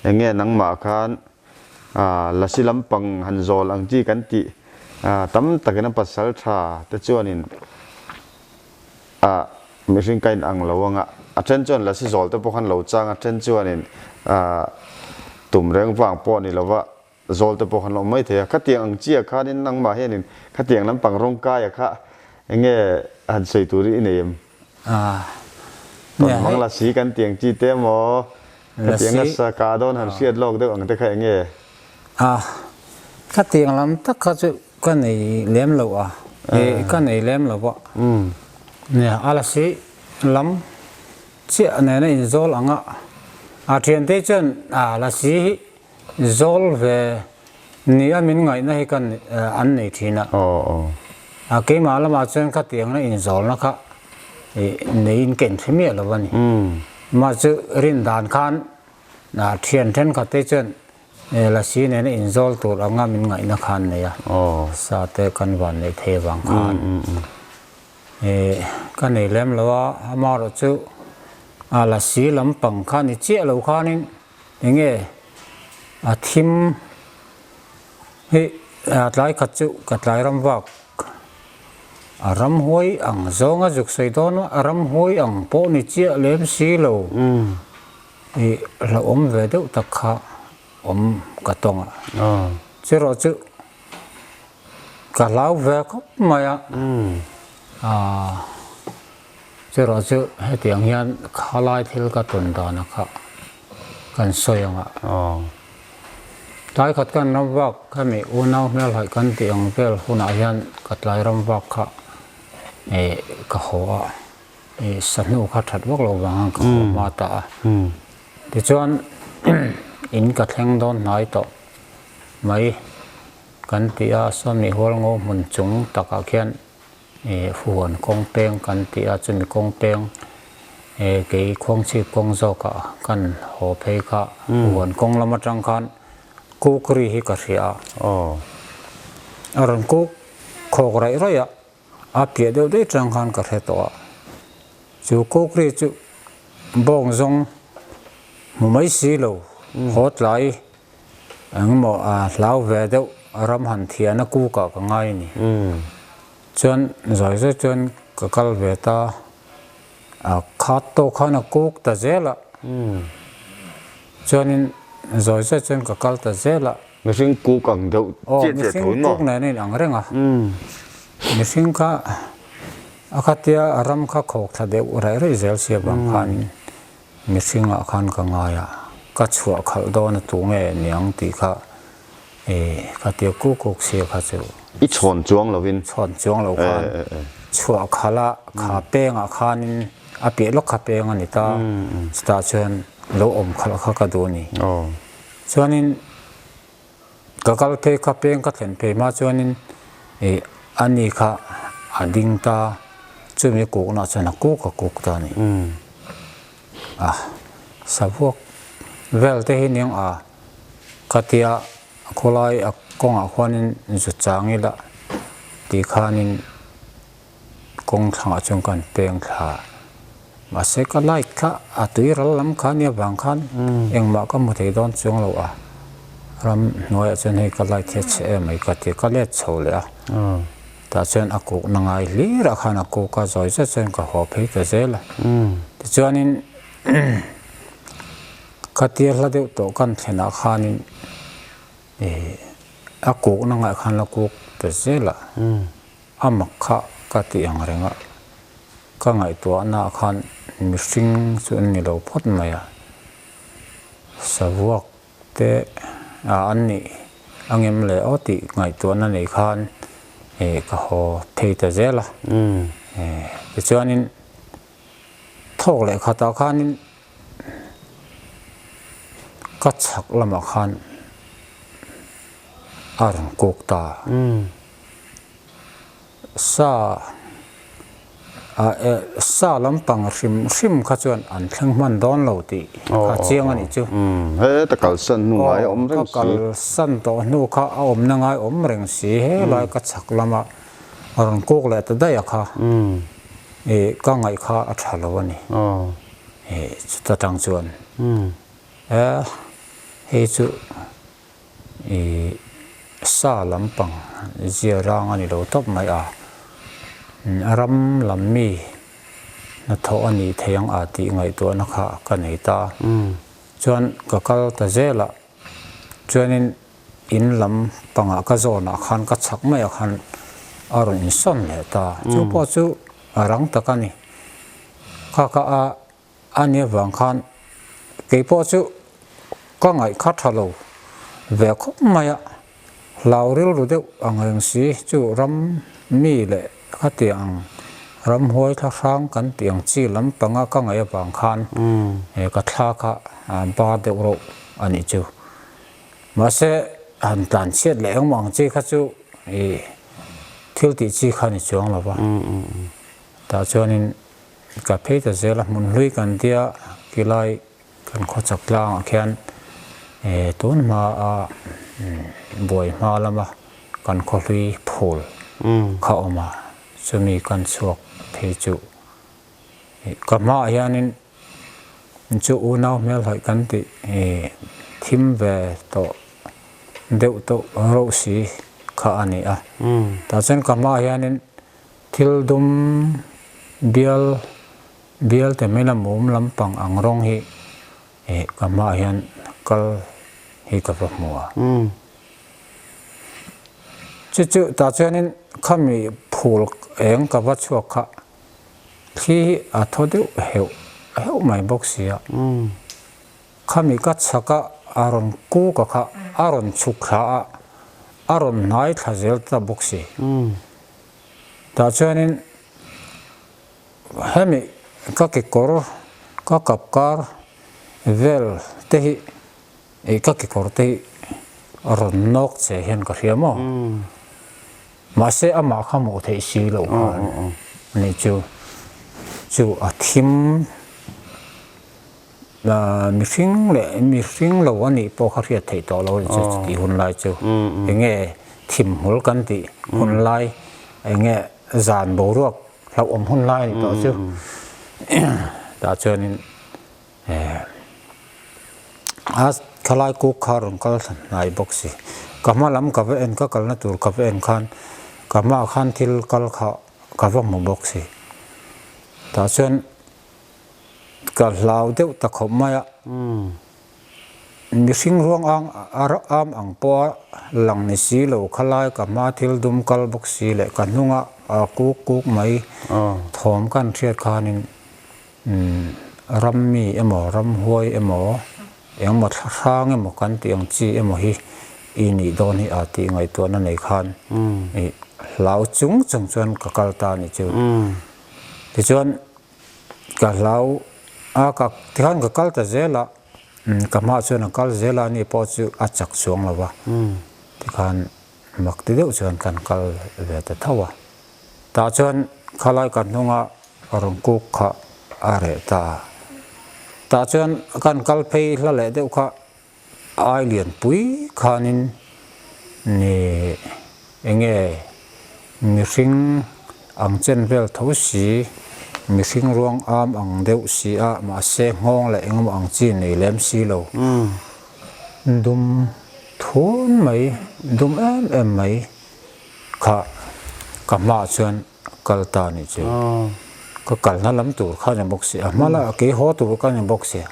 eng nge nangmah khan lasi lampang han zawl ang chi kan tih tam takin a pasal tha te chuanin mihring ka in ang lo anga, a then chuan lasi zawl te pawh khan lo chang a, then chuanin tum reng vang pawh ni lova Zawl te pawh khan la awm mai thei a, khatiang ang chiah khanin nangmah hianin khatiang lampang rawng kaia kha eng nge han sawi tur i nei em? Tawn mang lasi kan tiang chi te emaw khatiang a sa kah dawn han hriat lawk deuh ang te kha eng nge? Khatiang lam tak kha chu ka nei lem lo a, ka nei lem lo a, nia a lasi lam chiah nena inzawl ang a, a thiante chuan lasi hi Zawl ve nia min ngaihna hi kan an nei thin a. A keimah lamah chuan khatiangna inzawlna kha neiin ka inhre miah lo a ni. Mah chu rin dan khan thian thenkhat te chuan lasi nena inzawl tur anga min ngaihna kha an nei a. Sa te kan van neih thei avang khan ka nei lem lo a, amaherawhchu lasi lampang kha ni chiah lo khanin Enge a thim hi tlai khat chu ka tlai ram vak a ramhuai ang zawng a zuk sawi dawn a, a ramhuai ang pawh ni chiah lem si lo ih hlauhawm ve deuh tak kha awm ka tawng a, cheraw chu ka hlau ve khawp mai a, aaa. Cheraw chu hetiang hian khalai thil ka tawn dana kha kan sawi ang a. Tlai khat kan ram vak hemi unau hmelhaih kan tih ang vel hunah hian ka tlai ram vak kha ka haw a, sahnu kha that vak lo vang khan ka haw hma ta a. Tichuan in ka thleng dawn hnai tawh mai kan ti a, sawmi hualngo hmun chung takah khian Huan kawng peng kan tih a, chumi kawng peng kei khuangchhip kawng zawkah kan haw phei kha huan kawng lam atang khan kuk ri hi ka hria a. A rawn kuk khawk raih raih a, a piah deuh daih atang khan ka hre tawh a. Chu kuk ri chu bawng zawng hmu mai si lo haw tlai Engemaw a hlau ve deuh ram han thian a kukah ka ngai a ni. Chuan zawi zawi chuan ka kal ve ta, a khat tawk khan a kuk ta zel a. Chuanin zawi zawi chuan ka kal ta zel a. Mihring kuk ang deuh chiah chiah tho in maw? Aw, mihring kuk nen a inang reng a. Mihring kha a khatia ram kha khawk thla deuh raih raih zel si avang khanin Mihringah khan ka ngai a, ka chhuah khalh dawn a tu nge niang tih kha eh ka tia kuk kuk sia kha chu. I chhawn chuang lovin. Chhawn chuang lo khan chhuah khalh a, kha pengah khanin a piah lawk kha peng a ni ta, chutah chuan lo awm khalh kha ka duh a ni. Chuanin. Ka kal phei kha peng ka thlen phei hma chuanin ih a ni kha a ding ta, chumi kukna chuan a kuk a kuk ta a ni. A savuak vel te hi niang a khatia khawlai a. kawngah khuanin zu chang ila ti khanin kawng thlangah chuan ka han peng thla a, mahse ka light kha a tui ral lam kha nia vang khan engmah ka hmu thei dawn chuang lo a, ram hnuaiah chuan hei ka light hi a chhe em mai ka ti a, ka let chho leh a, tah chuan a kukna ngai hlirah khan a kuk a, zawi zet chuan ka haw phei ta zel a, tichuanin ka tir hla deuh tawh kan thlenah khanin ih a kukna ngaiah khan la kuk ta zel a. A mak kha ka ti ang reng a, ka ngaihtuahna ah khan mihring chu an ni lo phawt mai a, savuak te ah an nih angem le aw tih ngaihtuahna nei khan ih ka haw thei ta zel a, tichuanin thawk leh khatah khanin ka chhak lamah khan a rawn kuk ta. Sa sa lampang hrim hrim kha chuan an thleng hman dawn lo tih kha chiang a nih chu. Heta kalsan hnu ngai a awm reng si. Ka kalsan tawh hnu kha a awmna ngai awm reng si. Helai ka chhak lama a rawn kuk leh ta daih a kha. Ih ka ngaih kha a tha lo a ni. Ih chuta tang chuan e hei chu ih sa lampang zia rang a ni lo tawp mai a, ram lam mi hnathawh a nih thei ang a tih ngaihtuahna kha ka nei ta. Chuan ka kal ta zel a, chuanin in lam pangah ka zawnah khan ka chhak maiah khan a rawn insawn leh ta. Chu pawh chu a rang tak a ni. Kha kha a A nia vang khan kei pawh chu ka ngaih kha tha lo ve khawp mai a, hlau rilru deuh ang reng si chu ram mi leh khatiang ang ramhuai thla hrang kan tih ang chi lampanga ka ngaih avang khan ka thla kha ba deuh reuh a nih chu. Mahse han tlan chhiat leh engmah ang chi kha chu ih thil tih chi kha ni chuang lo va, tah chuanin Ka phei ta zel a, hmun hlui kan tia kilai kan khawchak tlangah khian tun hma a buai hma lama kan khaw hlui phul kha awm a, chumi kan chhuak phei chu ka hmaah hianin chu unau hmelhaih kan tih thim ve tawh deuh tawh reuh si kha a ni a, tah chuan ka hmaah hianin Thil dum bial bial te mai la mum lampang ang rawng hi ih ka hmaah hian kal hi ka va hmu a. Chu chu tah chuanin khami phul eng ka va chhuak kha thli hi a thaw deuh heuh heuh mai bawk si a. Khami ka chhak a a rawn kuk a kha a rawn chhuk thla a a rawn hnai thla zel ta bawk si. Tah chuanin hemi ka kekawr ka kap kar vel te hi ih ka kekawr te hi a rawn nawk che hian ka hria maw? Mahse amah kha hmuh theih si loh khan ani chu chu a thim Mihring leh mihring lo a nih pawh kha hriat theih tawh lo chu tih hun lai chu enge thimhmul kan tih hun lai enge zan boruak hlauhawm hun lai a ni tawh chu tah chuanin a thalai kuk kha rawn kal hnai bawk si ka hma lam ka va en ka kalna tur ka va en khan ka hmaah khan thil kal kha ka va hmu bawk si tah chuan. Ka hlau deuh ta khawp mai a, mihring ruang ang am ang pawha lang ni si lo khalai ka hma thil dum kal bawk si leh ka hnunga kuk kuk mai thawm kan hriat khanin rammi emaw ramhuai emaw engmaw thla hrang emaw kan tih ang chi emaw hi i nih dawn hi a tih ngaihtuahna nei khan hlau chung chung chuan ka kal ta a nih chu. Tichuan. Ka hlau a, ka tikhan ka kal ta zel a, ka hmaah chuan a kal zel a, ani pawh chu a chak chuang lo va, tikhan mak ti deuh chuan kan kal ve ta tho a, tah chuan khalai ka hnunga rawn kuk kha a reh ta a, tah chuan kan kal phei hla leh deuh kha. Ai lianpui khanin Ni enge mihring ang chen vel tho si, mihring ruang am ang deuh si a, mahse nghawng leh engemaw ang chi nei lem si lo. Dum thun mai, dum em em mai kha ka hmaah chuan kal ta a nih chu. Ka kalna lam tur kha a ni bawk si a, hma lamah kei haw tur kha a ni bawk si a.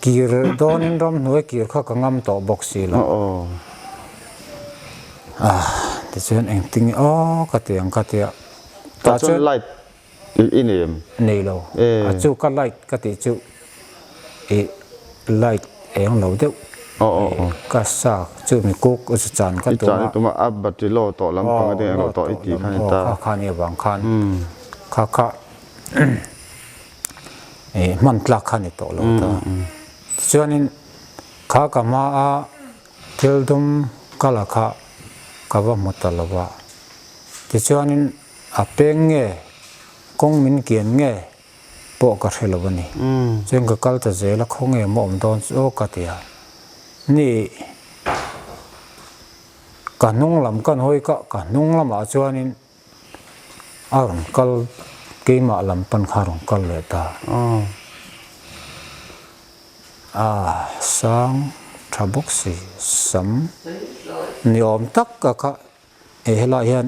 Kir dawnin ramhnuai kir kha ka ngam tawh bawk si lo. Tichuan engtin nge aw ka ti ang ka ti a. Tah chuan light i nei em? Nei lo. A chu ka light ka tih chu i light eng lo deuh ka sa chu mi kuk chu chan ka tum a. I chan i tum a, a battery low tawh lampang a eng lo tawh i tih kha ni ta. Kha kha ni avang khan kha kha hman tlak kha ni tawh lo ta. Tichuanin kha ka hmaa thil dum ka la kha ka va hmu ta lo va. Tichuanin a peng nge kawng min kian nge pawh ka hre lo a ni. Chuan ka kal ta zel a khaw nge maw awm dawn chu aw ka ti a. Ni ka hnung lam kan hawi ka ka hnung lamah chuanin A rawn kal keimah lam pan kha a rawn kal leh ta. A sang tha bawk si sam ni awm tak a kha e helai hian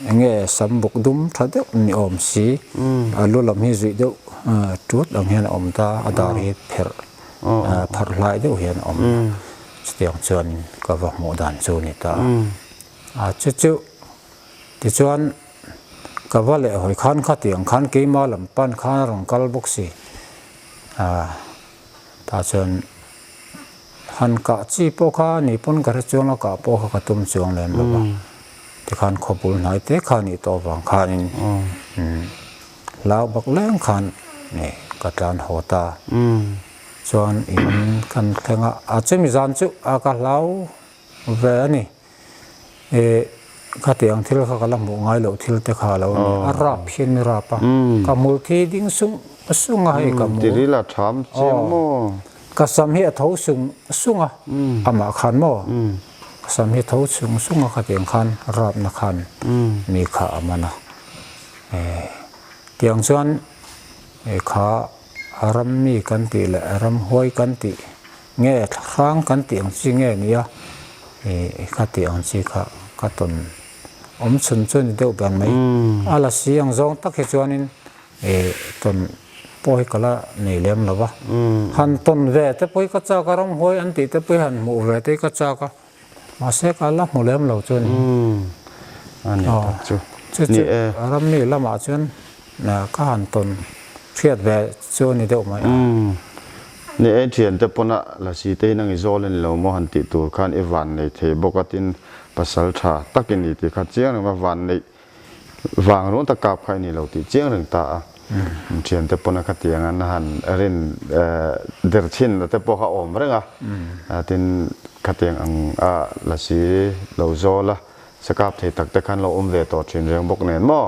eng nge sam buk dum tha deuh ni awm si a lu lam hi zuih deuh tut ang hian a awm ta a dar hi pherh pharh hlai deuh hian a awm chutiang chuan ka va hmuh dan chu a ni ta. A chu chu tichuan ka va leh hawi khan khatiang khan keima lam pan khan a rawn kal bawk si. A tah chuan han kah chi pawh kha ni pawn ka hre chuang a kah pawh kha ka tum chuang lem lo va. Tikhan khawpul hnai te kha nih tawh vang khanin hlau bak leng khan ka tlan haw ta. Chuan in kan thleng a, a chumi zan chu a ka hlau ve a ni. E khatiang thil kha ka la hmuh ngai loh thil te kha lo a ni. A rap hian mi rap a. Ka hmul khi ding sung sung a hei ka hmu. Tiril a tham chiang maw? Ka sam hi a tho sung sung a, amah khan maw? Ka sam hi a tho sung sung a khatiang khan rapna khan mi kha a man a. E tiang chuan e kha rammi kan tih leh ramhuai kan tih Nge thlahrang kan tih ang chi nge nia ih ka tih ang chi kha ka tawn awm chhun chu ni deuh ber mai. A la si ang zawng tak hi chuanin ih tawn pawh hi ka la nei lem lo va. Han tawn ve te pawh hi ka chak a, ramhuai an tih te pawh hi han hmuh ve te hi ka chak a. Mahse ka la hmu lem lo chu a ni. A ni tak chu. Chu chu rammi lamah chuan ka han tawn hriat ve chu a ni deuh mai a. Ni e, thiante pawna lasi te hi nang i zawl a ni lo maw han tih tur khan i van nei thei bawk a tin pasal tha tak i ni tih kha chiang reng a van neih Vang ruang tak kap kha i ni lo tih chiang reng ta a. Thiante pawn a khatiang an han rin der thin te pawh kha awm reng a. Tin khatiang ang a lasi lo zawl a sakap thei tak te khan lo awm ve tawh thin reng bawk nen maw?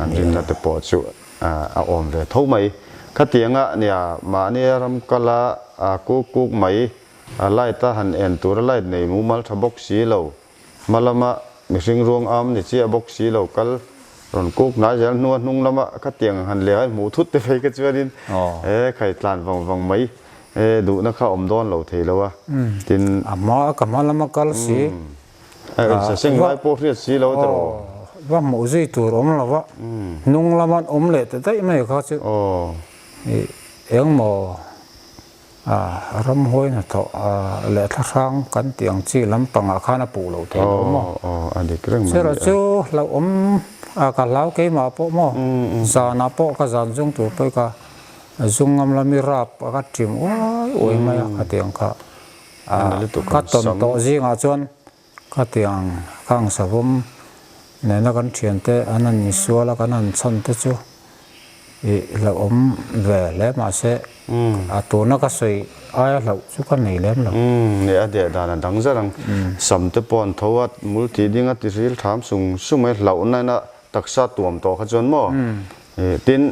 An rinna te pawh chu a awm ve tho mai. Khatiang a nia mahni a ram kal a kuk kuk mai a light a han en tur a light nei mumal tha bawk si lo. Hma lama mihring ruang am ni chiah bawk si lo kal rawn kuk hnai zel hnua hnung lama khatiang han leh a hmuh thut te phei kha chuanin e khai tlan vang vang mai e duhna kha awm dawn lo thei lo a tin A hma ka hma lama kal si a insa seng lai pawh hriat si lo tawh va hmuh zui tur awm lo va hnung lama an awm leh ta daih mai kha chu engmaw Ramhuai hnathawh leh thlahrang kan tih ang chi lampangah khan a puh loh theih lo maw? Cheraw chu hlauhawm ka hlau keimah pawh maw? Zanah pawh ka zan zung tur pawh ka zung ngam lami rap a ka ṭim uai uai mai a khatiang kha ka tawn tawh zingah chuan khatiang khang savawm nena kan ṭhiante an han insual a kan han chhan te chu Ih hlauhawm ve hle mahse a tuna ka sawi aia hlauh chu ka nei lem lo. Umm a deh dan a dang zar ang. Sam te pawh an tho a, mul tih ding a ti ril tham sung sung mai hlauhna ina taksa tuam tawh kha chuan maw? Ih tin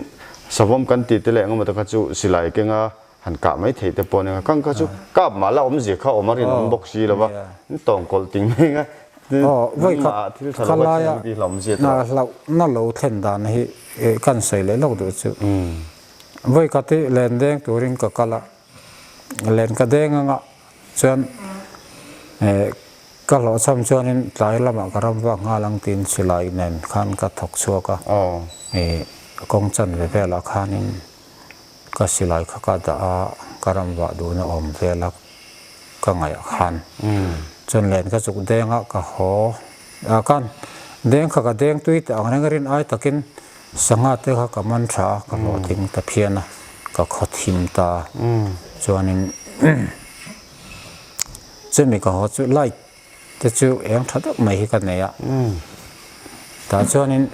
savawm kan tih te leh engemaw te kha chu silai kenga. Han kah mai theih te pawh nia kang kha chu kap mah la awmzia kha awm a rinawm bawk si lo va an tawng kawlh ting mai anga nangmah thil tha lo a thleng tih hlawmzia tawh. Hlauh na lo thlen dan hi kan sawi leh lawk duh chu vawikhat hi len deng turin ka kal a len ka deng anga chuan ka hlawhchham chuanin tlai lamah ka ram vak nghal ang tiin silai nen khan ka thawk chhuak a kawng chanve velah khanin Ka silai kha ka dah a, ka ram vah duhna awm vel a ka ngaih ah khan chuan len ka chuk deng a ka haw a khan deng kha ka deng tui teh ang reng a rin ai takin sangha te kha ka man tha a ka hlawhtling ta phian a ka khaw thim ta chuanin chumi ka haw chu light te chu eng tha deuh mai hi ka nei a tah chuanin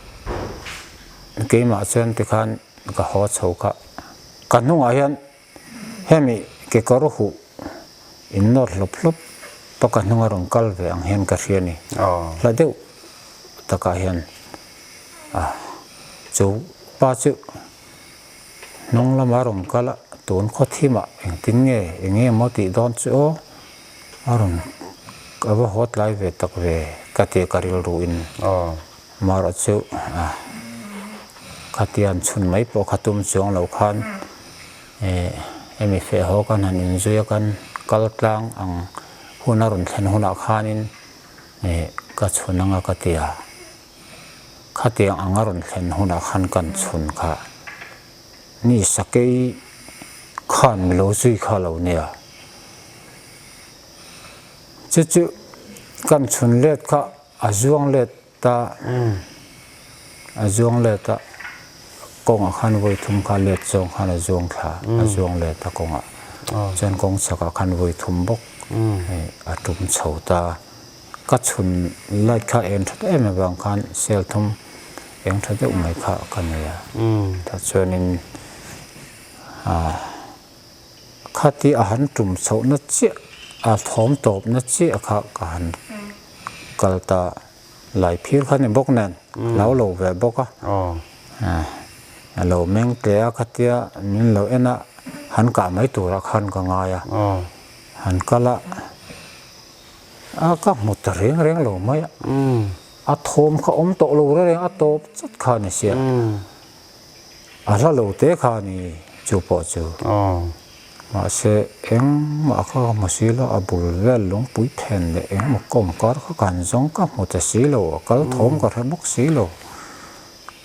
keimah chuan tikhan ka haw chho kha ka hnungah hian hemi kekawr huh in nawr hlawp hlawp pa ka hnunga rawn kal ve ang hian ka hria a ni hla deuh takah hian a chu pa chu hnung lama rawn kal a tun khaw thimah engtin nge eng nge maw tih dawn chu aw a rawn a va haw tlai ve tak ve ka tia ka rilru in. Marawh chu khatian chhun mai pawh kha tum chuang lo khan hemi feh haw kan han inzui a kan kal tlang ang hun a rawn thlen hunah khanin ka chhun anga ka ti a, khatiang ang a rawn thlen hunah khan kan chhun kha ni sakei khan mi lo zui kha lo nia. Chu chu kan chhun let kha A zuang let ta, a zuang let a, kawngah khan vawi thum kha let zawng khan a zuang thla, a zuang let a kawngah. Chuan kawng chhakah khan vawi thum bawk a tum chho ta. Ka chhun light kha eng that em avang khan cell thum eng tha deuh mai kha ka nei a. Tah chuanin ah. Khati a han tum chhohna chiah, a thawm tawpna chiah kha ka han kal ta lai phir kha ni bawk nen, hlau lo ve bawk a. A lo meng tle a khatia min lo en a, han kah mai turah khan ka ngai a, han kal a, a ka hmu ta reng reng lo mai a, a thawm kha awm tawh lo reng reng a tawp chat kha a ni sia. A hla lo te kha a ni chu pawh chu. Mahse engmah kha ka hmu si lo, a bul vel lungpui then leh engemaw kawm kar kha ka han zawng ka hmu ta si lo, a kal thawm ka hre bawk si lo.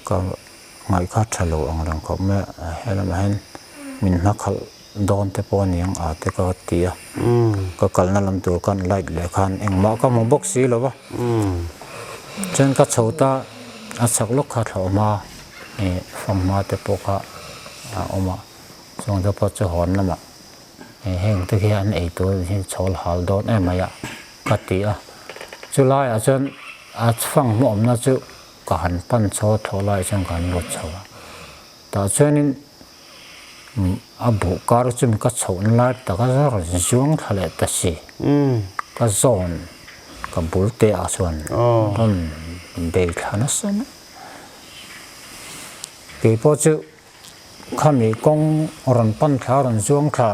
Ka ngaih kha tha lo ang reng khawp mai a, helamah hian min hma khalh dawn te pawh a ni ang a te ka ti a, ka kalna lam tur khan light leh khan engmah ka hmu bawk si lo va. Chuan ka chho ta a chhak lawk kha thlawh hma. Ih fanghma te pawh kha a awm a, chung te pawh chu hawn lamah ih heng te khi an ei tur hi chhawl hal dawn em mai a ka ti a, chu laiah chuan a fanghma awmna chu ka han pan chho a thlawh laiah chuan ka han lut chho a, tah chuanin a buh kar chu ka chhohna lai tak a rawn zuang thla leh ta si, ka zawn ka bul te ah chuan rawn bei thla nasa mai. Kei pawh chu khami kawng rawn pan thla rawn zuang thla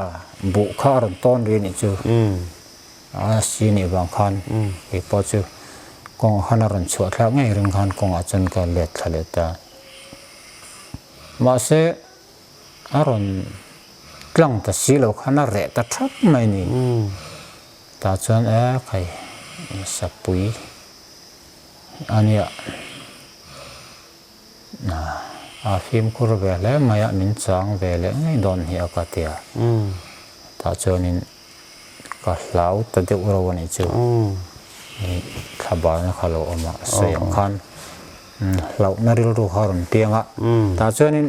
buh kha a rawn tawn ri anih chu a si nih vang khan kei pawh chu kawngah khan a rawn chhuah thlak ngei ring khan kawngah chuan ka let thla leh ta. Mahse a rawn tlang ta si lo khan a reh ta thap mai ni. Tah chuan e khai sapui. A nia, a fimkhur ve hle mai a, min chang ve leh ngei dawn hi a ka ti a. Tah chuanin ka hlau ta deuh ro a nih chu. Thlabarna kha lo awm a, sawi ang khan hlauhna rilru kha a rawn piang a. Tah chuanin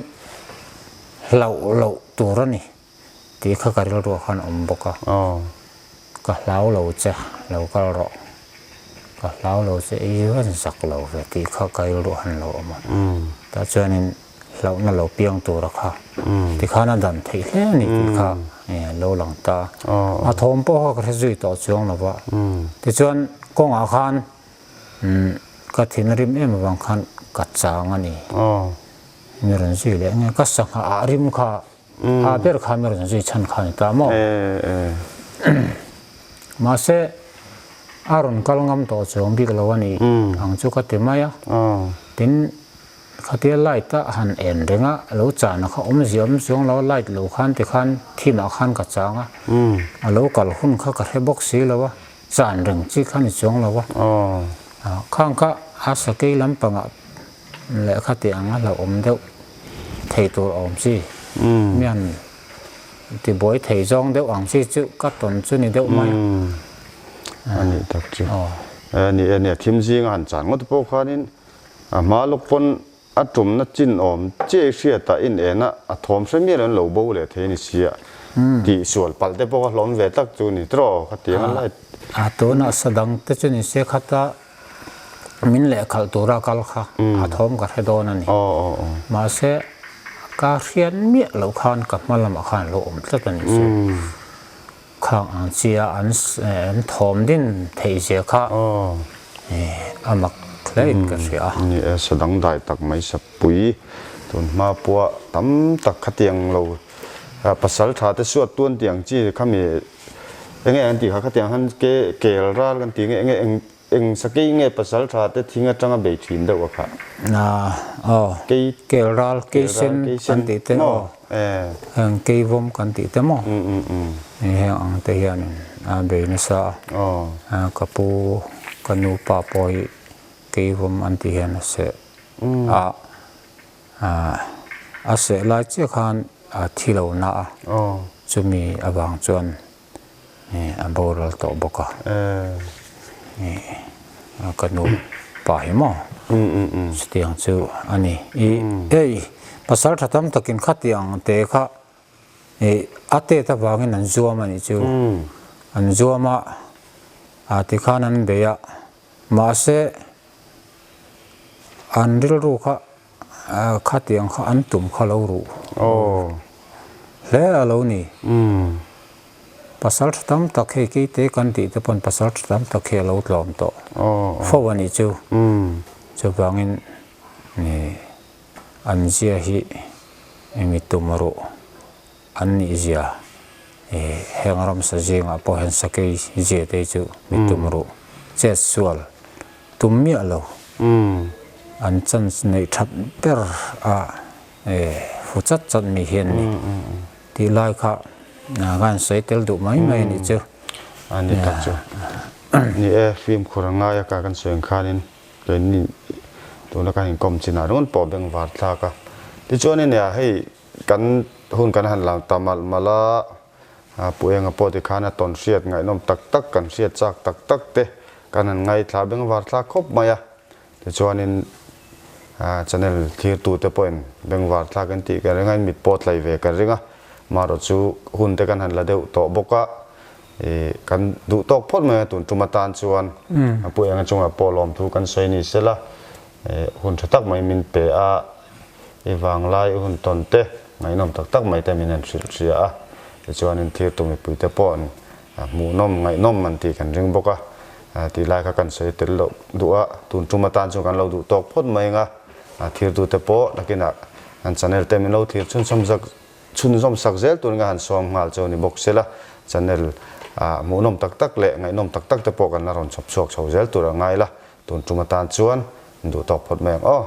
hlauh loh tur a ni. Tih kha ka rilruah khan awm bawk a, ka hlau lo che, lo kal rawh, ka hlau lo che i rawn zak lo ve tih kha ka rilruah han lo awm a, tah chuanin hlauhna lo piang tura kha tikhan a dan theih hle a ni tih kha lo lang ta, a thawm pawh kha ka hre zui tawh chuang lo va, tichuan kawngah khan ka thinrim em avang khan ka chang a ni, mi rawn zui leh nge ka sangha ah rim kha. A ber kha mi rawn zui chhan kha a ni ta maw? Mahse, a rawn kal ngam tawh chuang bik lo a ni ang chu ka ti mai a. Tin, khatia light a han en reng a, a lo chahna kha awmzia awm chuang lo a, light lo khan tikhan thimah khan ka chang a, a lo kal hun kha ka hre bawk si lo a, chan reng chi kha ni chuang lo a. Khang kha a sakei lampangah Lehkha tih ang a hlauhawm deuh thei tur a awm chi. Mian tibuai thei zawng deuh ang chi chu ka tawn chu ni deuh mai a. A nih tak chu. E ni e nia thim zinga han chan ngawt pawh khanin a hma lawk pawn a tumna chin awm chiah i hriat a in en a a thawm hre mial an lo bo leh thei a ni sia tih sual palh te pawh kha hlawm ve tak chu ni tiraw khatiang a light. A tunah sadang te chu ni se khata Min lehkhalh tura kal kha a thawm ka hre dawn a ni. Mahse, ka hriat miah loh khan ka hma lamah khan a lo awm tlat a ni chu. Khang ang chia an thawm din theih zia kha a mak hle in ka hria a. Ni e, sa dangdai tak mai sapui tun hma pawh tam tak khatiang lo pasal tha te suat tuan tiang chi khami enge an tih kha khatiang han ke kel ral kan tih nge enge eng Eng sakei nge pasal tha te thing atanga bei thin deuh a khah? Aw, kel ral, kei sen kan tih te maw? Heng kei vawm kan tih te maw? Heng ang te hianin a bei nasa a, ka pu, ka nu pa pawh hi kei vawm an tih hian a seh a, a seh lai chiah khan a thi lo na a, chumi avang chuan a boral tawh bawk a ka nu pa hi maw chutiang chu a ni i hei pasal tha tam takin khatiang te kha ih a tet avangin an zuam a nih chu an zuam a ah tikhan an bei a mahse an rilru kha Khatiang kha an tum kha lo ruh hle a lo ni. Pasal tha tam tak hei keite kan tih te pawn pasal tha tam tak hi a lo tlawm tawh fo a nih chu. Chuvangin an zia hi mi tum ruh an nih zia heng ramsa zingah pawh hian sakei zia te hi chu mi tum ruh chet sual tum miah lo. An chance neih that ber a fu chat chat mi hian ni tih lai kha ka han sawi tel duh mai mai a nih chu. A ni tak chu. Ni e, fimkhur a ngai a ka kan sawi ang khanin keini tuna ka inkawm chinah ringawt pawh bengvar thlak a. Tichuanin nia hei kan hun kan han lang ta malh malh a, Pu Enga pawh tikhan a tawn hriat ngaihnawm tak tak kan hriat chak tak tak te kan han ngaithla bengvar thlak khawp mai a. Tichuanin channel thirtute pawhin bengvar thlak an tih ka ring a, in mit pawh tlai ve ka ring a. Marawh chu hun te kan han la deuh tawh bawk a, ih kan duh tawk phawt mai a tun tum atan chuan Pu Enga chungah pawh lawmthu kan sawi ni sela, hun tha tak mai min pe a, i vanglai i hun tawn te ngaihnawm tak tak mai te min han hrilh hria a, tichuanin thirtu mipuite pawh an hmuhnawm ngaihnawm an tih kan ring bawk a, tih lai kha kan sawi tel loh duh a, tun tum atan chuan kan lo duh tawk phawt mai ang a, thirtute pawh nakinah an channel te min lo thir chhunchawm zak chhunzawm sak zel turin ka han sawm nghal chu a ni bawk sela, channel hmuhnawm tak tak leh ngaihnawm tak tak te pawh kan la rawn chhawp chhuak chho zel tur a ngai la, tun tum atan chuan duh tawk phawt mai ang aw.